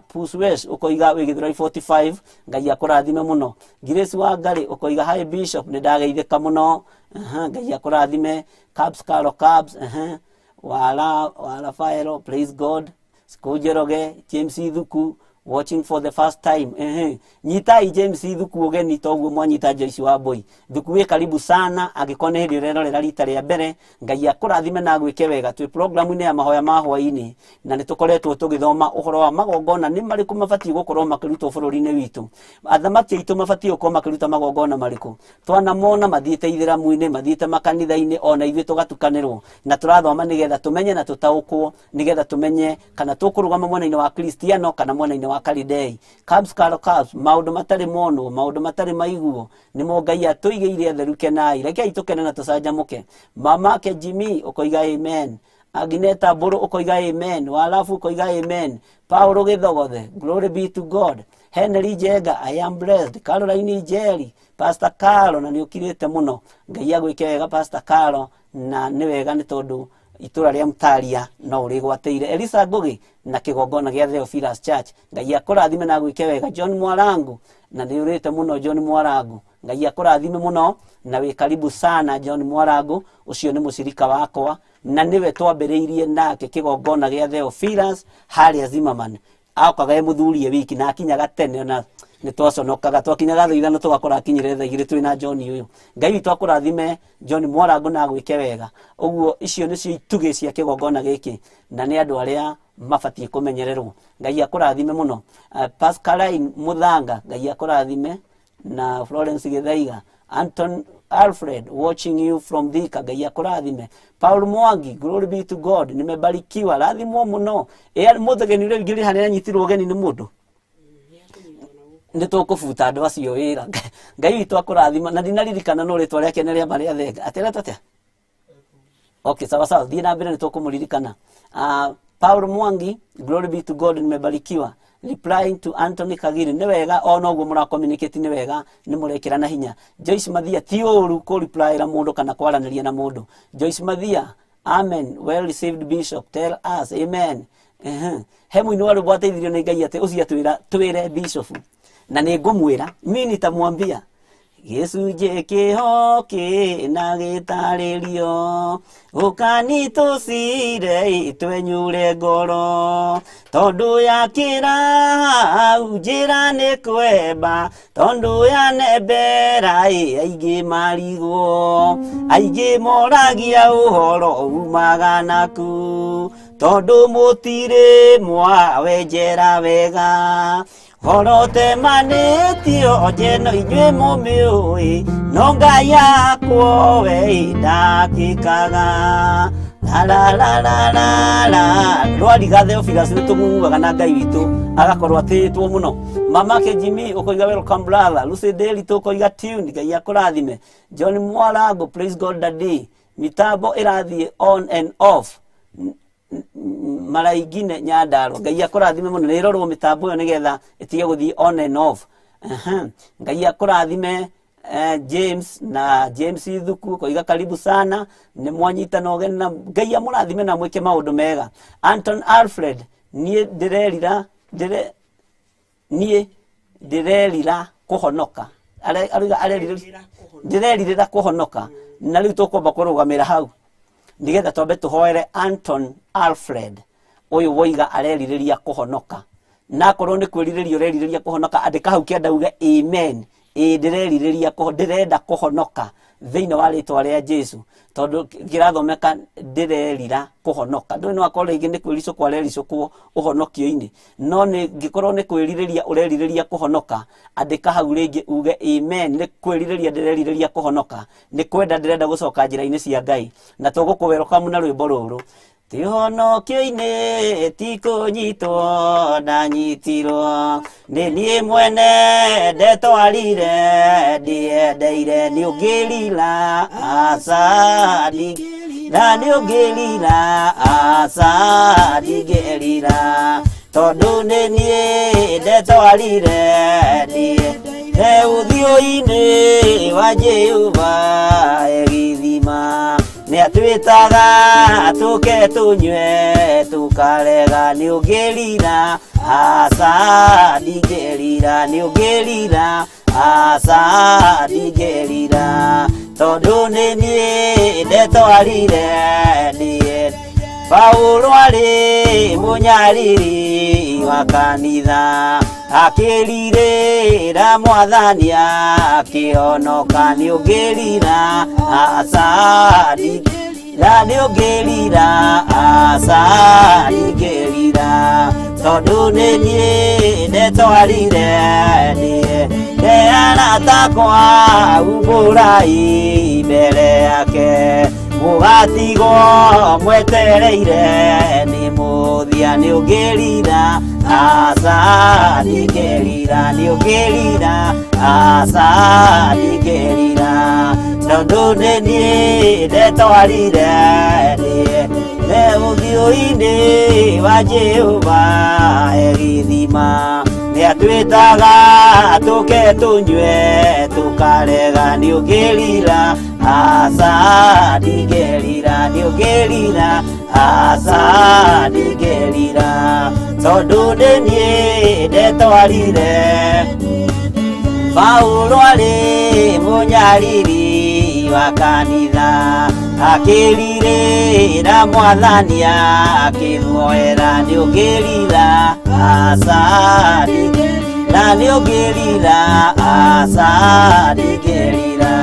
Pus West ũkoiga wĩ Gĩthũrai 45, Ngai akũrathime mũno. Grace wa Ngarĩ ũkoiga, "Hi Bishop, nĩ ndageithĩka mũno." Aha, Ngai akũrathime. Cabs Caro Cabs, aha. Wala wala Faelo, praise God. Njoroge James Ithuku, watching for the first time. Ehe, nyitai James Ithuku ũgeni toguo mwanyita Joyce wa Boy Thuku. Wĩ karibu sana angĩkorwo nĩ hĩndĩ ũrerorera rita rĩa mbere. Ngai akũrathime na agwĩke wega. Twĩ programu-inĩ ya mahoya ma hwaĩ-inĩ, na nĩ tũkoretwo tũgĩthoma ũhoro wa magongona nĩ marĩkũ mabatiĩ gũkorwo makĩrutwo bũrũri-inĩ witũ. Athamaki aitũ mabatiĩ gũkorwo makĩruta magongona marĩkũ? Twanamona mathiĩte ithĩramu-inĩ, mathiĩte makanitha-inĩ, ona ithuĩ tũgatukanĩrwo, na tũrathoma nĩgetha tũmenye na tũtaũkwo, nĩgetha tũmenye kana tũkũrũgama mwena-inĩ wa Kristiano kana mwena-inĩ wa Kalidei. Cabs Caro Cabs, maũndũ matarĩ monwo, maũndũ matarĩ maiguo, nĩmo Ngai atũigĩire. Atheru, kenai, rekei tũkene na tũcanjamũke. Mamake Jimmy ũkoiga amen. Agneta Mbũrũ ũkoiga amen. Walafu ũkoiga amen. Paulo Gĩthogothe, glory be to God. Henry Njenga, I am blessed. Caroline Njeri, Pastor Carlo, na nĩ ũkirĩte mũno. Ngai agwĩke wega, Pastor Carlo, na nĩ wega nĩ tondũ itũra rĩa Mtaria no ũrĩgwatĩire. Elisa Ngugi na kĩgongona gĩa Theophilus Church, Ngai akũrathime na agwĩke wega. John Mwarangu, na nĩ ũrĩte mũno. John Mwarangu, Ngai akũrathime mũno na wĩ karibu sana. John Mwarangu ũcio nĩ mũcirika wakwa, na nĩwe twambĩrĩirie nake kĩgongona gĩa Theophilus harĩa Zimmerman. Okaga e mũthuri e wiki na akinyaga tene, ona nĩ twaconokaga, twakinyaga thaa 5 tũgakora akinyire thaa 2 twĩna John ũyũ. Ngai witũ akũrathime, John Mwarangu, na agwĩke wega. Ũguo icio nĩcio itugĩ cia kĩgongona gĩkĩ, na nĩ andũ arĩa mabatiĩ kũmenyererwo. Ngai akũrathime mũno. Pascaline Muthanga, Ngai akũrathime, na Florence Githaiga. Anton Alfred, watching you from Thika, Ngai akũrathime. Paul Mwangi, glory be to God, nimebarikiwa, rathimwo mũno. Ĩ mũthegeni ũrĩa ũingĩrire harĩa anyitirwo ũgeni nĩ mũndũ, nĩ tũkũbuta andũ acio wĩra. Ngai witũ akũrathima, na ndinaririkana no rĩtwa rĩake nĩ rĩamba rĩa thenga atĩretwo atĩa. Okay, sawa sawa, thiĩ na mbere, nĩ tũkũmũririkana. Paul Mwangi, glory be to God, nimebarikiwa. Replying to Anthony Kagiri, nĩ wega o noguo mũra communicate, nĩ wega, nĩ mũrekĩra na hinya. Joyce Mathia, ti ũru kũ replyra mũndũ kana kwaranĩria na mũndũ. Joyce Mathia, amen, well received Bishop, tell us amen. Ehe. He mũini wa rwĩmbo ateithirio nĩ Ngai atĩ ũcio atwĩra twĩre bishop, na nĩ ngũmwĩra, mi nitamwambia gĩcunjĩ kĩho kĩna gĩtarĩrio ũkani tũcire twenyure ngoro, tondũ yakĩra hau njĩra nĩ kwemba, tondũ yanembera ĩ aingĩ marigwo, aingĩ moragia ũhoro umaga naku, tondũ mũtirĩ mwawenjera wega horo temanĩtio njeno inyuĩ mũmĩũĩ, no Ngai yakwo we ndakĩkaga la la la la la. Rwariga Theophilus, nĩ tũng'ung'uaga na Ngai witũ agakorwo atĩĩtwo mũno. Mamake Jimmy ũkoiga welcome brother. Lucy Daily tũkoiga tune, Ngai akũrathime. John Mwarango, praise God daddy, mitambo ĩrathiĩ on and off. Maraingine Nyandarua, Ngai akũrathime mũno, nĩ ĩrorwo mĩtambo ĩyo nĩgetha ĩtige gũthiĩ on and off. Aha. Ngai akũrathime. James na James Ithuku koiga karibu sana, nĩ mwanyitana ũgeni na Ngai amũrathime na mwĩke maũndũ mega. Anton Alfred, niĩ ndĩrerira ndĩre niĩ ndĩrerira kũhonoka. Arauga ndĩrerirĩra kũhonoka, na rĩu tũkwamba kũrũgamĩra hau nĩgetha twambe tũhoere Anton Alfred ũyũ woiga arerirĩria kũhonoka. Na akorwo nĩ kwĩrirĩria ũrerirĩria kũhonoka, andĩka hau kĩanda uge amen. Ĩĩ, ndĩrerirĩria ndĩrenda kũhonoka thĩinĩ wa rĩtwa rĩa Jesu, tondũ kĩrathomeka ndĩrerira kũhonoka. Ndũĩ no akorwo rĩngĩ nĩ kwĩricũkwo arericũkwo ũhonokio-inĩ, no nĩ ngĩkorwo nĩ kwĩrirĩria ũrerirĩria kũhonoka, andĩka hau rĩngĩ uge amen, nĩ kwĩrirĩria ndĩrerirĩria kũhonoka, nĩ kwenda ndĩrenda gũcoka njĩra-inĩ cia Ngai. Na tũgũkũwerokamu na rwĩmbo rũrũ. Ti ũhonokio-inĩ ti kũnyitwo ndanyitirwo, nĩ niĩ mwene ndetwarire, ndiendeire. Nĩ ũngĩrira? Aca, ndingĩrira. Nĩ ũngĩrira? Aca, ndingĩrira, tondũ nĩ niĩ ndetwarire, ndiendeire. Ũthiũ-inĩ wa Jehova egithima, nĩ atwĩtaga tũke tũnyue, tũkarega. Nĩ ũngĩrira? Aca, ndingĩrira. Nĩ ũngĩrira? Aca, ndingĩrira, tondũ nĩ niĩ ndetwarire, ndiĩ. Paulo arĩ mũnyariri wa kanitha, akĩrirĩra Mwathani akĩhonoka. Nĩ ũngĩrira? Aca, ndingĩrira. Nĩ ũngĩrira? Aca, ndingĩrira, tondũ nĩ niĩ ndetwarire, niĩ ndearatakwa. Umbũrai mbere yake, mũgatigwo mwetereire nĩ mũthia. Nĩ ũngĩrira? Aca, ndingĩrira. Nĩ ũngĩrira? Aca, ndingĩrira, tondũ nĩ niĩ ndetwarire, niĩ nĩ ũthiũ-inĩ wa Jehova egithima, nĩ atwĩtaga tũke tũnyue, tũkarega. Nĩ ũngĩrira? Aca, ndingĩrira. Nĩ ũngĩrira? Aca, ndingĩrira, tondũ nĩ niĩ ndetwarire. Paulo arĩ mũnyariri wa kanitha, akĩrirĩra Mwathani akĩmuoera. Nĩ ũngĩrira? Aca, ndingĩrira. Nĩ ũngĩrira? Aca, ndingĩrira,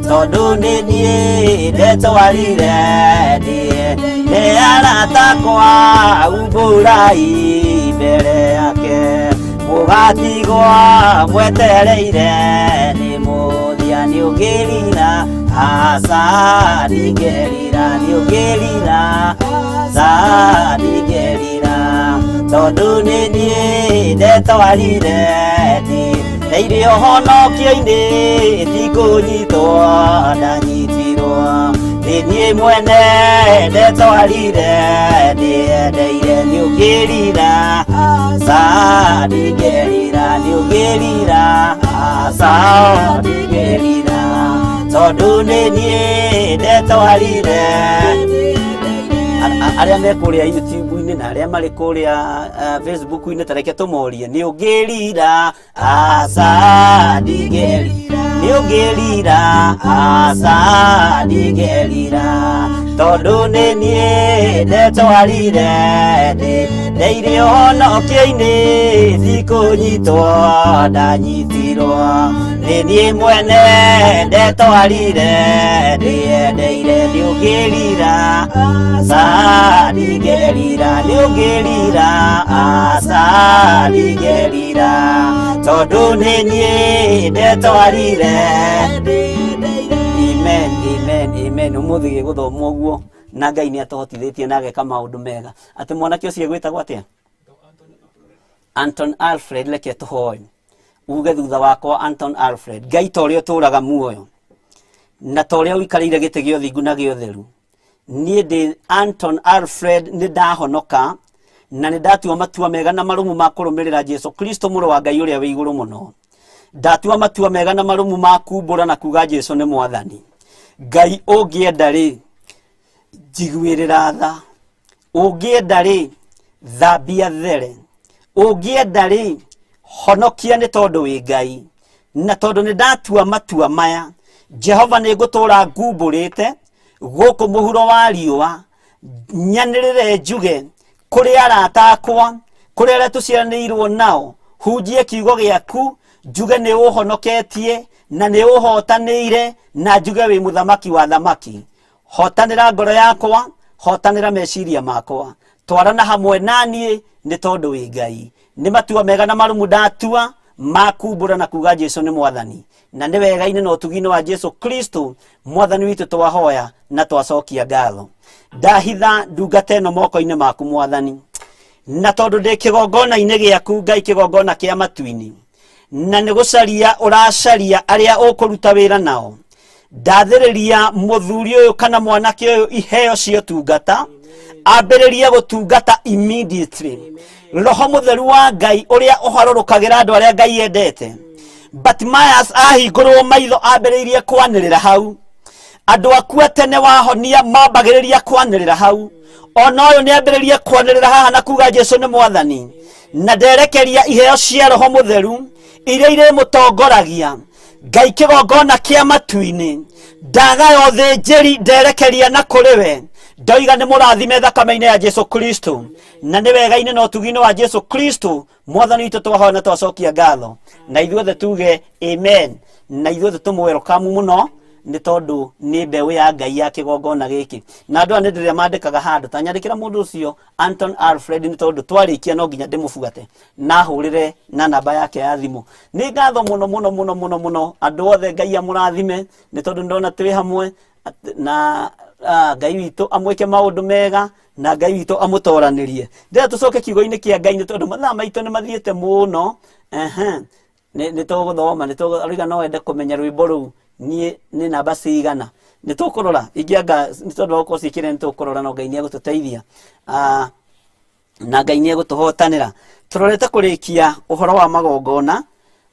tondũ nĩ niĩ ndetwarire, niĩ nĩ aratakwa. Umbũrai mbere yake, mũgatigwo mwetereire nĩ mũthia. Nĩ ũngĩrira? Aca, ndingĩrira. Nĩ ũngĩrira? Aca, ndingĩrira, tondũ nĩ niĩ ndetwarire, ndeire ũhonokio-inĩ ti kũnyitwo ndanyitirwo, nĩ niĩ mwene ndetwarire, ndĩendeire. Nĩ ũngĩrira? Aca, ndingĩrira. Nĩ ũngĩrira? Aca, ndingĩrira, tondũ nĩ niĩ ndetwarire. Arĩa me kũrĩa YouTube-inĩ na arĩa marĩ kũrĩa Facebook-inĩ, tareke tũmorie, nĩ ũngĩrira? Aca, ndingĩrira. Nĩ ũngĩrira? Aca, ndingĩrira, tondũ nĩ niĩ ndetwarire, ndeire ũhonokio-inĩ ti kũnyitwo ndanyitirwo, nĩ niĩ mwene ndetwarire, ndĩendeire. Nĩ ũngĩrira? Aca, ndingĩrira. Nĩ ũngĩrira? Aca, ndingĩrira, tondũ nĩ niĩ ndetwarire. Amen, amen, amen. Ũmũthĩ gĩgũthomwo ũguo, na Ngai nĩ atũhotithĩtie na ageka maũndũ mega. Atĩ mwanake ũcio egwĩtagwo atĩa? Anton Alfred. Reke tũhoe, uge thutha wakwa, Anton Alfred. Ngai, ta ũrĩa ũtũũraga muoyo na ta ũrĩa ũikarĩire gĩtĩ gĩa ũthingu na gĩa ũtheru, niĩ ndĩ Anton Alfred, nĩ ndahonoka na nĩ ndatua matua mega na marũmu ma kũrũmĩrĩra Jesu Kristo, mũrũ wa Ngai ũrĩa wĩ igũrũ mũno. Ndatua matua mega na marũmu ma kumbũra na kuga Jesu nĩ Mwathani. Ngai, ũngĩenda rĩ, njiguĩrĩra tha. Ũngĩenda rĩ, thambia there. Ũngĩenda rĩ, honokia, nĩ tondũ wĩ Ngai. Na tondũ nĩ ndatua matua maya, Jehova, nĩ ngũtũũra ngumbũrĩte gũkũ mũhuro wa riũa, nyanĩrĩre, njuge kũrĩ arata akwa, kũrĩ arĩa tũciaranĩirwo nao, hunjie kiugo gĩaku. Njuge nĩ ũhonoketie na nĩ ũhotanĩire, na njuge wĩ mũthamaki wa thamaki. Hotanĩra ngoro yakwa, hotanĩra meciria makwa, twarana hamwe naniĩ nĩ tondũ wĩ Ngai. Nĩ matua mega na marũmu ndatua makumbũra na kuga Jesu nĩ mwathani, na nĩ wega-inĩ na ũtugi-inĩ wa Jesu Kristo mwathani witũ twahoya na twacokia ngatho. Ndahitha ndungata ĩno moko-inĩ maku mwathani, na tondũ ndĩ kĩgongona-inĩ gĩaku Ngai, kĩgongona kĩa matu-inĩ, na nĩ gũcaria ũracaria arĩa ũkũruta wĩra nao. Ndathĩrĩria mũthuri ũyũ kana mwanake ũyũ iheo cia ũtungata, ambĩrĩrie gũtungata immediately. Roho mũtheru wa Ngai ũrĩa ũharũrũkagĩra andũ arĩa Ngai endete, Bartimaeus ahingũrwo maitho ambĩrĩirie kwanĩrĩra hau. Andũ aku a tene wahonia mambagĩrĩria kwanĩrĩra hau, ona ũyũ nĩ ambĩrĩrie kwanĩrĩra haha na kuga Jesu nĩ mwathani, na nderekeria iheo cia roho mũtheru iria irĩmũtongoragia. Ngai kĩgongona kĩa matu-inĩ, ndagaya ũthĩnjĩri nderekeria na kũrĩ we, ndoiga nĩ mũrathime thakame-inĩ ya Jesu Kristo, na nĩ wega-inĩ na ũtugi-inĩ wa Jesu Kristo mwathani witũ twahoya na twacokia ngatho, na ithuothe tuge amen, na ithuothe tũmũwerokamu mũno nĩ tondũ nĩ mbeũ ya Ngai ya kĩgongona gĩkĩ. Na andũ aya nĩ ndĩrĩa mandĩkaga handũ ta nyandĩkĩra mũndũ ũcio Anton Alfred, nĩ tondũ twarĩkia no nginya ndĩmũbuate na hũrĩre na namba yake ya thimũ. Nĩ ngatho mũno mũno mũno mũno mũno andũ othe, Ngai amũrathime nĩ tondũ ndona twĩ hamwe na Ngai witũ amwĩke maũndũ mega na Ngai witũ amũtoranĩrie. Ndĩrenda tũcoke kiugo-inĩ kĩa Ngai nĩ tondũ mathaa maitũ nĩ mathiĩte mũno. Nĩ tũgũthoma, nĩ tũrauga no wende kũmenya rwĩmbo rũu niĩ nĩ namba cigana, nĩ tũkũrora ingĩanga nĩ tondũ wa gũkorwo ciĩkĩre, nĩ tũkũrora no Ngai nĩ egũtũteithia na Ngai nĩ egũtũhotanĩra. Tũrorete kũrĩkia ũhoro wa magongona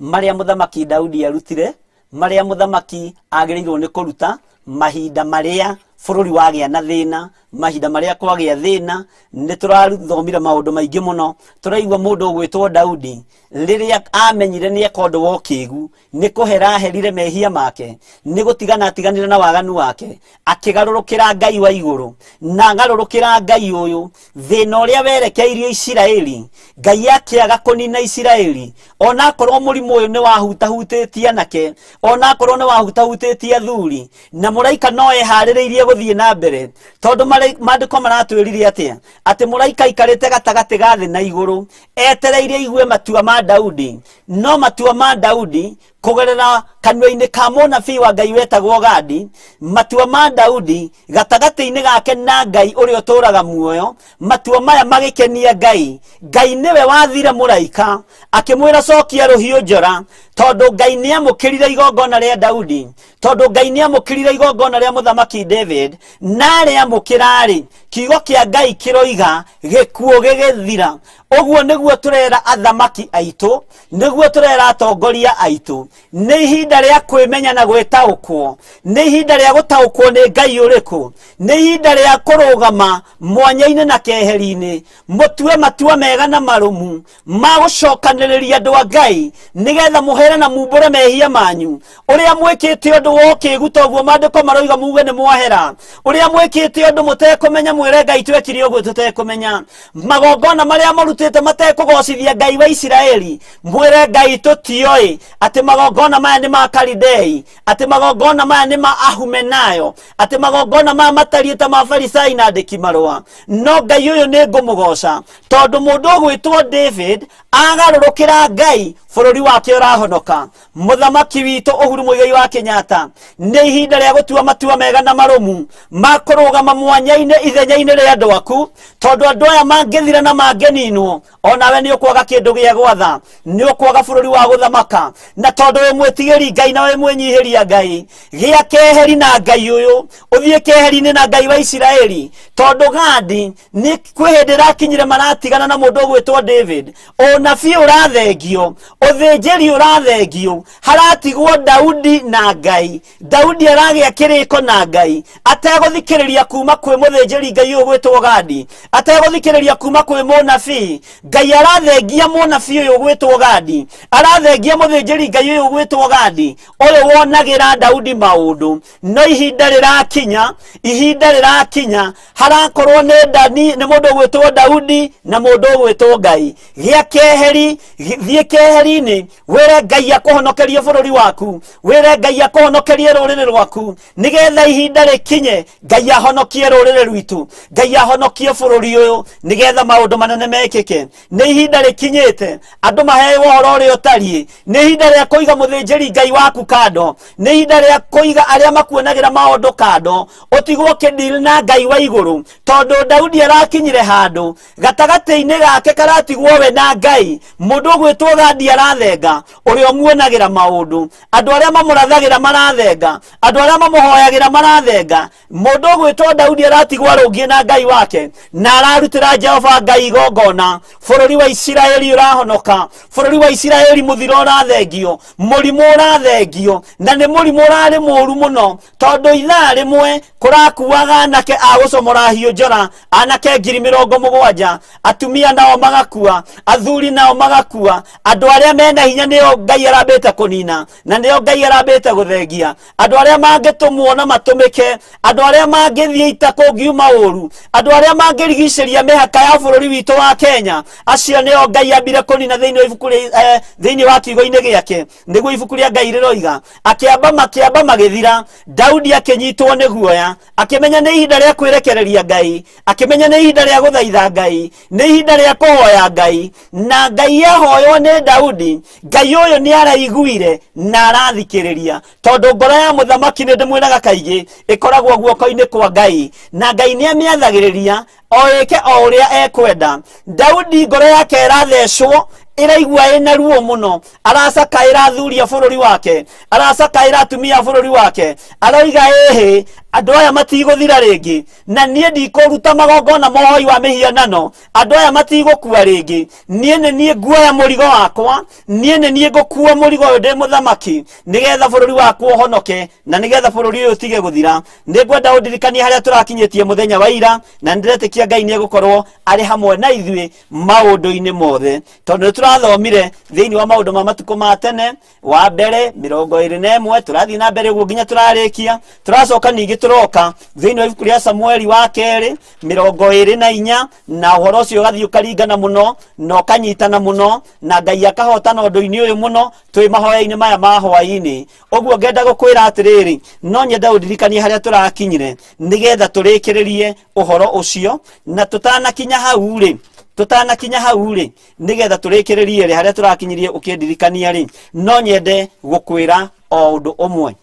marĩa mũthamaki Daudi arutire, marĩa mũthamaki agĩrĩirwo nĩ kũruta mahinda marĩa bũrũri wagĩa na thĩna, mahinda marĩa kwagĩa thĩna. Nĩ tũrathomire maũndũ maingĩ mũno, tũraigua mũndũ ũgwĩtwo Daudi rĩrĩa amenyire nĩ eka ũndũ wa ũkĩgu, nĩ kũhera aherire mehia make, nĩ gũtigana atiganire na waganu wake, akĩgarũrũkĩra Ngai wa igũrũ, na agarũrũkĩra Ngai ũyũ, thĩna ũrĩa werekeirio Isiraeli, Ngai akĩaga kũnina Isiraeli, ona akorwo mũrimũ ũyũ nĩ wahutahutĩtie anake, ona akorwo nĩ wahutahutĩtie athuri, na mũraika no eharĩrĩirie gũthiĩ na mbere, tondũ maandĩko maratwĩrire atĩa? Atĩ mũraika aikarĩte gatagatĩ ga thĩ na igũrũ, etereire aigue matua ma Daudi. No matua ma Daudi kũgerera kanua-inĩ ka mũnabii wa Ngai wetagwo Gadi, matua ma Daudi gatagatĩ-inĩ gake na Ngai ũrĩa ũtũũraga muoyo, matua maya magĩkenia Ngai. Ngai nĩwe wathire mũraika akĩmwĩra cokia rũhiũ njora, tondũ Ngai nĩamũkĩrire igongona rĩa Daudi, tondũ Ngai nĩamũkĩrire igongona rĩa mũthamaki David, na rĩamũkĩra-rĩ, kiugo kĩa Ngai kĩroiga gĩkuũ gĩgĩthira. Ũguo nĩguo tũrera athamaki aitũ, nĩguo tũrera atongoria aitũ. Nĩ ihinda rĩa kwĩmenya na gwĩtaũkwo, nĩ ihinda rĩa gũtaũkwo nĩ Ngai ũrĩkũ, nĩ ihinda rĩa kũrũgama mwanya-inĩ na keheri-inĩ, mũtue matua mega na marũmu ma gũcokanĩrĩria andũ a Ngai, nĩgetha mũhere na mumbũre mehia manyu, ũrĩa mwĩkĩte ũndũ wa ũkĩgu toguo maandĩko maroiga muge nĩ mwahera, ũrĩa mwĩkĩte ũndũ mũtekũmenya mwĩre Ngai twekire ũguo tũtekũmenya, magongona marĩa mũrutĩte matekũgocithia Ngai wa Isiraeli, mwĩre Ngai tũtioĩ atĩ magongona maya nĩ ma Kalidei, atĩ magongona maya nĩ ma Ahumenayo, atĩ magongona maya matariĩ ta ma Farisai na andĩki marũa. No Ngai ũyũ nĩ ngũmũgoca tondũ mũndũ ũgwĩtwo David agarũrũkĩra Ngai, bũrũri wake ũrahonoka. Mũthamaki witũ Uhuru Muigai wa Kenyatta, nĩ ihinda rĩa gũtua matua mega na marũmu ma kũrũgama mwanya-inĩ ithenya-inĩ rĩa andũ aku, tondũ andũ aya mangĩthira na mangĩninwo, onawe nĩ ũkwaga kĩndũ gĩa gwatha, nĩ ũkwaga bũrũri wa gũthamaka. Na tondũ wĩ mwĩtigĩri Ngai na wĩ mwĩnyihĩria Ngai, gĩa keheri na Ngai ũyũ, ũthiĩ keheri-inĩ na Ngai wa Isiraeli, tondũ Gadi nĩ kwĩ hĩndĩ ĩrakinyire maratigana na mũndũ ũgwĩtwo David. Ũnabii ũrathengio, ũthĩnjĩri ũrathengio, haratigwo Daudi na Ngai. Daudi aragĩa kĩrĩko na Ngai ategũthikĩrĩria kuma kwĩ mũthĩnjĩri Ngai ũyũ ũgwĩtwo Gadi, ategũthikĩrĩria kuma kwĩ mũnabii. Ngai. Ngai arathengia mũnabii ũyũ ũgwĩtwo Gadi, arathengia mũthĩnjĩri Ngai ũyũ ũgwĩtwo Gadi, ũyũ wonagĩra Daudi maũndũ. No ihinda rĩrakinya, ihinda rĩrakinya harakorwo nĩ Dani, nĩ mũndũ ũgwĩtwo Daudi na mũndũ ũgwĩtwo Ngai. Gĩa keheri, thiĩ keheri-inĩ, wĩre Ngai akũhonokerie bũrũri waku, wĩre Ngai akũhonokerie rũrĩrĩ rwaku, nĩgetha ihinda rĩkinye Ngai ahonokie rũrĩrĩ rwitũ, Ngai ahonokie bũrũri ũyũ, nĩgetha maũndũ manene mekĩke. Nĩ ihinda rĩkinyĩte andũ maheo ũhoro ũrĩa ũtariĩ. Nĩ ihinda rĩa kũiga mũthĩnjĩri Ngai waku kando, nĩ ihinda rĩa kũiga arĩa makuonagĩra maũndũ kando, ũtigwo ũkĩdeal na Ngai wa igũrũ, tondũ Daudi arakinyire handũ gatagatĩ-inĩ gake karatigwo we na Ngai. Mũndũ ũgwĩtwo Gadi arathenga, ũrĩa ũmuonagĩra maũndũ, andũ arĩa mamũrathagĩra marathenga, andũ arĩa mamũhoyagĩra marathenga. Mũndũ ũgwĩtwo Daudi aratigwo arũngiĩ na Ngai wake, na ararutĩra Jehova Ngai igongona. Bũrũri wa Isiraeli ũrahonoka, bũrũri wa Isiraeli mũthiro ũrathengio, mũrimũ ũrathengio, na nĩ mũrimũ ũrarĩ mũru mũno, tondũ ithaa rĩmwe kũrakuaga anake a gũcomora hiũ njora, anake 70,000, atumia nao magakua, athuri nao magakua. Andũ arĩa mena hinya nĩo Ngai arambĩte kũnina, na nĩo Ngai arambĩte gũthengia. Andũ arĩa mangĩtũmwo na matũmĩke, andũ arĩa mangĩthiĩ ita kũngiuma ũru, andũ arĩa mangĩrigicĩria mĩhaka ya bũrũri witũ wa Kenya, acio nĩo Ngai ambire kũnina thĩinĩ wa ibuku rĩa, thĩinĩ wa kiugo-inĩ gĩake. Nĩguo ibuku rĩa Ngai rĩroiga, akĩamba makĩamba magĩthira. Daudi akĩnyitwo nĩ guoya, akĩmenya nĩ ihinda rĩa kwĩrekereria Ngai, akĩmenya nĩ ihinda rĩa gũthaitha Ngai, nĩ ihinda rĩa kũhoya Ngai. Na Ngai ahoywo nĩ Daudi, Ngai ũyũ nĩ araiguire na arathikĩrĩria, tondũ ngoro ya mũthamaki, nĩ ndĩmwĩraga kaingĩ, ĩkoragwo guoko-inĩ kwa Ngai, na Ngai nĩ amĩathagĩrĩria o ĩke o ũrĩa ekwenda. Daudi ngoro yake ĩrathecwo, ĩraigua ĩna ruo mũno, aracakaĩra athuri a bũrũri wake, aracakaĩra atumia a bũrũri wake, aroiga ĩhĩ, andũ aya matigũthira rĩngĩ, na niĩ ndikũruta magongona mohoi wa mĩhianano, andũ aya matigũkua rĩngĩ, niĩ nĩ niĩ nguoya mũrigo wakwa, niĩ nĩ niĩ ngũkua mũrigo ũyũ ndĩ mũthamaki, nĩgetha bũrũri wakwa ũhonoke, na nĩgetha bũrũri ũyũ ũtige gũthira. Nĩ ngwenda ũndirikanie harĩa tũrakinyĩtie mũthenya wa ira, na nĩndĩretĩkia Ngai nĩ egũkorwo arĩ hamwe na ithuĩ maũndũ-inĩ mothe, tondũ nĩ tũrathomire thĩinĩ wa maũndũ ma matukũ ma tene wa mbere 21, tũrathiĩ na mbere ũguo nginya tũrarĩkia. Tũracoka ningĩ tũroka thĩinĩ wa ibuku rĩa Samueli wa kerĩ 24, na ũhoro ũcio ũgathiĩ ũkaringana mũno na ũkanyitana mũno, na Ngai akahotana ũndũ-inĩ ũyũ mũno twĩ mahoya-inĩ maya ma hwaĩ-inĩ. Ũguo ngenda gũkwĩra atĩrĩrĩ, no nyenda ũndirikanie harĩa tũrakinyire, nĩgetha tũrĩkĩrĩrie ũhoro ũcio, na tũtanakinya hau rĩ, tũtanakinya hau rĩ, nĩgetha tũrĩkĩrĩrie rĩ harĩa tũrakinyirie ũkĩndirikania rĩ, no nyende gũkwĩra o ũndũ ũmwe.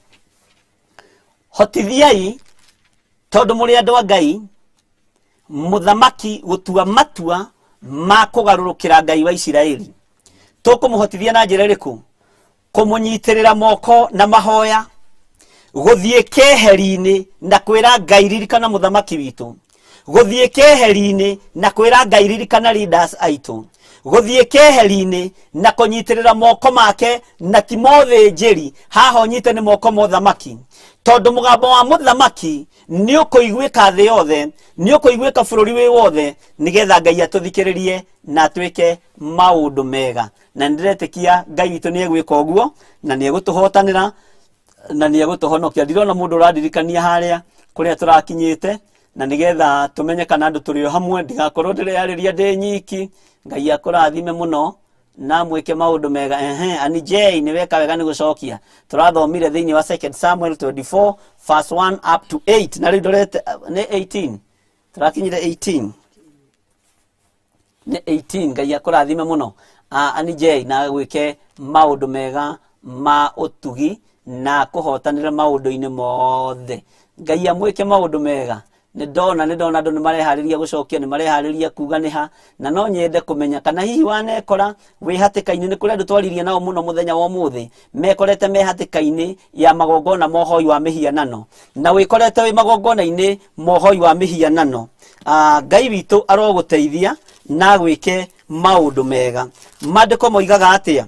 Hotithiai, tondũ mũrĩ andũ a Ngai, mũthamaki gũtua matua ma kũgarũrũkĩra Ngai wa Isiraeli. Tũkũmũhotithia na njĩra ĩrĩkũ? Kũmũnyitĩrĩra moko na mahoya, gũthiĩ keheri-inĩ na kwĩra Ngai ririkana mũthamaki witũ, gũthiĩ keheri-inĩ na kwĩra Ngai ririkana leaders aitũ, gũthiĩ keheri-inĩ na kũnyitĩrĩra moko make, na ti mothĩnjĩri, haha ũnyite nĩ moko ma ũthamaki, tondũ mũgambo wa mũthamaki nĩ ũkũiguĩka thĩ yothe, nĩ ũkũiguĩka bũrũri wĩ wothe, nĩgetha Ngai atũthikĩrĩrie na atwĩke maũndũ mega. Na nĩndĩretĩkia Ngai witũ nĩ egwĩka ũguo, na nĩ egũtũhotanĩra, na nĩ egũtũhonokia. Ndirona mũndũ ũrandirikania harĩa kũrĩa tũrakinyĩte, na nĩgetha tũmenye kana andũ tũrĩ o hamwe, ndigakorwo ndĩreyarĩria ndĩ nyiki. Ngai akũrathime mũno na mwĩke maũndũ mega. Ehe, Ani J, nĩ weka wega nĩ gũcokia. Tũrathomire thĩinĩ wa 2 Samuel 24 verse 1 up to 8, na rĩu ndorete nĩ 18, tũrakinyire 18, nĩ 18. Ngai akũrathime mũno, Ani J, na gwĩke maũndũ mega ma ũtugi na kũhotanĩra maũndũ-inĩ mothe. Ngai amwĩke maũndũ mega. Nĩ ndona, nĩ ndona andũ nĩ mareharĩria gũcokia, nĩ mareharĩria kuga nĩ ha, na no nyende kũmenya kana hihi wanekora wĩ hatĩka-inĩ. Nĩ kũrĩ andũ twaririe nao mũno mũthenya wa ũmũthĩ mekorete me hatĩka-inĩ ya magongona ma ũhoi wa mĩhianano, na wĩkorete wĩ magongona-inĩ ma ũhoi wa mĩhianano. Ngai witũ arogũteithia na gwĩke maũndũ mega. Maandĩko moigaga atĩa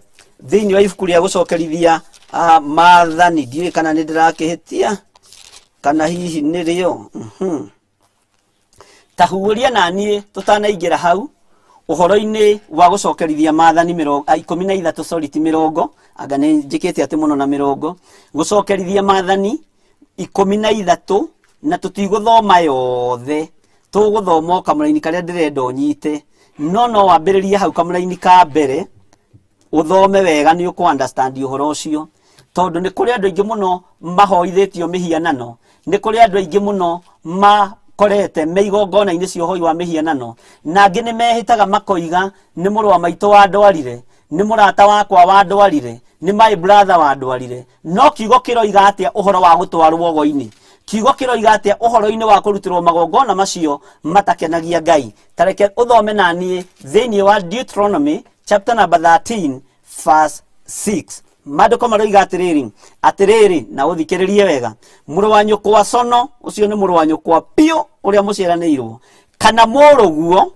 thĩinĩ wa ibuku rĩa gũcokerithia maathani? Ndiũĩ kana nĩ ndĩrakĩhĩtia kana hihi nĩrĩo. Ta huũria na niĩ tũtanaingĩra hau. Ũhoro-inĩ wa gũcokerithia maathani 13, sorry, ti mĩrongo, anga nĩ njĩkĩte atĩ mũno na mĩrongo. Gũcokerithia maathani 13, na tũtigũthoma yothe, tũgũthoma o kamũraini karĩa ndĩrenda ũnyite, no no wambĩrĩrie hau kamũraini ka mbere ũthome wega, nĩ ũkũ understand ũhoro ũcio, tondũ nĩ kũrĩ andũ aingĩ mũno mahoithĩtio mĩhianano, nĩ kũrĩ andũ aingĩ mũno makorete me igongona-inĩ cia ũhoi wa mĩhianano, na angĩ nĩ mehĩtaga makoiga nĩ mũrũ wa maitũ wandwarire, nĩ mũrata wakwa wandwarire, nĩ my brother wandwarire. No kiugo kĩroiga atĩa ũhoro wa gũtwarwo ũgo-inĩ? Kiugo kĩroiga atĩa ũhoro-inĩ wa kũrutĩrwo magongona macio matakenagia Ngai? Tareke ũthome na niĩ thĩinĩ wa Deuteronomy chapter number 13 verse 6. Maandĩko maroiga atĩrĩrĩ, atĩrĩrĩ, na ũthikĩrĩrie wega: mũrũ wa nyũkwa cono, ũcio nĩ mũrũ wa nyũkwa piũ ũrĩa mũciaranĩirwo, kana mũrũguo,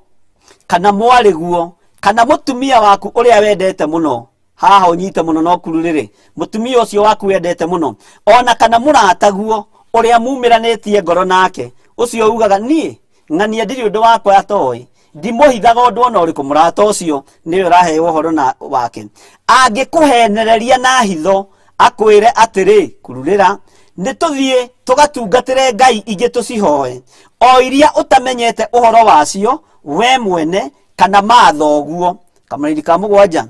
kana mwarĩguo, kana mũtumia waku ũrĩa wendete mũno, haha ũnyite mũno no kururĩrĩ, mũtumia ũcio waku wendete mũno, ona kana mũrataguo ũrĩa mumĩranĩtie ngoro nake, ũcio ugaga niĩ ng'ania ndirĩ ũndũ wakwa atoĩ, ndimũhithaga ũndũ ona ũrĩkũ, mũrata ũcio nĩwe ũraheo ũhoro na wake, angĩkũhenereria na hitho akwĩre atĩrĩ, kururĩra, nĩ tũthiĩ tũgatungatĩre ngai ingĩ tũcihoe, o iria ũtamenyete ũhoro wacio we mwene kana mathoguo. Kamũraini ka 7: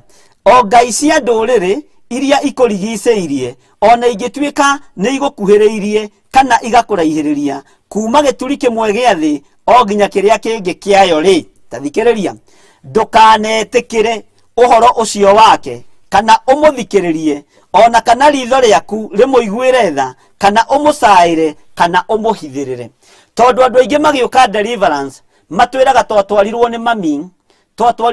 o ngai cia ndũrĩrĩ iria ikũrigicĩirie, ona ingĩtuĩka nĩ igũkuhĩrĩirie kana igakũraihĩrĩria kuma gĩturi kĩmwe gĩa thĩ o nginya kĩrĩa kĩngĩ kĩayo rĩ, ta thikĩrĩria, ndũkanetĩkĩre ũhoro ũcio wake kana ũmũthikĩrĩrie, ona kana ritho rĩaku rĩmũiguĩre tha, kana ũmũcaĩre, kana ũmũhithĩrĩre. Tondũ andũ aingĩ magĩũka deliverance matwĩraga twatwarirwo nĩ mami,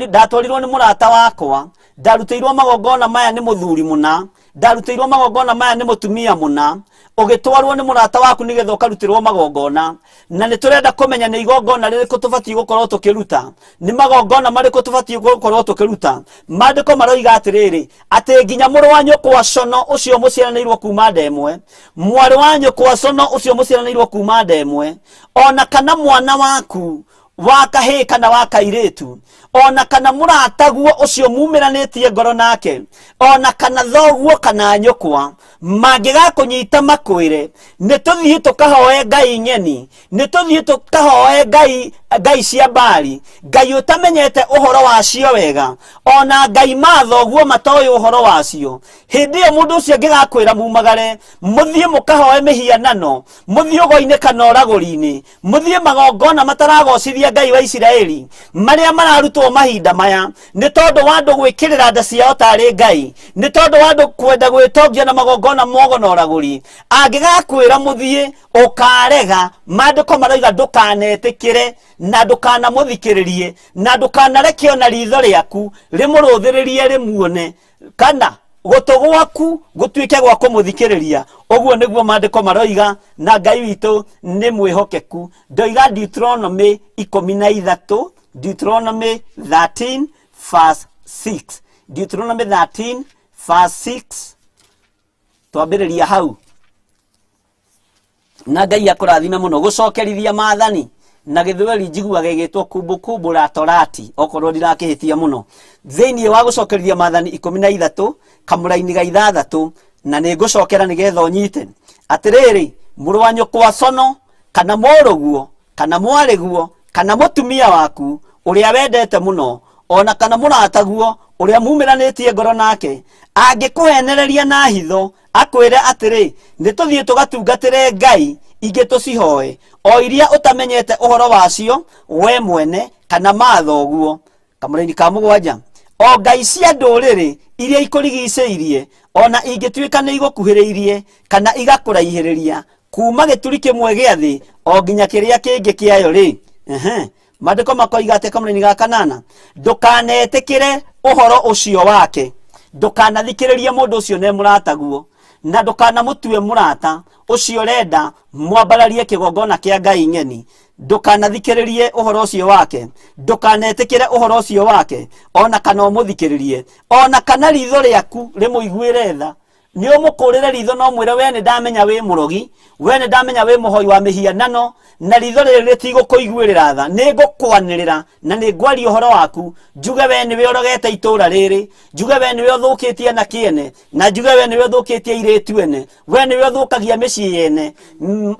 ndatwarirwo nĩ mũrata wakwa, ndarutĩirwo magongona maya nĩ mũthuri mũna, ndarutĩirwo magongona maya nĩ mũtumia mũna. Ũgĩtwarwo nĩ mũrata waku nĩgetha ũkarutĩrwo magongona, na nĩ tũrenda kũmenya nĩ igongona rĩrĩkũ tũbatiĩ gũkorwo tũkĩruta, nĩ magongona marĩkũ tũbatiĩ gũkorwo tũkĩruta. Maandĩko maroiga atĩrĩrĩ, atĩ nginya mũrũ wa nyũkwa cono ũcio mũciaranĩirwo kuma nda ĩmwe, mwarĩ wa nyũkwa cono ũcio mũciaranĩirwo kuma nda ĩmwe, ona kana mwana waku wa kahĩĩ kana wa kairĩtu, ona kana mũrataguo ũcio mumĩranĩtie ngoro nake, ona kana thoguo kana nyũkwa, mangĩgakũnyita makwĩre nĩ tũthiĩ tũkahoe ngai ng'eni, nĩ tũthiĩ tũkahoe ngai ngai cia mbari, ngai ũtamenyete ũhoro wacio wega, ona ngai mathoguo matoĩ ũhoro wacio, hĩndĩ ĩyo mũndũ ũcio angĩgakwĩra mumagare mũthiĩ mũkahoe mĩhianano, mũthiĩ ũgo-inĩ kana ũragũri-inĩ, mũthiĩ magongona mataragocithia Ngai wa Isiraeli marĩa mararutwo mahinda maya, nĩ tondũ wa andũ gwĩkĩrĩra nda ciao tarĩ ngai, nĩ tondũ wa andũ kwenda gwĩtongia na magongona mogo na ũragũri, angĩgakwĩra mũthiĩ ũkarega, maandĩko maroiga ndũkanetĩkĩre na ndũkanamũthikĩrĩrie na ndũkanareke ona ritho rĩaku rĩmũrũthĩrĩrie rĩmuone, kana gũtũ gwaku gũtuĩke gwa kũmũthikĩrĩria. Ũguo nĩguo maandĩko maroiga, na Ngai witũ nĩ mwĩhokeku. Ndoiga Deuteronomy 13, Deuteronomy 13 verse 6, Deuteronomy 13 verse 6. Twambĩrĩria hau, na Ngai akũrathime mũno. Gũcokerithia maathani, na gĩthweri njiguaga ĩgĩtwo Kumbukumbu la Torati, okorwo ndirakĩhĩtia mũno. Thĩinĩ wa gũcokerithia maathani 13 kamũraini ga 6, na nĩ ngũcokera nĩgetha ũnyite atĩrĩrĩ: mũrũ wa nyũkwa cono, kana mũrũguo, kana mwarĩguo, kana mũtumia waku ũrĩa wendete mũno, ona kana mũrataguo ũrĩa mumĩranĩtie ngoro nake, angĩkũhenereria na hitho akwĩre atĩrĩ, nĩ tũthiĩ tũgatungatĩre ngai ingĩ tũcihoe, o iria ũtamenyete ũhoro wacio we mwene kana mathoguo. Kamũraini ka 7: o ngai cia ndũrĩrĩ iria ikũrigicĩirie, ona ingĩtuĩka nĩ igũkuhĩrĩirie kana igakũraihĩrĩria kuma gĩturi kĩmwe gĩa thĩ o nginya kĩrĩa kĩngĩ kĩayo rĩ, ehe, maandĩko makoiga atĩ kamũraini ga 8, ndũkanetĩkĩre ũhoro ũcio wake, ndũkanathikĩrĩrie mũndũ ũcio ne mũrataguo, na ndũkanamũtue mũrata ũcio ũrenda mwambararie kĩgongona kĩa ngai ng'eni. Ndũkanathikĩrĩrie ũhoro ũcio wake, ndũkanetĩkĩre ũhoro ũcio wake, ona kana ũmũthikĩrĩrie, ona kana ritho rĩaku rĩmũiguĩre tha. Nĩ ũmũkũrĩre ritho na ũmwĩre, we nĩ ndamenya wĩ mũrogi, we nĩ ndamenya wĩ mũhoi wa mĩhianano, na ritho rĩrĩ rĩtigũkũiguĩrĩra tha. Nĩ ngũkwanĩrĩra na nĩ ngwaria ũhoro waku, njuge we nĩwe ũrogete itũra rĩrĩ, njuge we nĩwe ũthũkĩtie na kĩene, na njuge we nĩwe ũthũkĩtie airĩtu ene, we nĩwe ũthũkagia mĩciĩ yene.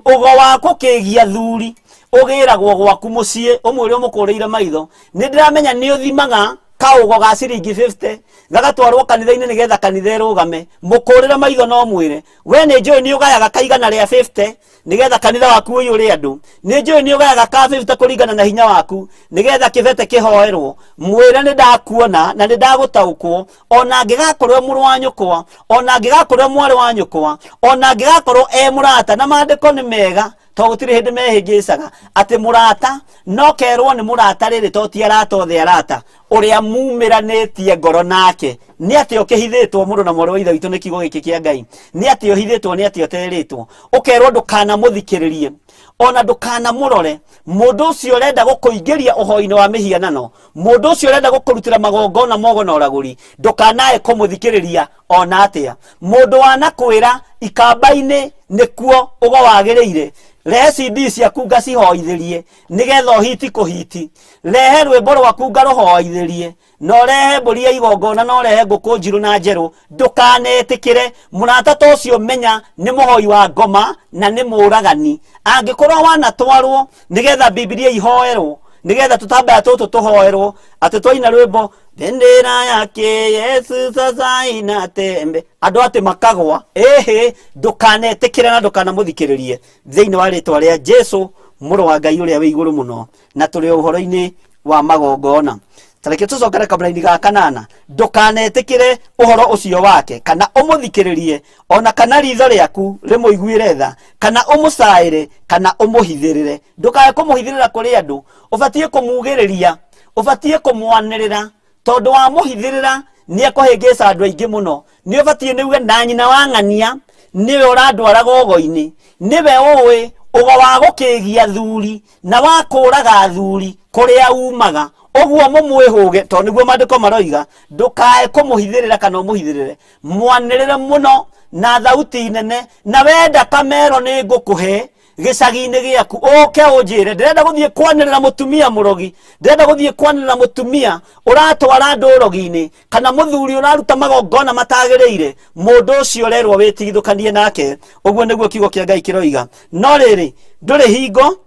Ũgo wa gũkĩgia thuri ũgĩragwo gwaku mũciĩ. Ũmwĩre ũmũkũrĩire maitho, nĩ ndĩramenya nĩ ũthimaga kaũgo ga ciringi 50 gagatwarwo kanitha-inĩ nĩgetha kanitha ĩrũgame. Mũkũrĩre maitho no mwĩre, we nĩ njũĩ nĩ ũgayaga kaigana rĩa 50 nĩgetha kanitha waku ũiyũre andũ, nĩ njũĩ nĩ ũgayaga ka 50 kũringana na hinya waku nĩgetha kĩbete kĩhoerwo. Mwĩre nĩ ndakuona na nĩ ndagũtaũkwo, ona angĩgakorwo e mũrũ wa nyũkwa, ona angĩgakorwo e mwarĩ wa nyũkwa, ona angĩgakorwo e mũrata. Na maandĩko nĩ mega to gũtirĩ hĩndĩ mehĩngĩcaga atĩ mũrata no kerwo nĩ mũrata rĩrĩ, to ti arata othe arata ũrĩa mumĩranĩtie ngoro nake. Nĩ atĩ ũkĩhithĩtwo mũndũ na mwarĩ wa ithe witũ nĩ kiugo gĩkĩ kĩa Ngai, nĩ atĩ ũhithĩtwo, nĩ atĩ ũterĩtwo, ũkerwo ndũkanamũthikĩrĩrie ona ndũkanamũrore mũndũ ũcio ũrenda gũkũingĩria ũhoi-inĩ wa mĩhianano, mũndũ ũcio ũrenda gũkũrutĩra magongona mogo na ũragũri, ndũkanae kũmũthikĩrĩria ona atĩa. Mũndũ wanakwĩra ikamba-inĩ nĩkuo ũgo wagĩrĩire, rehe CD ciaku ngacihoithĩrie nĩgetha ũhiti kũhiti, rehe rwĩmbo rwaku ngarũhoithĩrie, na ũrehe mbũri ya igongona, na ũrehe ngũkũ njirũ na njerũ. Ndũkanetĩkĩre mũrata ta ũcio, menya nĩ mũhoi wa ngoma na nĩ mũragani. Angĩkorwo wanatwarwo nĩgetha Bibilia ihoerwo, nĩgetha tũtambaya tũtũ tũhoerwo, atĩ twaina rwĩmbo bendera yake Yesu sasa inatembe, andũ atĩ makagwa, ĩhĩ, ndũkanetĩkĩre na ndũkanamũthikĩrĩrie thĩinĩ wa rĩtwa rĩa Jesu mũrũ wa Ngai ũrĩa wĩ igũrũ mũno. Na tũrĩ ũhoro-inĩ wa magongona, tareke tũcokere kamũraini ga kanana. Ndũkanetĩkĩre ũhoro ũcio wake kana ũmũthikĩrĩrie, ona kana ritho rĩaku rĩmũiguĩre tha, kana ũmũcaĩre kana ũmũhithĩrĩre. Ndũkae kũmũhithĩrĩra kũrĩ andũ, ũbatiĩ kũmugĩrĩria, ũbatiĩ kũmwanĩrĩra, tondũ wamũhithĩrĩra nĩ ekũhĩngĩca andũ aingĩ mũno. Nĩ ũbatiĩ nĩ uge na nyina wa ng'ania nĩwe ũrandwara gogo-inĩ, nĩwe ũĩ ũgo wa gũkĩgia thuri na wa kũraga thuri kũrĩa umaga, ũguo mũmwĩhũge, tondũ nĩguo maandĩko maroiga. Ndũkae kũmũhithĩrĩra kana ũmũhithĩrĩre, mwanĩrĩre mũno na thauti nene, na wenda kamero nĩ ngũkũhe gĩcagi-inĩ gĩaku, ũke ũnjĩre ndĩrenda gũthiĩ kwanĩrĩra mũtumia mũrogi, ndĩrenda gũthiĩ kwanĩrĩra mũtumia ũratwara andũ ũrogi-inĩ, kana mũthuri ũraruta magongona matagĩrĩire. Mũndũ ũcio ũrerwo wĩtigithũkanie nake, ũguo nĩguo kiugo kĩa Ngai kĩroiga. No rĩrĩ, ndũrĩ hingo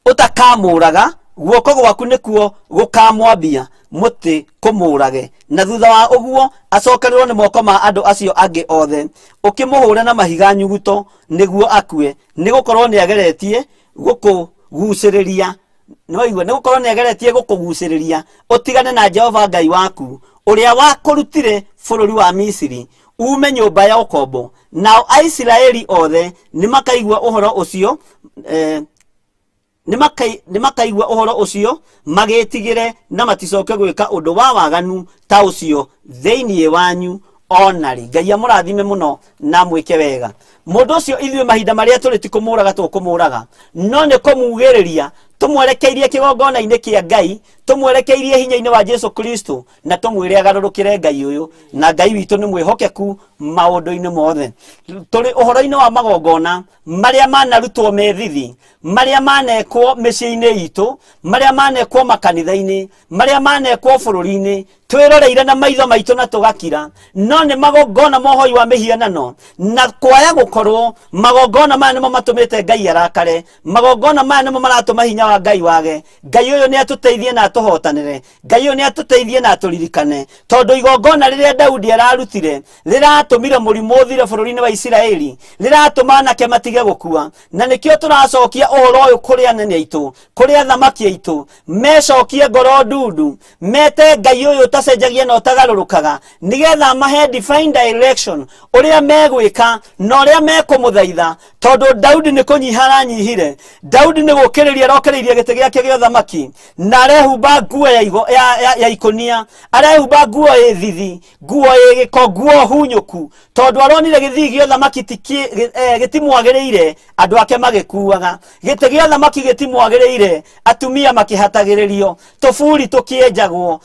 ũtakamũraga, guoko gwaku nĩkuo gũkamwambia mũtĩ kũmũrage, na thutha wa ũguo acokererwo nĩ moko ma andũ acio angĩ othe, ũkĩmũhũre na mahiga nyuguto nĩguo akue, nĩ gũkorwo nĩ ageretie gũkũgucĩrĩria. Nĩwaigua? Nĩ gũkorwo nĩ ageretie gũkũgucĩrĩria ũtigane na Jehova Ngai waku, ũrĩa wakũrutire bũrũri wa Misiri ume nyũmba ya ũkombo. Nao Aisiraeli othe nĩ makaigua ũhoro ũcio, nĩ makaigua ũhoro ũcio magĩtigĩre na maticoke gwĩka ũndũ wa waganu ta ũcio thĩinĩ wanyu ona rĩ. Ngai amũrathime mũno na mwĩke wega. Mũndũ ũcio ithuĩ mahinda marĩa tũrĩ ti kũmũraga tũkũmũraga, no nĩ kũmugĩrĩria tũmwerekeirie kĩgongona-inĩ kĩa Ngai, tũmwerekeirie hinya-inĩ wa Jesu Kristo, na tũmwĩre agarũrũkĩre Ngai ũyũ, na Ngai witũ nĩ mwĩhokeku maũndũ-inĩ mothe. Tũrĩ ũhoro-inĩ wa magongona marĩa manarutwo methithi, marĩa manekwo mĩciĩ-inĩ itũ, marĩa manekwo makanitha-inĩ, marĩa manekwo bũrũri-inĩ, twĩroreire na maitho maitũ na tũgakira, no nĩ magongona mohoi wa mĩhianano. Na kwaya gũkorwo magongona maya nĩmo matũmĩte Ngai arakare, magongona maya nĩmo maratũma hinya wa Ngai wage. Ngai ũyũ nĩ atũteithie na atũhotanĩre, Ngai ũyũ nĩ atũteithie na atũririkane, tondũ igongona rĩrĩa Daudi ararutire rĩratũmire mũrimũ ũthire bũrũri-inĩ wa Isiraeli, rĩratũma anake matige gũkua. Na nĩkĩo tũracokia ũhoro ũyũ kũrĩ anene aitũ, kũrĩ athamaki aitũ, mecokie ngoro ndundu, mete Ngai ũyũ ũtacenjagia na ũtagarũrũkaga, nĩgetha mahe divine direction ũrĩa megwĩka na ũrĩa mekũmũthaitha. Tondũ Daudi nĩ kũnyiha aranyihire, Daudi nĩ gũkĩrĩria arokĩrĩirie gĩtĩ gĩake gĩa ũthamaki na arehumba Arehumba nguo ya, igo, ya ikũnia, arehumba nguo ĩ thithi, nguo ĩ gĩko, nguo hunyũku, tondũ aronire gĩthii gĩa ũthamaki gĩtimwagĩrĩire, andũ ake magĩkuaga. Gĩtĩ gĩa ũthamaki gĩtimwagĩrĩire, atumia makĩhatagĩrĩrio, tũburi tũkĩenjagwo,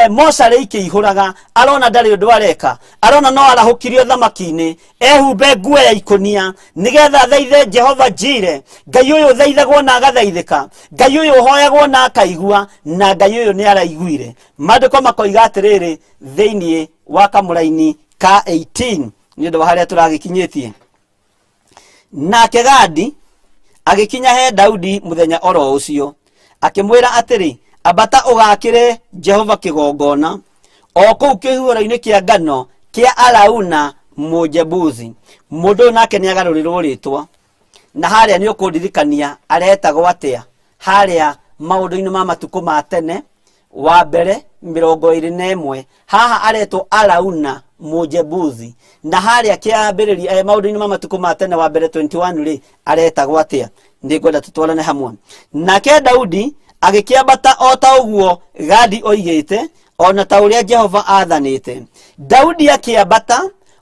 mocarĩ ikĩihũraga. Arona ndarĩ ũndũ areka, arona no arahũkirio ũthamaki-inĩ, ehumbe nguo ya ikũnia nĩgetha athaithe Jehova Jire, Ngai ũyũ ũthaithagwo na agathaithĩka, Ngai ũyũ ũhoyagwo na akaigua, na Ngai ũyũ nĩ araiguire. Maandĩko makoiga atĩrĩrĩ thĩinĩ wa kamũraini ka 18, nĩ ũndũ wa harĩa tũragĩkinyĩtie. Nake Gadi agĩkinya he Daudi mũthenya oro ũcio, akĩmwĩra atĩrĩ, ambata ũgakĩre Jehova kĩgongona o kũu kĩhuhĩro-inĩ kĩa ngano kĩa Arauna Mũjebusi. Mũndũ ũyũ nake nĩ agarũrĩrwo rĩtwa, na harĩa nĩ ũkũndirikania aretagwo atĩa harĩa maũndũ-inĩ ma matukũ ma tene wa mbere 21. Haha aretwo Arauna Mũjebusi, na harĩa kĩambĩrĩria maũndũ-inĩ ma matukũ ma tene wa mbere 21 rĩ, aretagwo atĩa? Nĩ ngwenda tũtwarane hamwe. Nake Daudi agĩkĩambata o ta ũguo Gadi oigĩte, ona ta ũrĩa Jehova aathanĩte. Daudi akĩambata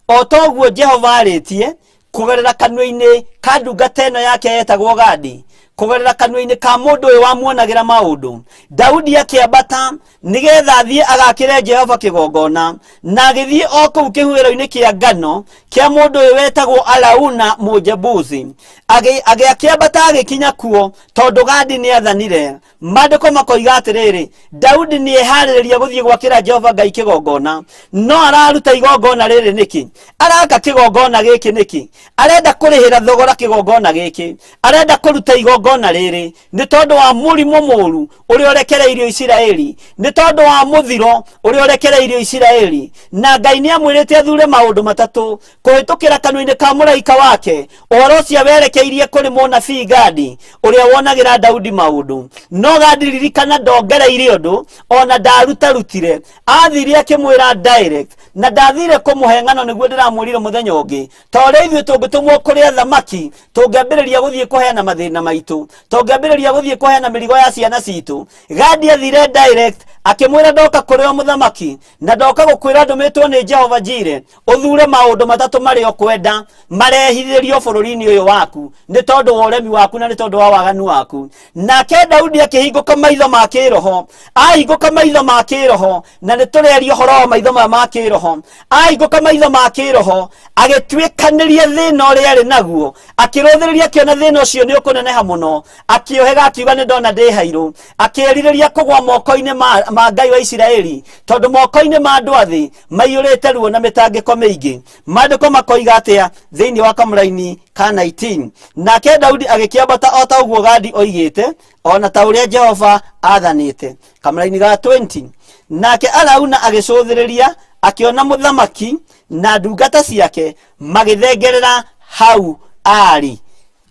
o ta ũguo Jehova arĩtie kũgerera kanua-inĩ ka ndungata ĩno yake yetagwo Gadi, kũgerera kanua-inĩ ka mũndũ ũyũ wamuonagĩra maũndũ. Daudi akĩambata nĩgetha athiĩ agakĩre Jehova kĩgongona, na agĩthiĩ o kũu kĩhuhĩro-inĩ kĩa ngano kĩa mũndũ ũyũ wetagwo Arauna Mũjebusi. Agĩakĩambata agĩkinya kuo, tondũ Gadi nĩathanire. Maandĩko makoiga atĩrĩrĩ, Daudi nĩeharĩrĩria gũthiĩ gwakĩra Jehova Ngai kĩgongona, no araruta igongona rĩrĩ nĩkĩ? Araka kĩgongona gĩkĩ nĩkĩ? Arenda kũrĩhĩra thogora kĩgongona gĩkĩ, arenda kũruta igongona rĩrĩ nĩ tondũ wa mũrimũ mũru ũrĩa ũrekereirio Isiraeli, nĩ tondũ wa mũthiro ũrĩa ũrekereirio Isiraeli. Na Ngai nĩ amwĩrĩte athure maũndũ matatũ kũhĩtũkĩra kanua-inĩ ka mũraika wake. Ũhoro ũcio werekeirie kũrĩ mũnabii Gadi ũrĩa wonagĩra Daudi maũndũ. No Gadi, ririkana, ndongereire ũndũ ona ndarutarutire, athire akĩmwĩra direct, na ndathire kũmũhe ng'ano. Nĩguo ndĩramwĩrire mũthenya ũngĩ, ta ũrĩa ithuĩ tũngĩtũmwo kũrĩ athamaki, tũngĩambĩrĩria gũthiĩ kũheana mathĩna maitũ, tũngĩambĩrĩria gũthiĩ kũheana mĩrigo ya ciana citũ. Gadi athire direct akĩmwĩra, ndoka kũrĩ o mũthamaki, na ndoka gũkwĩra ndũmĩtwo nĩ Jehova Jire ũthure maũndũ matatũ marĩa ũkwenda marehithĩrio bũrũri-inĩ ũyũ waku nĩ tondũ wa ũremi waku na nĩ tondũ wa waganu waku. Nake Daudi akĩhingũka maitho ma kĩroho. Ahingũka maitho ma kĩroho, na nĩ tũreria ũhoro wa maitho maya ma kĩroho, ahingũka maitho ma kĩroho agĩtuĩkanĩria thĩna ũrĩa arĩ naguo, akĩrũthĩrĩria, akĩona thĩna ũcio nĩ ũkũneneha mũno, akĩũhega, akiuga nĩ ndona ndĩ hairũ, akĩĩrirĩria kũgwa moko-inĩ ma Ngai wa Isiraeli, tondũ moko-inĩ ma andũ a thĩ maiyũrĩte ruo na mĩtangĩko mĩingĩ. Maandĩko makoiga atĩa thĩinĩ wa kamũraini ka 19? Nake Daudi agĩkĩambata o ta ũguo Gadi oigĩte, ona ta ũrĩa Jehova aathanĩte. Kamũraini ga 20, nake Arauna agĩcũthĩrĩria, akĩona mũthamaki na ndungata ciake magĩthengerera hau aarĩ.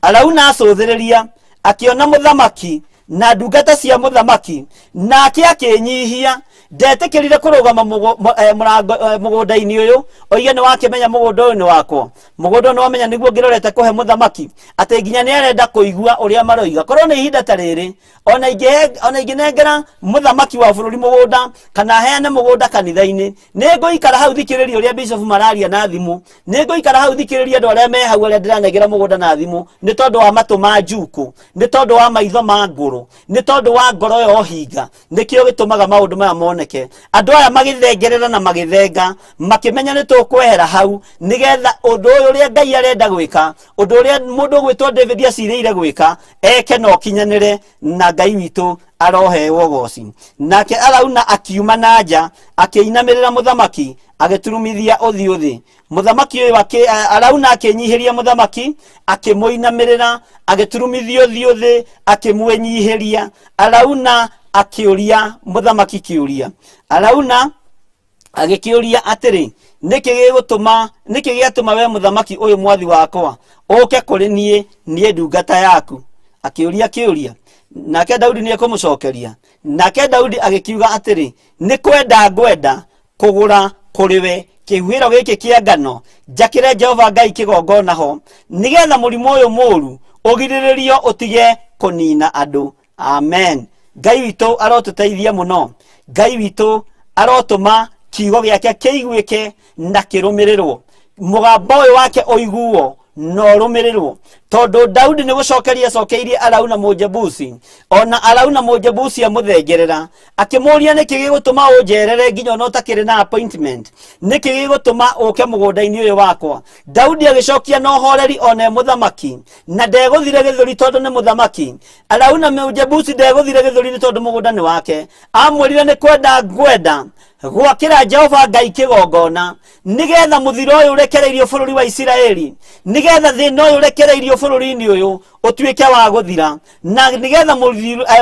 Arauna acũthĩrĩria, akĩona mũthamaki na ndungata cia mũthamaki, nake akĩnyihia. Ndetĩkĩrire kũrũgama mũgũnda-inĩ ũyũ oige nĩ wakĩmenya mũgũnda ũyũ nĩ wakwa, mũgũnda ũyũ nĩ wamenya nĩguo ngĩrorete kũhe mũthamaki, atĩ nginya nĩ arenda kũigua ũrĩa maroiga. Korwo nĩ ihinda ta rĩrĩ, ona ingĩnengera mũthamaki wa bũrũri mũgũnda kana heane mũgũnda kanitha-inĩ, nĩ ngũikara hau thikĩrĩrie ũrĩa bishop mararia na thimũ, nĩ ngũikara hau thikĩrĩrie andũ arĩa me hau arĩa ndĩranengera mũgũnda na thimũ, nĩ tondũ wa matũ ma njukũ, nĩ tondũ wa maitho ma ngũrũ, nĩ tondũ wa ngoro ya ũhinga. Nĩkĩo gĩtũmaga maũndũ maya moneke. Andũ aya magĩthengerera na magĩthenga, makĩmenya nĩ tũkwehera hau nĩgetha ũndũ ũyũ ũrĩa Ngai arenda gwĩka, ũndũ ũrĩa mũndũ ũgwĩtwo David acirĩire gwĩka, eke na ũkinyanĩre, na Ngai witũ aroheo ũgoci. Nake Arauna akiuma na nja, akĩinamĩrĩra mũthamaki, agĩturumithia ũthiũ thĩ. Mũthamaki ũyũ Arauna akĩnyihĩria mũthamaki, akĩmũinamĩrĩra, agĩturumithia ũthiũ thĩ, akĩmwĩnyihĩria. Arauna akĩũria mũthamaki kĩũria. Arauna agĩkĩũria atĩrĩ, nĩkĩ gĩgũtũma, nĩkĩ gĩatũma we mũthamaki ũyũ mwathi wakwa ũke kũrĩ niĩ, niĩ ndungata yaku? Akĩũria kĩũria, nake Daudi nĩ ekũmũcokeria. Nake Daudi agĩkiuga atĩrĩ, nĩ kwenda ngwenda kũgũra kũrĩ we kĩhuhĩro gĩkĩ kĩa ngano, njakĩre Jehova Ngai kĩgongona ho, nĩgetha mũrimũ ũyũ mũũru ũgirĩrĩrio ũtige kũnina andũ. Amen. Ngai witũ arotũteithia mũno. Ngai witũ arotũma kiugo gĩake kĩiguĩke na kĩrũmĩrĩrwo, mũgambo ũyũ wake ũiguo na ũrũmĩrĩrwo, tondũ Daudi nĩ gũcokeria acokeirie Arauna Mũjebusi. Ona Arauna Mũjebusi amũthengerera akĩmũria, nĩkĩ gĩgũtũma ũnjerere nginya ona ũtakĩrĩ na appointment? Nĩkĩ gĩgũtũma ũke mũgũnda-inĩ ũyũ wakwa? Daudi agĩcokia na ũhoreri, ona e mũthamaki, na ndegũthire gĩthũri tondũ nĩ mũthamaki. Arauna Mũjebusi ndegũthire gĩthũri nĩ tondũ mũgũnda nĩ wake. Amwĩrire, nĩ kwenda ngwenda gwakĩra Jehova Ngai kĩgongona, nĩgetha mũthiro ũyũ ũrekereirio bũrũri wa Isiraeli, nĩgetha thĩna ũyũ ũrekereirio bũrũri-inĩ ũyũ ũtuĩke wa gũthira, na nĩgetha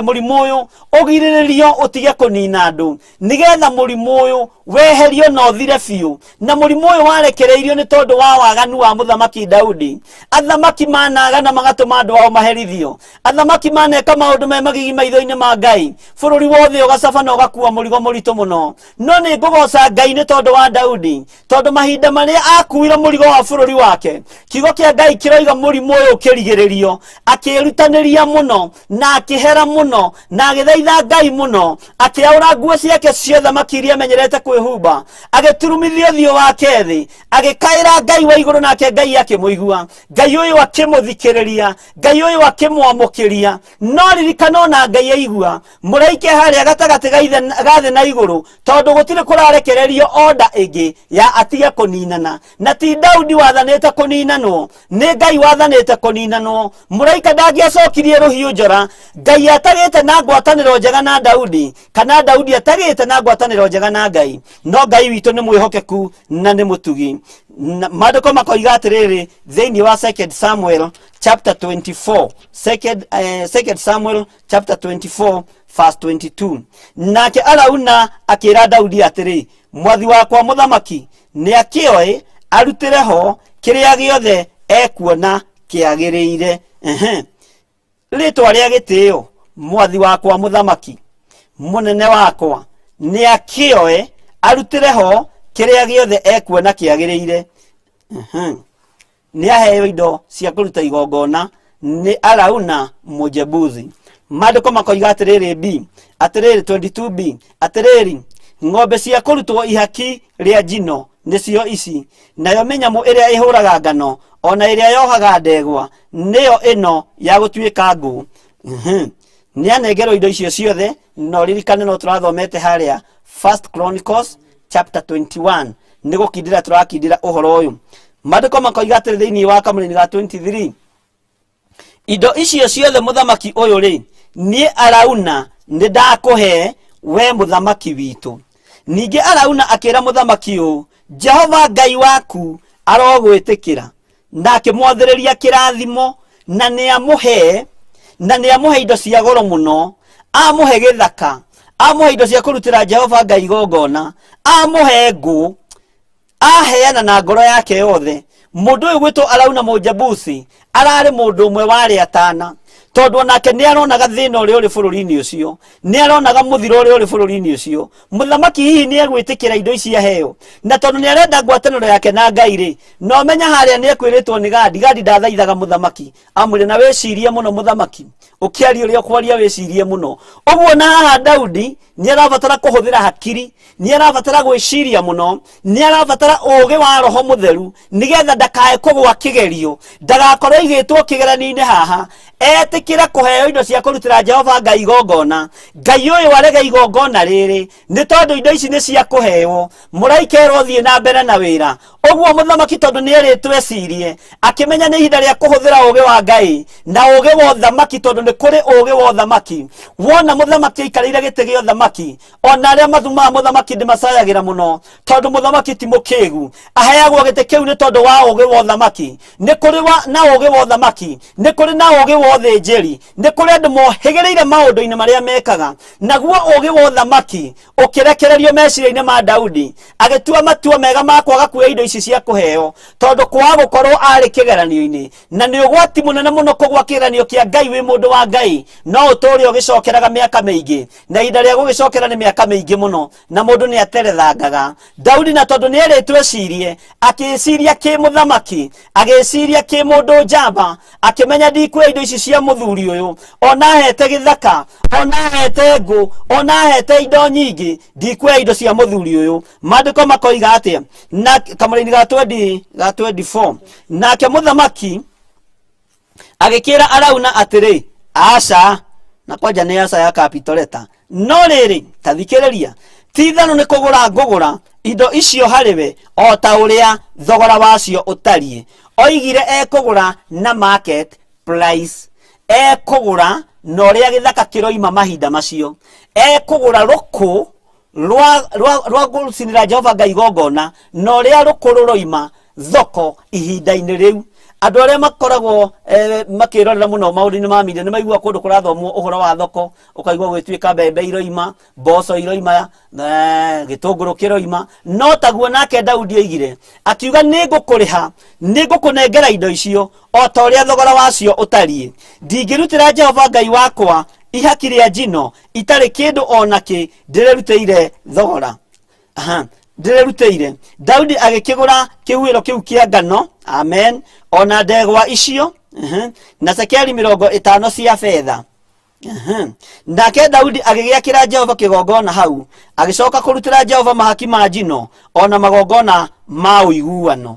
mũrimũ ũyũ ũgirĩrĩrio ũtige kũnina andũ, nĩgetha mũrimũ ũyũ weherio na ũthire biũ. Na mũrimũ ũyũ warekereirio nĩ tondũ wa waganu wa mũthamaki Daudi. Athamaki managana magatũma andũ ao maherithio. Athamaki maneka maũndũ me magigi maitho-inĩ ma Ngai, bũrũri wothe ũgacaba na ũgakua mũrigo mũritũ mũno. No nĩ ngũgoca Ngai nĩ tondũ wa Daudi, tondũ mahinda marĩa akuire mũrigo wa bũrũri wake, kiugo kĩa Ngai kĩroiga mũrimũ ũyũ ũkĩrigĩrĩrio, akĩĩrutanĩria mũno na akĩhera mũno na agĩthaitha Ngai mũno, akĩaũra nguo ciake cia ũthamaki iria amenyerete kwĩhumba, agĩturumithia ũthiũ wake thĩ, agĩkaĩra Ngai wa igũrũ, nake Ngai akĩmũigua. Ngai ũyũ akĩmũthikĩrĩria, Ngai ũyũ akĩmwamũkĩria. No ririkana, ona Ngai aigua, mũraike harĩa gatagatĩ ga thĩ na igũrũ, tondũ gũtirĩ kũrarekererio order ĩngĩ ya atige kũninana. Na ti Daudi wathanĩte kũninanwo, nĩ Ngai wathanĩte kũninanwo. Mũraika ndangĩacokirie rũhiũ njora. Ngai atagĩte na ngwatanĩro njega na Daudi, kana Daudi atagĩte na ngwatanĩro njega na Ngai? No Ngai witũ nĩ mwĩhokeku na nĩ mũtugi. Maandĩko makoiga atĩrĩrĩ thĩinĩ wa Second Samuel chapter 24, second Samuel chapter 24 verse 22: Nake Arauna akĩra Daudi atĩrĩ, "Mwathi wakwa mũthamaki nĩ akĩoe arutĩre ho kĩrĩa gĩothe ekuona kĩagĩrĩire." Ehe. Rĩtwa rĩa gĩtĩo, mwathi wakwa mũthamaki, mũnene wakwa nĩ akĩoe arutĩre ho kĩrĩa gĩothe ekuona kĩagĩrĩire. Ehe. Nĩ aheo indo cia kũruta igongona nĩ Arauna Mũjebusi. Maandĩko makoiga atĩrĩrĩ, b atĩrĩrĩ, 22b, atĩrĩrĩ, ng'ombe cia kũrutwo ihaki rĩa njino nĩcio ici, nayo mĩnyamũ ĩrĩa ĩhũraga ngano ona ĩrĩa yohaga ndegwa nĩyo ĩno ya gũtuĩka ngũ. Nĩ anengerwo indo icio ciothe. No ririkane, no tũrathomete harĩa First Chronicles chapter 21, nĩ gũkindĩra tũrakindĩra ũhoro ũyũ. Maandĩko makoiga atĩrĩ thĩinĩ wa kamũrĩni ga 23: Indo icio ciothe, mũthamaki ũyũ rĩ, niĩ Arauna nĩ ndakũhe we mũthamaki witũ. Ningĩ Arauna akĩra mũthamaki ũũ, "Jehova Ngai waku arogwĩtĩkĩra," na akĩmwathĩrĩria kĩrathimo, na nĩ amũhe indo cia goro mũno, amũhe gĩthaka, amũhe indo cia kũrutĩra Jehova Ngai igongona, amũhe ngũ. Aheana na ngoro yake yothe. Mũndũ ũyũ gwĩtwo Arauna Mũjebusi ararĩ mũndũ ũmwe warĩ atana, tondũ onake nĩ aronaga thĩna ũrĩa ũrĩ bũrũri-inĩ ũcio, nĩ aronaga mũthiro ũrĩa ũrĩ bũrũri-inĩ ũcio. Mũthamaki hihi nĩ egwĩtĩkĩra indo ici aheo? Na tondũ nĩ arenda ngwatanĩro yake na Ngai rĩ, na ũmenya harĩa nĩ ekwĩrĩtwo nĩ Gadi. Gadi ndathaithaga mũthamaki, amwĩre na wĩcirie mũno, mũthamaki, ũkĩaria ũrĩa ũkwaria wĩcirie mũno. Ũguo na haha Daudi nĩ arabatara kũhũthĩra hakiri, nĩ arabatara gwĩciria mũno, nĩ arabatara ũũgĩ wa Roho Mũtheru, nĩgetha ndakae kũgwa kĩgerio, ndagakorwo aigĩtwo kĩgeranio-inĩ haha etĩkĩre kũheo indo cia kũrutĩra Jehova Ngai igongona, Ngai ũyũ arege igongona rĩrĩ nĩ tondũ indo ici nĩ cia kũheo. Mũraika erwo thiĩ na mbere na wĩra. Ũguo mũthamaki, tondũ nĩ erĩtwo ecirie, akĩmenya nĩ ihinda rĩa kũhũthĩra ũũgĩ wa Ngai na ũũgĩ wa ũthamaki, tondũ nĩ kũrĩ ũũgĩ wa ũthamaki. Wona mũthamaki aikarĩire gĩtĩ gĩa ũthamaki, ona arĩa mathumaga mũthamaki ndĩmacayagĩra mũno, tondũ mũthamaki ti mũkĩgu. Aheagwo gĩtĩ kĩu nĩ tondũ wa ũũgĩ wa ũthamaki. Nĩ kũrĩ na ũũgĩ wa ũthamaki, nĩ kũrĩ na ũũgĩ wa ũthĩnjĩri, nĩ kũrĩ andũ mohĩgĩrĩire maũndũ-inĩ marĩa mekaga. Naguo ũũgĩ wa ũthamaki ũkĩrekererio meciria-inĩ ma Daudi, agĩtua matua mega ma kwaga kuoya indo ici cia kũheo, tondũ kwaga gũkorwo arĩ kĩgeranio-inĩ, na nĩ ũgwati mũnene mũno kũgwa kĩgeranio kĩa Ngai wĩ mũndũ wa Ngai. No ũtũũre ũgĩcokeraga mĩaka mĩingĩ, na ihinda rĩa gũgĩcokera nĩ mĩaka mĩingĩ mũno, na mũndũ nĩ aterethangaga. Daudi, na tondũ nĩ erĩtwo ecirie, akĩciria kĩ mũthamaki, agĩciria kĩ mũndũ njamba, akĩmenya ndikuoya indo ici. cia mũthuri ũyũ, ona hete gĩthaka, ona hete ngũ, ona hete indo nyingĩ, ndikuoya indo cia mũthuri ũyũ. Maandĩko makoiga atĩa? Na kamũraini ga 20 ga 24, nake mũthamaki agĩkĩra Arauna atĩrĩ, aca, na kwanja nĩ aca ya capital letter, no rĩrĩ, ta thikĩrĩria, ti itherũ nĩ kũgũra ngũgũra indo icio harĩ we o ta ũrĩa thogora wacio ũtariĩ. Oigire ekũgũra na market price, ekũgũra na ũrĩa gĩthaka kĩroima mahinda macio, ekũgũra rũkũ rwa gũcinĩra Jehova Ngai igongona na ũrĩa rũkũ rũroima thoko ihinda-inĩ rĩu. Andũ arĩa makoragwo makĩrorera mũno maũndũ-inĩ ma media nĩ maigua kũndũ kũrathomwo ũhoro wa thoko, ũkaigua gwĩtuĩka mbembe iroima, mboco iroima, gĩtũngũrũ kĩroima. No taguo nake Daudi oigire, akiuga nĩ ngũkũrĩha, nĩ ngũkũnengera indo icio o ta ũrĩa thogora wacio ũtariĩ. Ndingĩrutĩra Jehova Ngai wakwa ihaki rĩa njino itarĩ kĩndũ o nakĩ ndĩrĩrutĩire thogora. Aha, ndĩrĩrutĩire. Daudi agĩkĩgũra kĩhuhĩro kĩu kĩa ngano, amen, ona ndegwa icio, na cekeri 50 cia betha. Nake Daudi agĩgĩakĩra Jehova kĩgongona hau, agĩcoka kũrutĩra Jehova mahaki ma njino ona magongona ma ũiguano.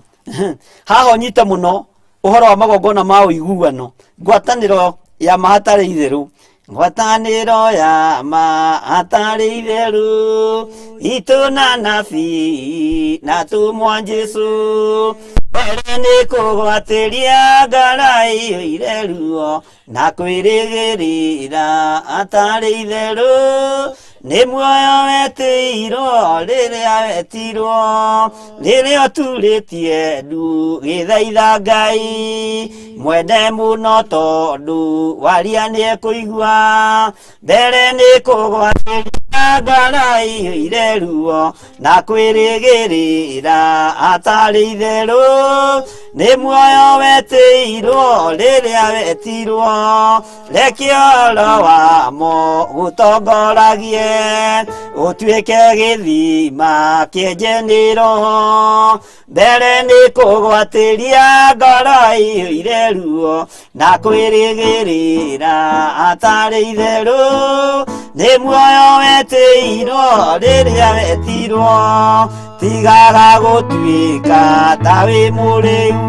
Haha ũnyite mũno ũhoro wa magongona ma ũiguano, ngwatanĩro ya ma hatarĩ itherũ, ngwatanĩro ya ma hatarĩ itherũ, itũ na nabii na tũmwa Jesũ, mbere nĩ kũgwatĩria ngara iyũire ruo na kwĩrĩgĩrĩra hatarĩ itherũ, nĩ muoyo wetĩirwo rĩrĩa wetirwo, rĩrĩa ũturĩtie ndu gĩthaitha Ngai, mwende mũno tondũ waria nĩekũigua, mbere nĩ kũgwatĩria ngara iyũire ruo na kwĩrĩgĩrĩra hatarĩ itherũ, nĩ muoyo wetĩirwo rĩrĩa wetirwo, reke ũhoro wamo gũtongoragie, ũtuĩke gĩthima kĩenje nĩ roho, mbere nĩ kũgwatĩria ngoro iyũire ruo na kwĩrĩgĩrĩra hatarĩ itherũ, nĩ muoyo wetĩirwo rĩrĩa wetirwo, tigaga gũtuĩka ta wĩ mũrĩu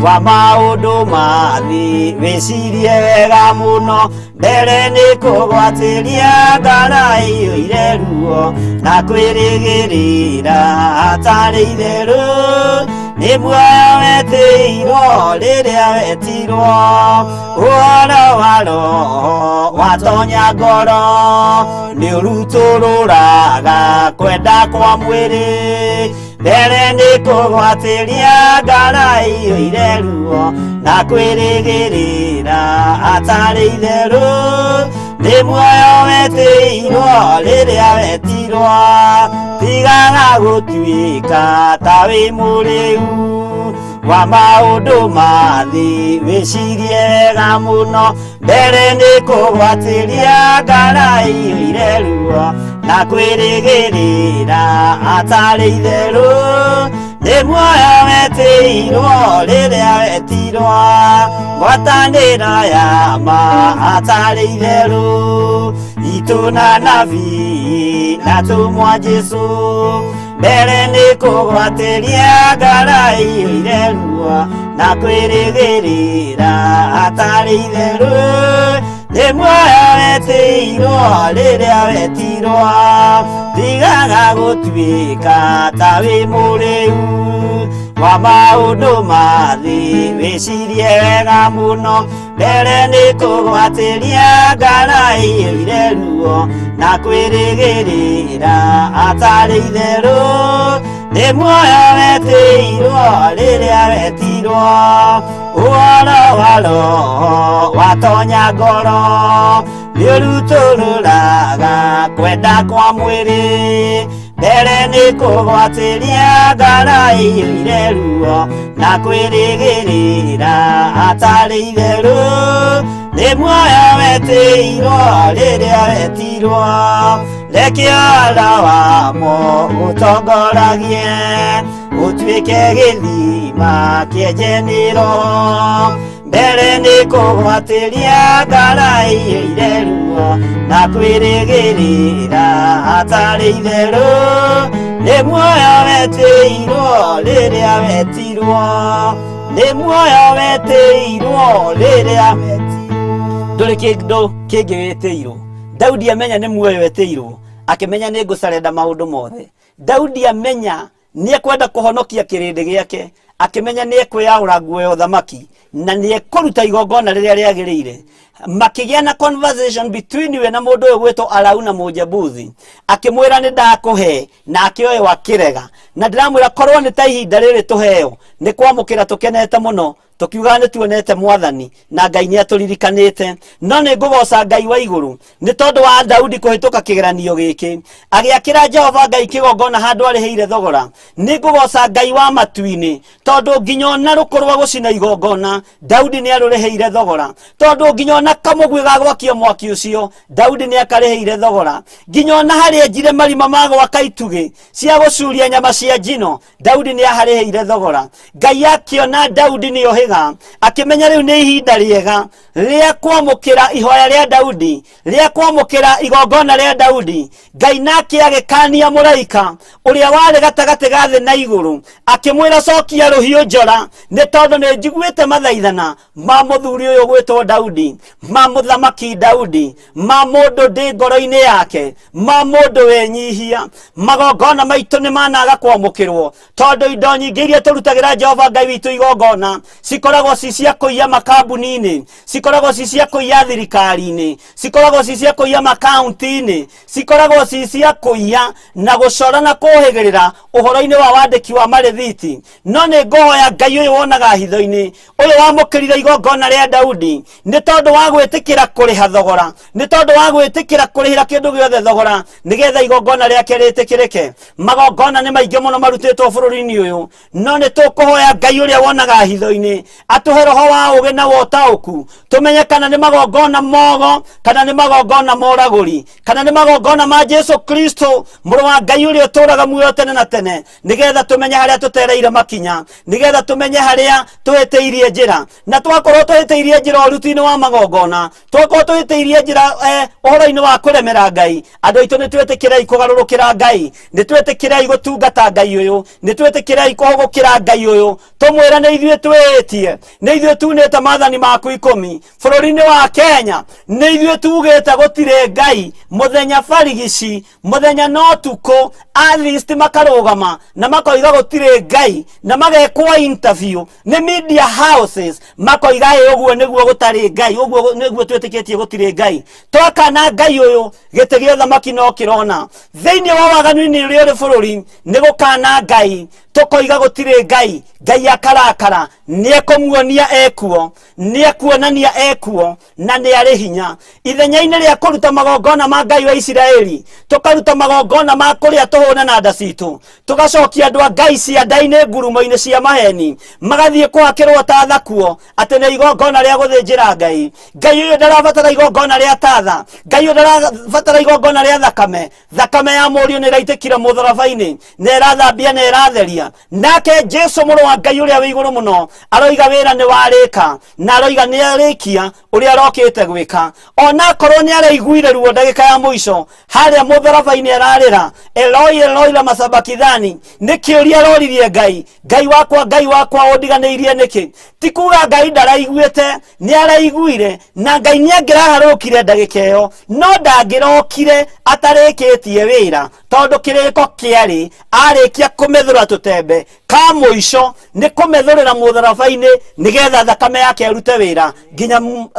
wa maũndũ ma thĩ, wĩcirie wega mũno, mbere nĩ kũgwatĩria ngara iyũire ruo na kwĩrĩgĩrĩra hatarĩ itherũ, nĩ muoyo wetĩirwo rĩrĩa wetirwo, ũhoro wa roho watonya ngoro, nĩ ũrutũrũraga kwenda kwa mwĩrĩ, mbere nĩ kũgwatĩria ngara iyũire ruo na kwĩrĩgĩrĩra hatarĩ itherũ, nĩ muoyo wetĩirwo rĩrĩa wetirwo, tigaga gũtuĩka ta wĩ mũrĩu wa maũndũ ma thĩ, wĩcirie wega mũno, mbere nĩ kũgwatĩria ngara iyũire ruo na kwĩrĩgĩrĩra hatarĩ itherũ, nĩ muoyo wetĩirwo rĩrĩa wetirwo, ngwatanĩro ya ma hatarĩ itherũ, itũ na nabii na tũmwa Jesũ, mbere nĩ kũgwatĩria ngara iyũire ruo na kwĩrĩgĩrĩra hatarĩ itherũ, nĩ muoyo wetĩirwo rĩrĩa wetirwo, tigaga gũtuĩka ta wĩ mũrĩu wa maũndũ ma thĩ, wĩcirie wega mũno, mbere nĩ kũgwatĩria ngara iyũire ruo na kwĩrĩgĩrĩra hatarĩ itherũ, nĩ muoyo wetĩirwo rĩrĩa wetirwo, ũhoro wa roho watonya ngoro, nĩ ũrutũrũraga kwenda kwa mwĩrĩ, mbere nĩ kũgwatĩria ngara iyũire ruo na kwĩrĩgĩrĩra hatarĩ itherũ, nĩ muoyo wetĩirwo rĩrĩa wetirwo, reke ũhoro wamo ũtongoragie, ũtuĩke Gĩtuĩke gĩthima kĩenje nĩ roho mbere nĩ kũgwatĩria ngaraiyĩire ruo na kwĩrĩgĩrĩra hatarĩ itherũ nĩ muoyo wetĩirwo rĩrĩa wetirwo nĩ muoyo wetĩirwo rĩrĩa ndũrĩ kĩndũ kĩngĩ wĩtĩirwo. Daudi amenya nĩ muoyo wetĩirwo, akĩmenya nĩ ngũcarenda maũndũ mothe. Daudi amenya nĩ ekwenda kũhonokia kĩrĩndĩ gĩake, akĩmenya nĩ ekwĩyaũra nguo ya ũthamaki na nĩ ekũruta igongona rĩrĩa rĩagĩrĩire. Makĩgĩa na conversation between we na mũndũ ũyũ gwĩtwo Arauna Mũjebuthi, akĩmwĩra nĩ ndakũhe, nake ũyũ akĩrega. Na ndĩramwĩra korwo nĩ ta ihinda rĩrĩ tũheo nĩ kwamũkĩra tũkenete mũno, tukiuga nĩ tuonete mwathani na Ngai nĩ atũririkanĩte. No nĩ ngũgoca Ngai wa igũrũ nĩ tondũ wa Daudi kũhĩtũka kĩgeranio gĩkĩ, agĩakĩra Jehova Ngai kĩgongona handũ arĩhĩire thogora. Nĩ ngũgoca Ngai wa matu-inĩ tondũ nginya ona rũkũ rwa gũcina igongona Daudi nĩ arũrĩhĩire thogora, tondũ nginya ona kamũguĩ ga gwakia mwaki ũcio Daudi nĩ akarĩhĩire thogora, nginya ona harĩa enjire marima ma gwaka itugĩ cia gũcuria nyama cia njino Daudi nĩ aharĩhĩire thogora. Ngai akĩona Daudi nĩ ohĩga, akĩmenya rĩu nĩ ihinda rĩega rĩa kwamũkĩra ihoya rĩa Daudi, rĩa kwamũkĩra igongona rĩa Daudi. Ngai nake agĩkania mũraika ũrĩa warĩ gatagatĩ ga thĩ na igũrũ, akĩmwĩra cokia rũhiũ njora, nĩ tondũ nĩ njiguĩte mathaithana ma mũthuri ũyũ gwĩtwo Daudi, ma mũthamaki Daudi, ma mũndũ ndĩ ngoro-inĩ yake, ma mũndũ wenyihia. Magongona maitũ nĩ managa kwamũkĩrwo tondũ indo nyingĩ iria tũrutagĩra Jehova Ngai witũ igongona cikoragwo ci cia kũiya makambuni-inĩ, cikoragwo ci cia kũiya thirikari-inĩ, cikoragwo ci cia kũiya makaunti-inĩ, cikoragwo ci cia kũiya na gũcora na kũhĩgĩrĩra ũhoro-inĩ wa wandĩki wa marĩthiti. No nĩ ngũhoya Ngai ũyũ wonaga hitho-inĩ, ũyũ wamũkĩrire igongona rĩa Daudi nĩ tondũ wa gwĩtĩkĩra kũrĩha thogora, nĩ tondũ wa gwĩtĩkĩra kũrĩhĩra kĩndũ gĩothe thogora nĩgetha igongona rĩake rĩtĩkĩrĩke. Magongona nĩ maingĩ mũno marutĩtwo bũrũri-inĩ ũyũ, no nĩ tũkũhoya Ngai ũrĩa wonaga hitho-inĩ atũhe roho wa ũũgĩ na wa ũtaũku, tũmenye kana nĩ magongona mogo, kana nĩ magongona moragũri, kana nĩ magongona ma Jesu Kristo mũrũ wa Ngai ũrĩa ũtũũraga muoyo tene na tene, nĩgetha tũmenye harĩa tũtereire makinya, nĩgetha tũmenye harĩa tũhĩtĩirie njĩra. Na twakorwo tũhĩtĩirie njĩra ũruti-inĩ wa magongona, twakorwo tũhĩtĩirie njĩra ũhoro-inĩ wa kũremera Ngai, andũ aitũ nĩ twĩtĩkĩrei kũgarũrũkĩra Ngai, nĩ twĩtĩkĩrei gũtungata Ngai ũyũ, nĩ twĩtĩkĩrei kũhũgũkĩra Ngai ũyũ, tũmwĩre nĩ ithuĩ twĩhĩtie, nĩ ithuĩ tunĩte maathani maku 10 bũrũri-inĩ wa Kenya, nĩ ithuĩ tugĩte gũtirĩ Ngai mũthenya barigici, mũthenya na ũtukũ, atheist makarũgama na makoiga gũtirĩ Ngai, na magekwo interview nĩ media houses, makoiga ĩ ũguo nĩguo gũtarĩ Ngai, ũguo nĩguo twĩtĩkĩtie gũtirĩ Ngai. Twakana Ngai ũyũ, gĩtĩ gĩa ũthamaki no kĩrona. Thĩinĩ wa waganu-inĩ ũrĩa ũrĩ bũrũri, nĩ gũkana Ngai, tũkoiga gũtirĩ Ngai, Ngai akarakara, nĩ ekũmuonia ekuo, nĩ ekuonania ekuo, na nĩ arĩ hinya. Ithenya-inĩ rĩa kũruta magongona ma Ngai wa Isiraeli, tũkaruta magongona ma kũrĩa tũhũne na nda citũ, tũgacokia andũ a Ngai cianda-inĩ ngurumo-inĩ cia maheni, magathiĩ kũhakĩrwo tatha kuo atĩ nĩ igongona rĩa gũthĩnjĩra Ngai. Ngai ũyũ ndarabatara igongona rĩa tatha, Ngai ũyũ ndarabatara igongona rĩa thakame. Thakame ya mũriũ nĩ ĩraitĩkire mũtharaba-inĩ, na ĩrathambia na ĩratheria. Nake Jesu mũrũ wa Ngai ũrĩa wĩ igũrũ mũno aroiga wĩra nĩ warĩka, na aroiga nĩ arĩkia ũrĩa arokĩte gwĩka. Ona akorwo nĩ araiguire ruo ndagĩka ya mũico harĩa mũtharaba-inĩ ararĩra Eloi Eloi lama sabakithani, nĩ kĩũria aroririe Ngai, Ngai wakwa, Ngai wakwa ũndiganĩirie nĩkĩ? Ti kuga Ngai ndaraiguĩte, nĩ araiguire, na Ngai nĩ angĩraharũkire ndagĩka ĩyo, no ndangĩrokire atarĩkĩtie wĩra, tondũ kĩrĩko kĩarĩ arĩkia kũmethũra tũtembe ka mũico nĩ kũmethũrĩra mũtharaba-inĩ nĩgetha thakame yake ĩrute wĩra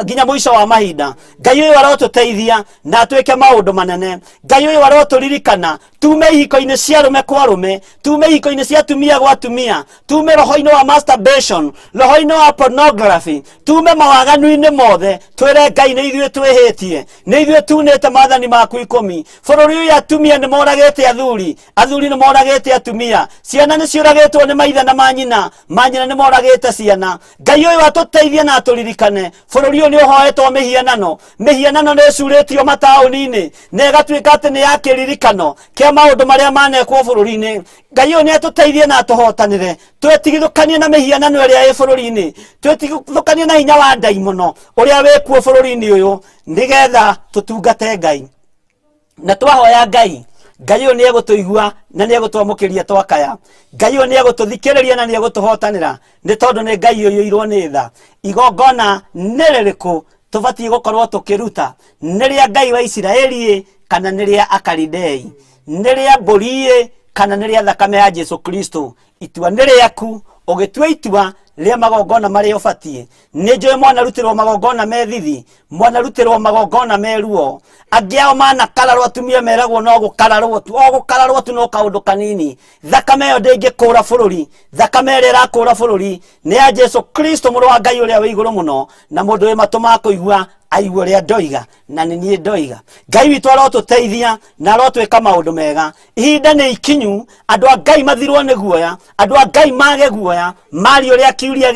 nginya mũico wa mahinda. Ngai ũyũ arotũteithia na atwĩke maũndũ manene. Ngai ũyũ arotũririkana tume ihiko-inĩ cia arũme kwa arũme, tume ihiko-inĩ cia atumia gwa atumia, tume roho-inĩ wa masturbation, roho-inĩ wa pornography, tume mawaganu-inĩ mothe, twĩre Ngai nĩ ithuĩ twĩhĩtie, nĩ ithuĩ tunĩte maathani maku 10. Bũrũri ũyũ atumia nĩ moragĩte athuri, athuri nĩ moragĩte atumia, ciana nĩ ciũragĩtwo nĩ maithe na manyina, manyina nĩ moragĩte ciana. Ngai ũyũ atũteithie na atũririkane, bũrũri ũyũ nĩ Nĩ ũhoetwo mĩhianano, mĩhianano nĩ ĩcurĩtio mataũni-inĩ na ĩgatuĩka atĩ nĩ ya kĩririkano kĩa maũndũ marĩa manekwo bũrũri-inĩ. Ngai ũyũ nĩ atũteithie na atũhotanĩre, twĩtigithũkanie na mĩhianano ĩrĩa ĩ bũrũri-inĩ, twĩtigithũkanie na hinya wa ndaimono ũrĩa wĩkuo bũrũri-inĩ ũyũ, nĩgetha tũtungate Ngai. Na twahoya Ngai, Ngai ũyũ nĩ egũtũigua na nĩ egũtwamũkĩria twakaya. Ngai ũyũ nĩ egũtũthikĩrĩria na nĩ egũtũhotanĩra, nĩ tondũ nĩ Ngai ũiyũirwo nĩ tha. Igongona nĩ rĩrĩkũ tũbatiĩ gũkorwo tũkĩruta? Nĩ rĩa Ngai wa Isiraeli kana nĩ rĩa Akalidei? Nĩ rĩa mbũri kana nĩ rĩa thakame ya Jesu Kristo? Itua nĩ rĩaku. Ũgĩtua itua rĩa magongona marĩa ũbatiĩ. Nĩ njũĩ mwanarutĩrwo magongona me thithi, mwanarutĩrwo magongona me ruo, angĩ ao manakararwo, atumia meragwo no gũkararwo tu, o gũkararwo tu no kaũndũ kanini. Thakame ĩyo ndĩngĩkũra bũrũri. Thakame ĩrĩa ĩrakũra bũrũri nĩ ya Jesu Kristo, mũrũ wa Ngai ũrĩa wĩ igũrũ mũno. Na mũndũ wĩ matũ ma kũigua aigue ũrĩa ndoiga, na nĩ niĩ ndoiga. Ngai witũ arotũteithia na arotwĩka maũndũ mega. Ihinda nĩ ikinyu andũ a Ngai mathirwo nĩ guoya, andũ a Ngai mage guoya, mari ũrĩa kiuria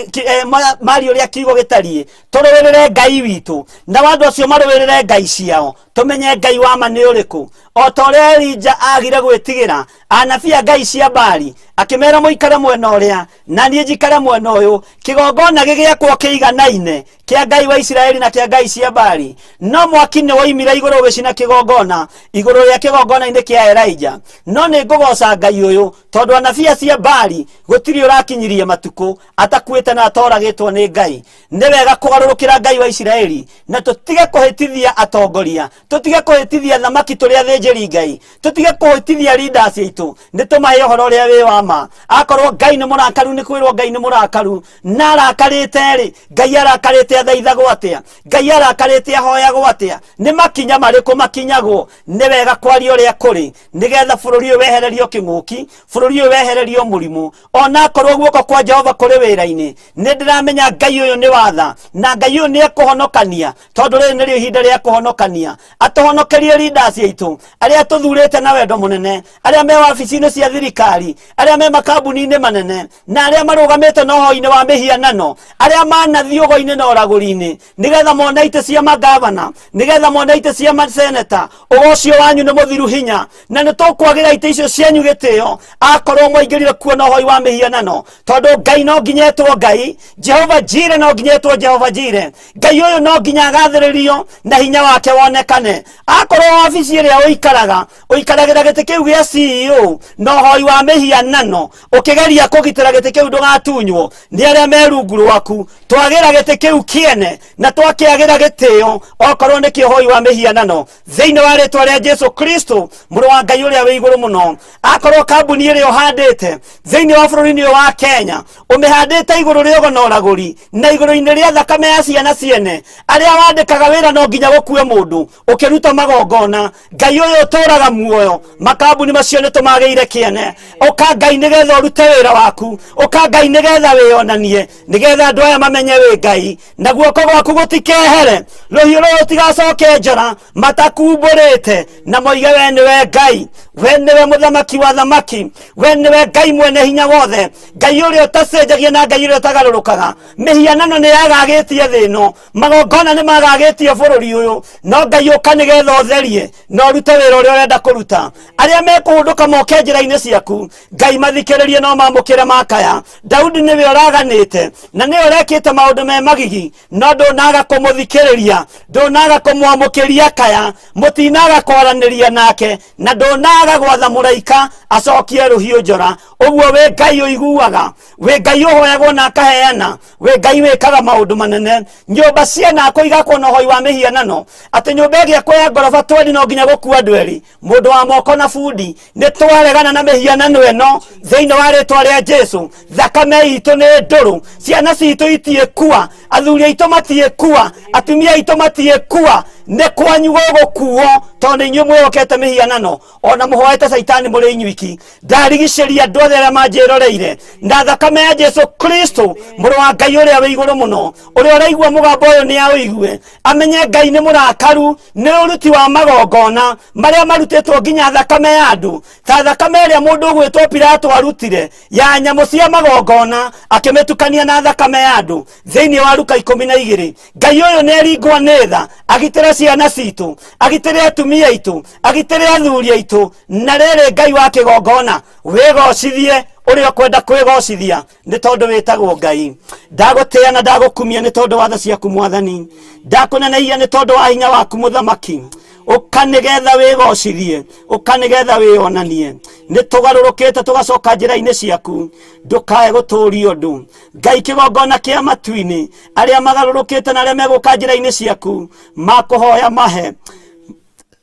mari ũrĩa kiugo gĩtariĩ. Tũrũĩrĩre Ngai witũ, nao andũ acio marũĩrĩre ngai ciao, tũmenye Ngai wa ma nĩ ũrĩkũ. O ta ũrĩa Elija agire gwĩtigĩra anabii a ngai cia Baali, akĩmera mũikare mwena ũrĩa na niĩ njikare mwena ũyũ, kĩgongona gĩgĩakwo kĩiganaine kĩa Ngai wa Isiraeli na kĩa ngai cia Baali. No mwaki nĩ woimire igũrũ ũgĩcina kĩgongona igũrũ rĩa kĩgongona-inĩ kĩa Elija. No nĩ ngũgoca Ngai ũyũ, tondũ anabii acio a Baali gũtirĩ ũrakinyirie matukũ atakuĩte na atoragĩtwo nĩ Ngai. Nĩ wega kũgarũrũkĩra Ngai wa Isiraeli, na tũtige kũhĩtithia atongoria, tũtige kũhĩtithia thamaki tũrĩ athĩnjĩri Ngai, tũtige kũhĩtithia leaders aitũ. Nĩ tũmahe ũhoro ũrĩa wĩ wa ma. Akorwo Ngai nĩ mũrakaru, nĩ kwĩrwo Ngai nĩ mũrakaru, na arakarĩte rĩ, Ngai arakarĩte athaithagwo atĩa? Ngai arakarĩte ahoyagwo atĩa? Nĩ makinya marĩkũ makinyagwo? Nĩ wega kwaria ũrĩa kũrĩ, nĩgetha bũrũri ũyũ wehererio kĩng'ũki, bũrũri ũyũ wehererio mũrimũ. Ona akorwo guoko kwa Jehova kũrĩ wĩra-inĩ, nĩ ndĩramenya Ngai ũyũ nĩ watha, na Ngai ũyũ nĩ ekũhonokania, tondũ rĩrĩ nĩrĩo ihinda rĩa kũhonokania. Atũhonokerie leaders aitũ arĩa tũthurĩte na wendo mũnene, arĩa me wabici-inĩ cia thirikari, arĩa me makambuni-inĩ manene, na arĩa marũgamĩte na ũhoi-inĩ wa mĩhianano, arĩa manathiĩ ũgo-inĩ na ũragũri-inĩ, nĩgetha mone itĩ cia magavana, nĩgetha mone itĩ cia maseneta. Ũgo ũcio wanyu nĩ mũthiru hinya, na nĩ tũkwagĩra itĩ icio cianyu gĩtĩo akorwo mwaingĩrire kuo na ũhoi wa mĩhianano, tondũ Ngai no nginya etwo Ngai, Jehova Jire no nginya etwo Jehova Jire. Ngai ũyũ no nginya agathĩrĩrio na hinya wake wonekane. Akorwo wabici ĩrĩa ũikaraga ũikaragĩra gĩtĩ kĩu gĩa CEO na ũhoi wa mĩhianano, ũkĩgeria kũgitĩra gĩtĩ kĩu ndũgatunywo nĩ arĩa me rungu rwaku, twagĩra gĩtĩ kĩu kĩene na twakĩagĩra gĩtĩo okorwo nĩ kĩũhoi wa mĩhianano, thĩinĩ wa rĩtwa rĩa Jesu Kristo, mũrũ wa Ngai ũrĩa wĩ igũrũ mũno. Akorwo kambuni ĩrĩa ũhandĩte thĩinĩ wa bũrũri-inĩ ũyũ wa Kenya ũmĩhandĩte igũrũ rĩa ũgo na ũragũri na igũrũ-inĩ rĩa thakame ya ciana ciene, arĩa wandĩkaga wĩra no nginya gũkue mũndũ ũkĩruta magongona, Ngai ũyũ ũtũraga muoyo, makambuni macio nĩ tũmagĩire kĩene. Ũka Ngai nĩgetha ũrute wĩra waku, ũka Ngai nĩgetha wĩyonanie, nĩgetha andũ aya mamenye wĩ Ngai, na guoko gwaku gũtikehere, rũhiũ rũrũ rũtigacoke njora matakumbũrĩte, na moige we nĩwe Ngai, we nĩwe mũthamaki wa thamaki, we nĩwe Ngai mwene hinya wothe, Ngai ũrĩa ũtacenjagia na Ngai ũrĩa ũtagarũrũkaga. Mĩhianano nĩ yagagĩtie thĩ ĩno, magongona nĩ magagĩtie bũrũri ũyũ, no Ngai ũka nĩgetha ũtherie na ũrute wĩra ũrĩa ũrenda kũruta. Arĩa mekũhũndũka moke njĩra-inĩ ciaku, Ngai mathikĩrĩrie no mamũkĩre makaya. Daudi nĩwe ũraganĩte na nĩwe ũrekĩte maũndũ me magigi, no ndũnaga kũmũthikĩrĩria, ndũnaga kũmwamũkĩria kaya, mũtinaga kwaranĩria nake, na ndũnaga gwatha mũraika acokie rũhiũ njora. Ũguo wĩ Ngai ũiguaga, wĩ Ngai ũhoyagwo na akaheana, wĩ Ngai wĩkaga maũndũ manene. Nyũmba cianakwo igakwo na ũhoi wa mĩhianano, atĩ nyũmba ĩgĩakwo ya ngoroba twendi no nginya gũkua andũ erĩ, mũndũ wa moko na bundi. Nĩ twaregana na mĩhianano ĩno thĩinĩ wa rĩtwa rĩa Jesu. Thakame itũ nĩ ndũrũ, ciana citũ itiĩkua, athuri aitũ matiĩkua, atumia aitũ matiĩkua. Nĩ kwanyu gũgũkuo, tondũ nĩ inyuĩ mwĩhokete mĩhianano, ona mũhoete caitani mũrĩ inyuiki. Ndarigicĩria andũ othe arĩa manjĩroreire na thakame ya Jesu Kristo, mũrũ wa Ngai ũrĩa wĩ igũrũ mũno. Ũrĩa ũraigua mũgambo ũyũ nĩ aũigue, amenye Ngai nĩ mũrakaru nĩ ũruti wa magongona marĩa marutĩtwo nginya thakame ya andũ, ta thakame ĩrĩa mũndũ ũgwĩtwo Pilato arutire ya nyamũ cia magongona, akĩmĩtukania na thakame ya andũ, thĩinĩ wa Luka 12 Ngai ũyũ nĩ eringwo nĩ tha agitĩre ciana citũ, agitĩre atumia aitũ, agitĩre athuri aitũ. Na rĩrĩ Ngai wa kĩgongona wĩgocithie ũrĩa ũkwenda kwĩgocithia nĩ tondũ wĩtagwo Ngai. Ndagũtĩĩa na ndagũkumia nĩ tondũ wa tha ciaku Mwathani, ndakũneneia nĩ tondũ wa hinya waku Mũthamaki. Ũka nĩgetha wĩgocithie, ũka nĩgetha wĩonanie. Nĩ tũgarũrũkĩte tũgacoka njĩra-inĩ ciaku, ndũkae gũtũũria ũndũ. Ngai kĩgongona kĩa matu-inĩ, arĩa magarũrũkĩte na arĩa megũka njĩra-inĩ ciaku makũhoya mahe,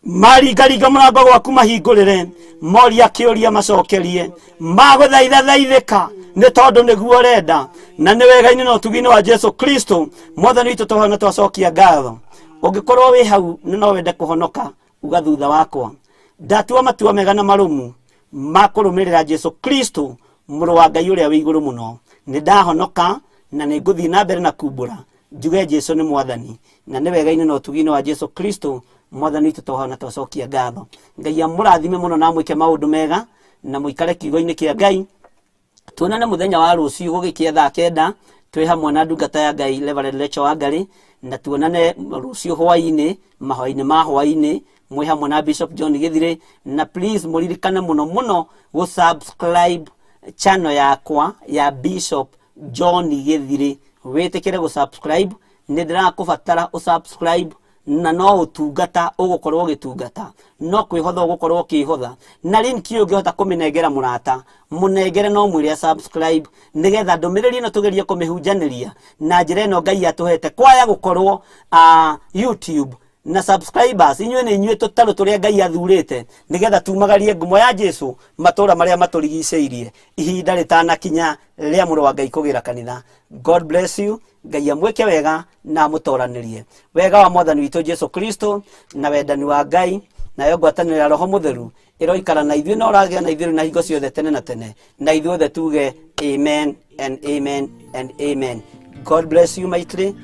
maringaringa mũrango gwaku mahingũrĩre, moria kĩũria macokerie, magũthaitha thaithĩka nĩ tondũ nĩguo ũrenda. Na nĩ wega-inĩ na ũtugi-inĩ wa Jesu Kristo Mwathani witũ tũhoya na twacokia ngatho. Ũngĩkorwo wĩ hau na no wende kũhonoka, uga thutha wakwa, ndatua matua mega na marũmu ma kũrũmĩrĩra Jesu Kristo mũrũ wa Ngai ũrĩa wĩ igũrũ mũno. Nĩ ndahonoka na nĩ ngũthiĩ na mbere na kumbũra njuge Jesu nĩ Mwathani. Na nĩ wega-inĩ na ũtugi-inĩ wa Jesu Kristo Mwathani witũ tũhoya na twacokia ngatho. Ngai amũrathime mũno na amwĩke maũndũ mega na mũikare kiugo-inĩ kĩa Ngai. Tuonane mũthenya wa rũciũ gũgĩkĩa thaa 9 twĩ hamwe na ndungata ya Ngai Reverend Rachel Wangari, na tuonane rũciũ hwaĩ-inĩ mahoya-inĩ ma hwaĩ-inĩ mwĩ hamwe na Bishop John Githire. Na please mũririkane mũno mũno gũ subscribe channel yakwa ya Bishop John Githire. Wĩtĩkĩre gũ subscribe, nĩ ndĩrakũbatara ũ subscribe na no ũtungata ũgũkorwo ũgĩtungata, no kwĩhotha ũgũkorwo ũkĩhotha. Na link ĩyo ũngĩhota kũmĩnengera mũrata, mũnengere no mwĩre subscribe nĩgetha ndũmĩrĩri ĩno tũgerie kũmĩhunjanĩria na njĩra ĩno Ngai atũhete. Kwaya gũkorwo YouTube na subscribers, inyuĩ nĩ inyuĩ tũtarũ tũrĩa Ngai athurĩte nĩgetha tumagarie ngumo ya Jesu matũra marĩa matũrigicĩirie ihinda rĩtanakinya rĩa mũrũ wa Ngai kũgĩra kanitha. God bless you. Ngai amwĩke wega na amũtoranĩrie wega wa Mwathani witũ Jesu Kristo na wendani wa Ngai nayo ngwatanĩro ya Roho Mũtheru ĩroikara na ithuĩ na ũragĩa na ithuĩ na hingo ciothe tene na tene, na ithuothe tuge amen and amen and amen. God bless you mightily.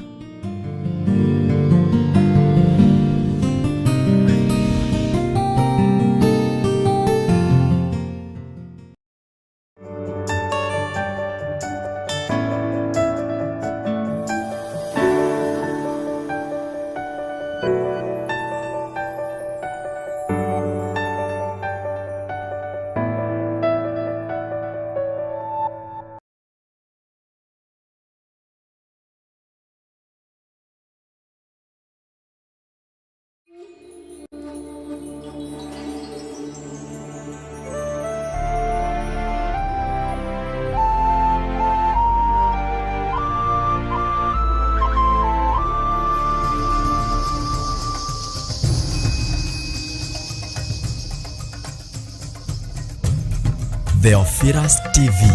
Theophilus TV,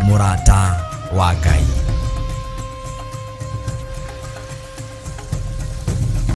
mũrata wa Ngai.